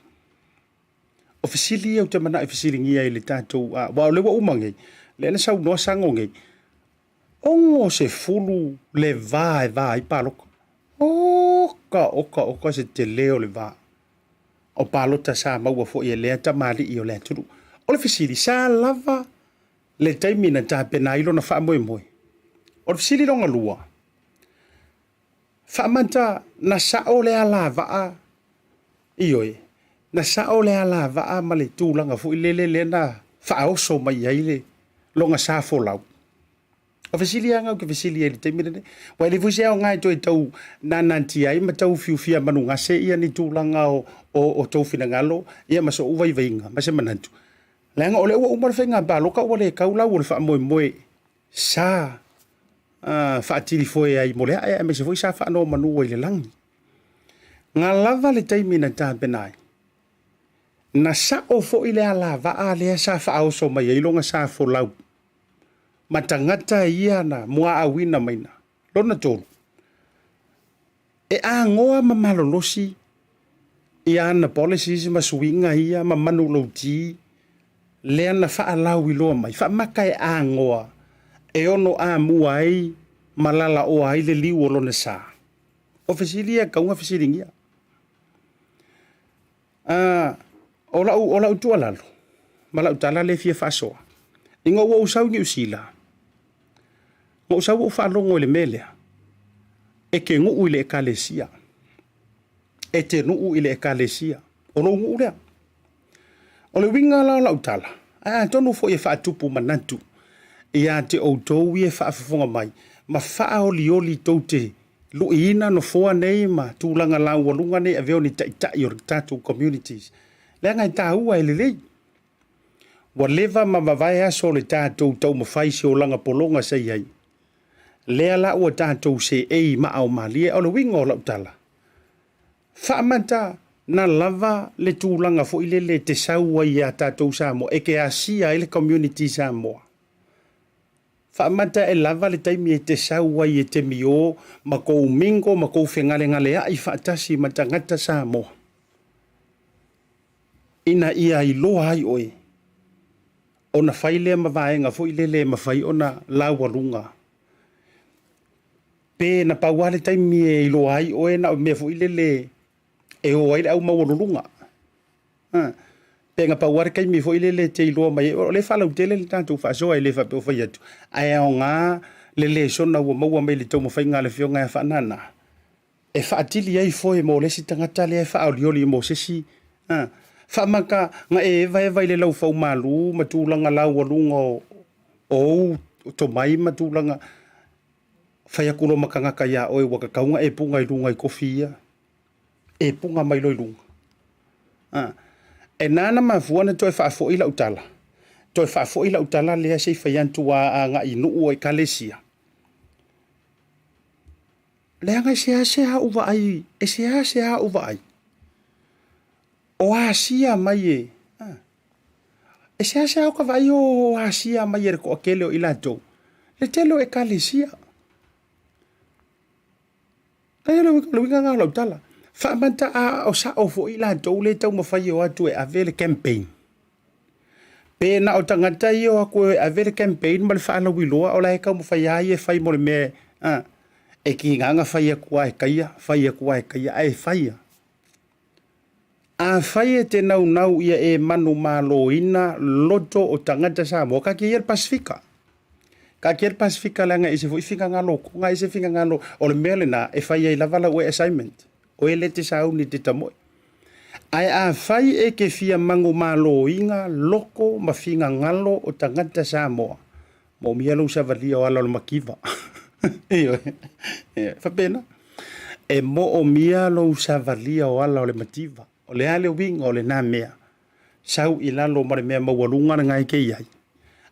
O fesili ia ou te manao e fesiligia i le tatou, aua o lea ua uma nei, lea na saunoa Sago nei, 60 le va e va ai palota. Oka, oka, oka se tele o le va o palota sa maua foi e lea tamalii o le atunuu. O le fesili, sa lava le taimi na tapena ai lona faamoemoe? O le fesili lona lua, Faamata na sao le alavaa, ioe, na sao le alavaa ma le tulaga foi lele lea na faaoso mai ai le lona sa folau. O fesili lava na ou te fesili ai i le taimi lenei. Ua e le foi se aoga e toe tau nanatia ai ma tau fiufia manugase ia ni tulaga o, o, o tou finagalo ia ma so'u vaivaiga ma se manatu. Leaga o lea ua uma le faiga palota ua le tau lau o le faamoemoe sa faatilifoe ai mo le ae aemaise foi sa faanonomanu ai i le lagi. Na lava le taimi na tapena ai, na sao foi le alavaa lea sa faaoso mai ai lona sa folau ma tagata ia na muaauina maina. Lona tolu, e agoa ma malolosi ia ana policies ma suiga ia ma manulauti lea na faalauiloa mai, faamaka e agoa e ono amua ai ma lalaoa ai le liu o lona sa. O fesili ia e tatau ona fesiligia. A, o lau, o lau tuualalo ma lau tala lea e fia faasoa, ina ua ou sau i Niu Sila, na ou sau ou faalogo i le mea lea, e te nuu i le ekalesia. E te nuu i le ekalesia. O lou nuu lea. O le uiga la o lau tala, ae atonu foi e faatupu manatu ia te outou ia e faafofoga mai, ma faaolioli tou te luiina nofoa nei ma tulaga laualuga nei avea o ni taitai o le tatou communities. Leaga e taua e lelei. Ua leva ma vavae aso o le tatou taumafai i se olaga pologa sa i ai. Lea la ua tatou seei maa o malie. O le uiga o lau tala, faamata na lava le tulaga foi lele e te sau ai ia tatou Samoa, e te asia ai le community Samoa. Faamata e lava le taimi e te sau ai e te miō ma kou mingo ma kou fegalegaleaʻi faatasi ma tagata Samoa, ina ia iloa ai oe ona fai lea ma vaega foi lele e mafai ona laualuga. Pe na pau lava le taimi e iloa ai oe na o mea foi lele e o ai le au maualuluga. Ha. Pe na pau lava le taimi foi lele e te iloa mai ai, o lea e faalautele le tatou faasoa e le faapea o fai atu, ae aoga le lesona ua maua mai i le taumafaiga a le Afioga ia Faanana e faatili ai foe mo le isi tagata lea e faaolioli mo se isi ha. Faamata na e evaeva i le laufau malu ma tulaga laualuga o ou tomai ma tulaga fai atu loa ma tagata iā oe ua tatau ona e puga i luga i kofi ia, e puga mai loa i luga. A, e nā na mafua ona toe faafoi lau tala, toe faafoi lau tala lea se i fai atu a agai i nuu o Ekalesia. Leaga e seasea ou vaai, e seasea ou vaai. O Asia mai e, a, e seasea ou ka vaai o Asia mai e le toatele o i latou, le tele o Ekalesia. Ai o le uiga lena o lau tala. Faamata a o sao foi i latou lea e taumafai e o atu e ave le campaign. Pe na o tagata ia o atu e ave le campaign ma le faalauiloa o la e taumafai lava ia e fai mo le mea a, e tiga na fai atu lava e taia, fai atu lava e taia, ae fai lava. Afai e te naunau ia e manumaloina loto o tagata Samoa, kaatia ia le Pasefika. Kaatia le Pasefika leaga e ese foi finagalo o Toga, ese finagalo, o le mea lena e fai ai lava lau assignment. Oe lea e te sauni e te tamoe. Ae afai e te fia manumaloina loto ma finagalo o tagata Samoa, moomia lou savalia o ala o le mativa. Ioe, ioe, faapena. E moomia lou savalia o ala o le mativa. O le a le uiga o lena mea? Sau i lalo ma le mea maualuga lena e te i ai,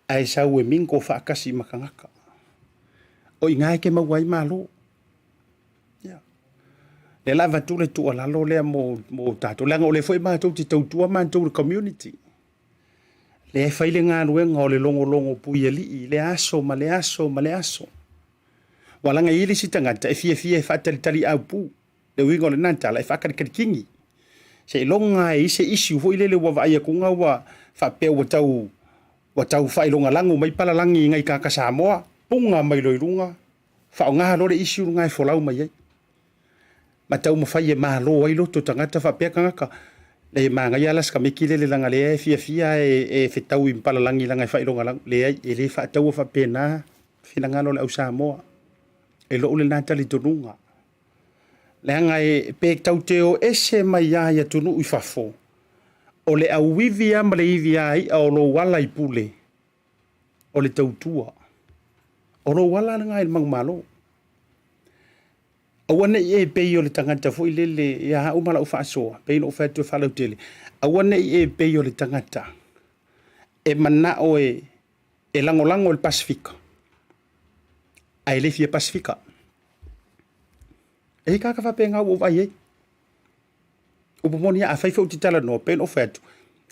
ae sau e mingo faatasi ma tagata. O i ina e te maua ai malo. Ia. Lea la avatu le tuualalo lea mo, mo tatou, leaga o lea foi matou te tautua matou i le community. Lea e fai le galuega o le logologo puialii i lea aso ma lea aso ma lea aso. Ua laga i le isi tagata e fiafia e faatalitali aupu. Le uiga o lena tala e faakalikali Seiloga e i se issue foi lele ua vaai atu ua faapea ua tau ua tau failogalago mai palalagi i nai kaka Samoa, puga mai loa i luga, faaaoga loa le issue lena e folau mai ai. Ma taumafai e malo ai loto tagata faapea tagata, e manaia la sikameki lele leaga lea e fiafia e fetau i palalagi leaga e failogalago. Leai, e le faataua faapena finagalo o le au Samoa. E lou lena talitonuga. Leaga e pe tau te o ese mai lava i atunuu i fafo, o le auivi lava ma le ivi a i'a o lou ala i pule, o le tautua. O lou ala lena i le manumalo. Aua ne i e pei o le tagata foi lele ia au ma lau faasoa, pei ona ou fai atu e faalautele, aua ne i e pei o le tagata e manao e, e lagolago i le Pasefika, ae le fia Pasefika. E i ai tagata faapena ua ou vaai ai. Upu moni lava, afai foi ou te talanoa, pei ona ou fai atu,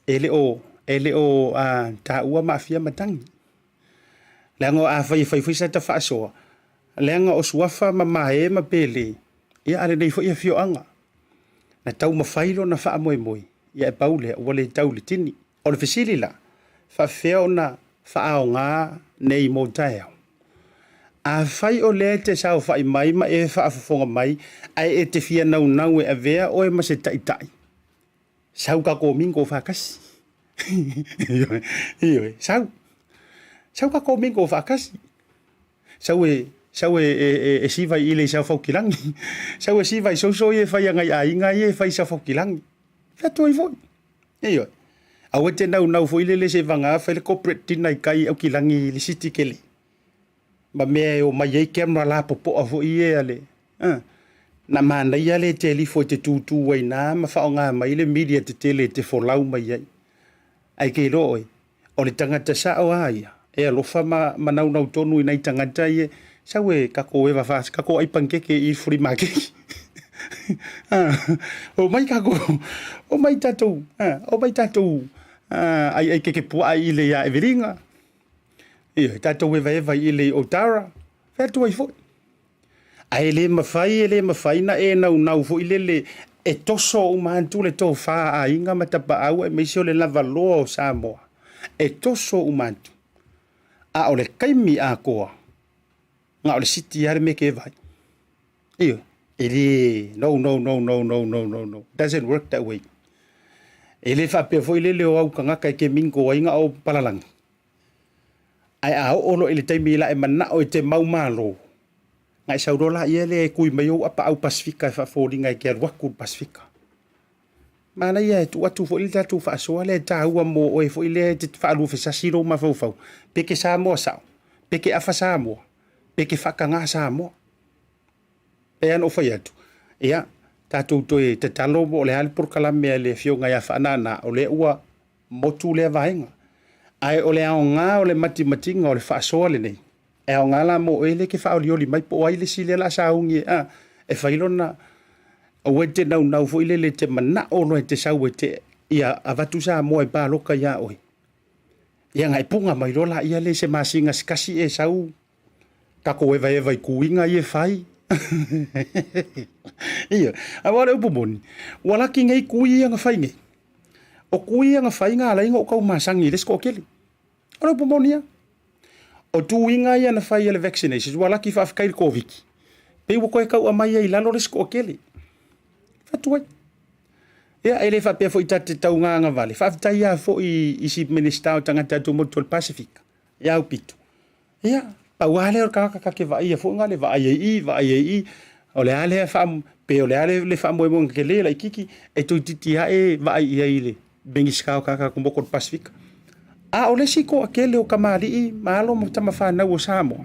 e le o, e le o taua ma aafia matagi. Leaga afai e fai foi sata faasoa, leaga o Suafa ma Mae ma Pele, ia a lenei foi afioaga, na taumafai lona faamoemoe, ia e pau lea, ua le tau i le tini. O le fesili la, faapefea ona faaaoga nei mo taeao? Afai o lea e te saofai mai ma e faafofoga mai ae e te fia naunau e avea oe ma se taitai, sau tatou mingo faatasi. Ioe, ioe, sau. Sau tatou mingo faatasi. Sau e sau e, e, e, e siva i ile i Saufaukilagi. Sau e siva i soso ia e fai a nai aiga ia e fai i Saufaukilagi. Fai atu ai foi. Ioe. Aua e te naunau foi lele se vagā fai le corporate dinner i kai i Aukilagi i le city kele. Ma mea e omai ai camera lapopoa foi ia a le, a. Na manaia le telefo e te tūtū ai nā ma faaaoga mai le media tetele e te folau mai ai. Ae ke iloa oe, o le tagata sao lava ia, e alofa ma, ma naunau tonu i nai tagata ia, sau e takou eva fa, takou ai panikeke i flea market. Ah, omai takou, omai tatou, ah, omai tatou ah, ai ai keke puaa i le ia Evelina. Ia, tatou evaeva i le i Otara, fai atu ai foi. Ae le mafai, e le mafai na e naunau foi lele e toso uma atu le tofa a aiga ma tapaau aemaise o le lavaloa o Samoa. E toso uma atu. A o le taimi atoa, na o le siti lava le mea e te vaai. Ioe, e le, no, no, no, no, no, no, no, no. Doesn't work that way. E le faapea foi lele o au tagata e te mingo ai na o palalagi. Ae a oo loa i le taimi la e manao e te mau malo, na e sau loa laia lea e kui mai ou apaau Pasefika e faafoliga e te alu atu i le Pasefika. Manaia e tuu atu foi le tatou faasoa lea e taua mo oe foi lea e te faaluafesasi lou mafaufau, pe ke Samoa sao, pe ke afa Samoa, pe ke faatagā Samoa. Pei lava ona ou fai atu, ia, tatou toe tatalo po o le a le polokalame a le Afioga ia Faanana, o lea ua motu lea vaega. Ae o le aoga o le matimatiga o le faasoa lenei, e aoga la mo oe lea e te faaolioli mai po o ai le isi lea o le a sauni e, a, e fai lona, aua e te naunau foi lele e te manao loa e te sau e te, ia avatu Samoa e palota ia oe. Ia na e puga mai loa laia lea i se masina se tasi e sau tatou evaeva i kuiga ia e fai. Ia, aua o le upu moni, ua laki nei kui ia na fai nei. O kui ia na fai na ala ai ona ou taumasani i le isi toatele. O le upu moni lava. O tuiga ia na fai e le vaccination, ua laki faafetai i le Koviti, pei ua toe tau aumai ai i lalo le isi toatele. Fatu ai. Ia, e le faapea foi ta te taugagavale, faafetai lava foi i si Minisita o Tagata Tumaoti o le Pasefika, ia Aupito. Ia, pau lava lea o le tagata ta te vaaia foi lena le vaai ai i i, vaai ai i i, o le a lea faa, pe o le a le faamoemoega tele laitiiti e toeitiiti ae vaai i ai i le Minisita o Tagata Tumaoti o le Pasefika. A o le isi toatele o tamalii ma alo ma tamafanau o Samoa,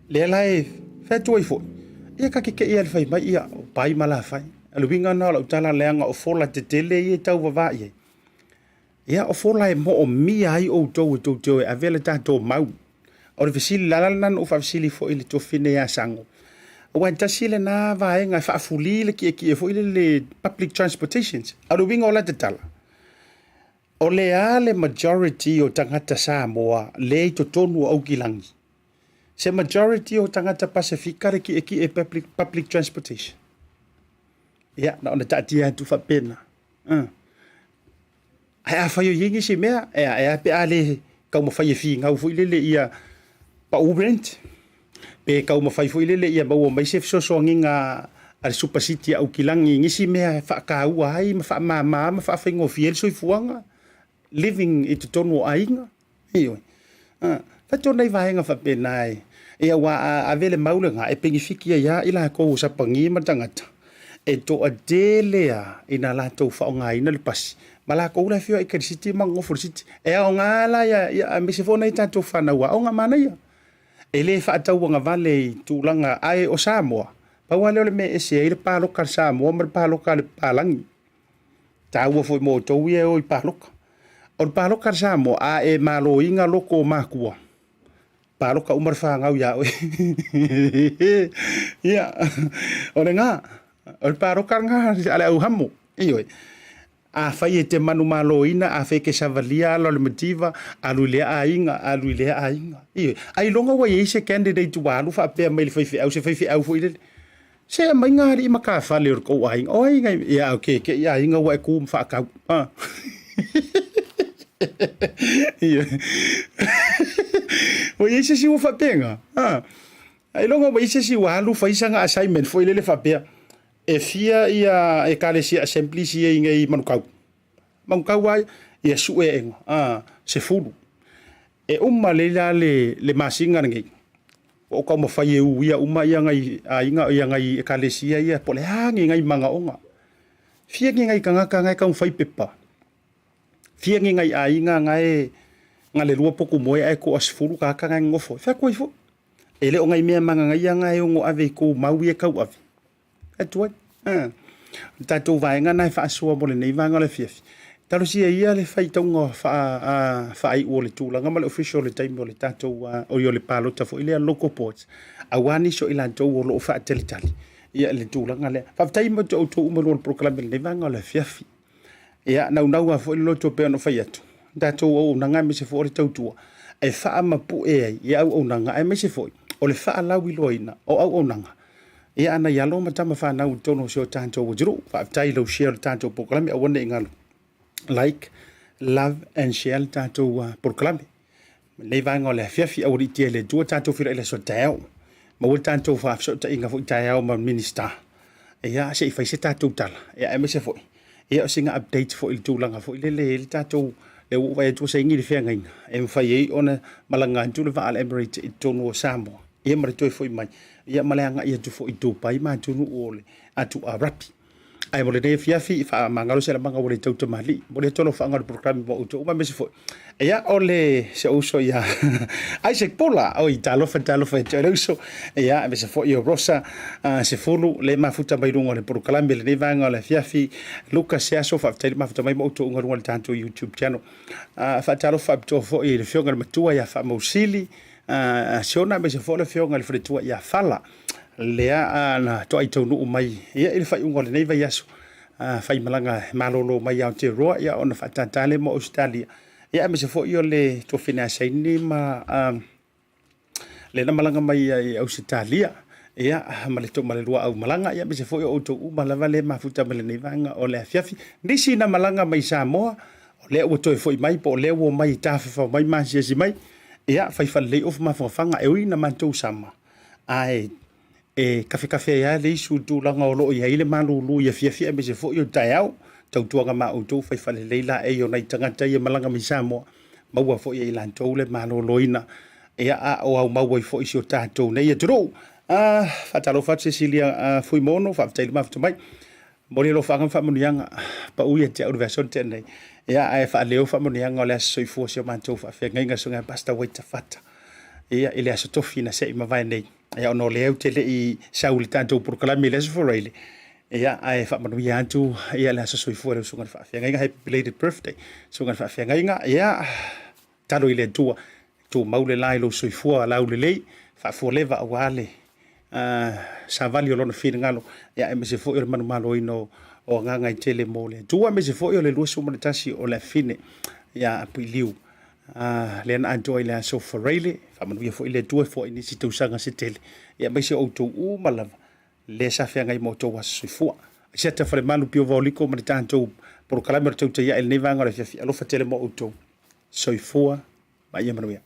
lea la e fai atu ai foi, ia ta te te i lava i le fai mai, ia, o pai ma lafai. O le uiga lena o lau tala leaga o fola tetele ia e tauvava i ai. Ia, o fola e moomia ai outou e tou te o e ave le tatou mau. O le fesili, o le ala lena na ou faafesili foi i le tuafafine ia Sago, aua e tasi lena vaega e faafuli le tietie foi lele public transportations. A o le uiga o lata tala, o le a le majority o tagata Samoa lea i totonu o Aukilagi? Se majority o tagata Pasefika le tietie public, public transportation? Ia, na ona taatia atu faapena. Ae afai o i ai nisi mea, e a, e a pe a le taumafai e finau foi lele ia pau rent, pe taumafai foi lele ia maua mai se fesoasoaniga a le Super City a Aukilagi i nisi mea e faataua ai ma faamama ma faafaigofie ai le soifuaga, living i totonu o aiga. Ioe. Fai atu nai vaega faapena e, ia aua a ave le mau lena e penefiti ai lava i latou o Sapani ma tagata e toatele lava ina latou faaaogaina le pasi ma latou la e feoai i Kanisiti ma nonofo i le city. E aoga la ia, ia aemaise foi o nai tatou fanau aoga manaia. E le faatauagavale i tulaga ae o Samoa, pau lava lea o le mea e ese ai le paloka a le Samoa ma le paloka a le papalagi. Taua foi mo outou ia e o i paloka. O le paloka a le Samoa, a e maloina loko o makua, paloka uma le fanau iā oe. Ia, o lena, o le paloka lena a le auhamo. Ioe. Afai e te manumaloina, afai e te savalia ala o le mativa, alu i lea aiga, alu i lea aiga. Ioe. Ailoga ua i ai se candidate ua alu faapea mai le faifeau, se faifeau foi lele. Se aumai ngā alii matafale o le tou aiga. O ai ngai, ia, ok, ke i aiga ua e kū ma whaakau. Ah. Ia. Ua i ai se isi ua faapea Ah. Ailoga ua i ai se isi ua alu fai sana assignment foi lele faapea, e fia ia Ekalesia Assemblies ia i nei Manukau. Manukau ai, ia sue aega, ah, 10. E uma lelei la le, le masina lenei, ua ou taumafai e uia uma ia nai aiga, ia nai ekalesia ia, po o le a ni nai manaoga. Fia ni nai tagata na e taumafai pepa? Fia ni nai aiga na e na le lua potu moe ae toa 10 tagata na e nonofo ai? Fai atu ai foi. E le o nai mea mananaia na e ono ave i kou mau ia e tauave. Atu ai. O le tatou vaega lena e faasoa mo lenei vaega o le afiafi. Talosia ia le faitauga faaiu o le tulaga ma le official o le taimi o le tatou oi o le palota foi lea local boards aua nisi o i latou o lo o faatalitali ia le tulaga lea. Faafetai mo te outou uma i luga o le polokalame i lenei vaega o le afiafi. Ia, naunau lava foi le loto e pei ona fai atu, tatou auaunaga aemaise foi o le tautua e faamapue ai i auaunaga aemaise foi o le faalauiloaina o auaunaga ia a nai alo ma tama fanau i totonu o si o tatou atunuu. Faafetai i lou share o le tatou polokalame, aua ne i galo like, love and share le tatou polokalame. Lenei vaega o le afiafi, aualiitia e le Atua tatou feiloai i le aso taeao. Maua le tatou faafesootaiga foi taeao ma Minista. Ia, se i fai se tatou tala. Ia, aemaise foi, ia, o sina update foi i le tulaga foi lele e i ai le tatou, lea ua ou vaai atu ua saini le feagaiga e mafai ai ona malaga atu le vaa a le Emirates i totonu o Samoa, ia ma le toe foi mai, ia ma le agai atu foi i Dubai ma atunuu o le atu Arapi. Ae mo lenei afiafi, i faamagalo se lamaga ua le tau tamalii. Momoli atu alofaga o le polokalame mo outou uma aemaise foi. Ia, o le si ou uso ia Isaac Pola, oi, talofa, talofa ia te oe le uso. Ia, aemaise foi o Rosa Sefulu, le mafuta mai luga o le polokalame i lenei vaega o le afiafi. Lucas Seaso, faafetai le mafuta mai ma outou uma i luga o le tatou YouTube channel. Faatalofa faapitoa foi i le afioga i le matua ia Faamausili Siona, aemaise foi o le afioga i le faletua ia Fala. Lea na toai taunuu mai ia i le faaiuga o lenei vaiaso, faimalaga malolo mai i Aotearoa ia ona faatātā lea mo Ausetalia. Ia aemaise foi o le tuafine a Saini ma lea na malaga mai i Ausetalia. Ia, ma le ma le luaau malaga, ia aemaise foi o outou uma lava le mafuta mai lenei vaega o le afiafi. Nisi na malaga mai Samoa, o lea ua toe foi mai po o lea ua omai e tafafao mai ma asiasi mai, ia, fai faalelei ofu mafanafana e ui ina matou sama, ae e kafekafe ai lava le isu i le tulaga o lo o i ai le malulu i afiafi aemaise foi o taeao. Tautuana ma outou fai faalelei laei o nai tagata ia e malaga mai Samoa, maua foi e i latou le maloloina, ia, a o aumau ai foi si o tatou nei atunuu. Ah, faatalofa atu Cecilia Fuimono, faafetai le mafuta mai. Momoli alofaaga ma faamanuiaga, pau ia te au i le vaiaso na tea nei. Ia, ae faaleo faamanuiaga o le aso soifua o si o matou faafeagaiga Susuga Pastor Waita Fata. Ia, i le aso tofi na se i mavae nei. Ia, ona o lea ou te le i sau i le tatou polokalame i le aso Faraile, ia, ae faamanuia atu ia le aso soifua i lau susuga i le faafeagaiga. Happy belated birthday, susuga i le faafeagaiga. Ia, tatalo i le Atua, tumau le la i lou soifua laulelei, faafualeva aua le savali o Lona finagalo, ia, aemaise foi o le manumaloina o agaga e tele mo le Atua, aemaise foi o le 21 o le afine ia Aperiliu. Lea na atoa i le aso Faraile, faamanuia foi le Atua e foai nisi tausaga se tele, ia aemaise o outou uma lava lea sa feagai ma outou aso soifua. Asiata Falemalu Pio Vaoliko ma le tatou polokalame o le Tautai Ae i lenei vaega o le afiafi. Alofa tele mo outou. Soifua ma ia manuia.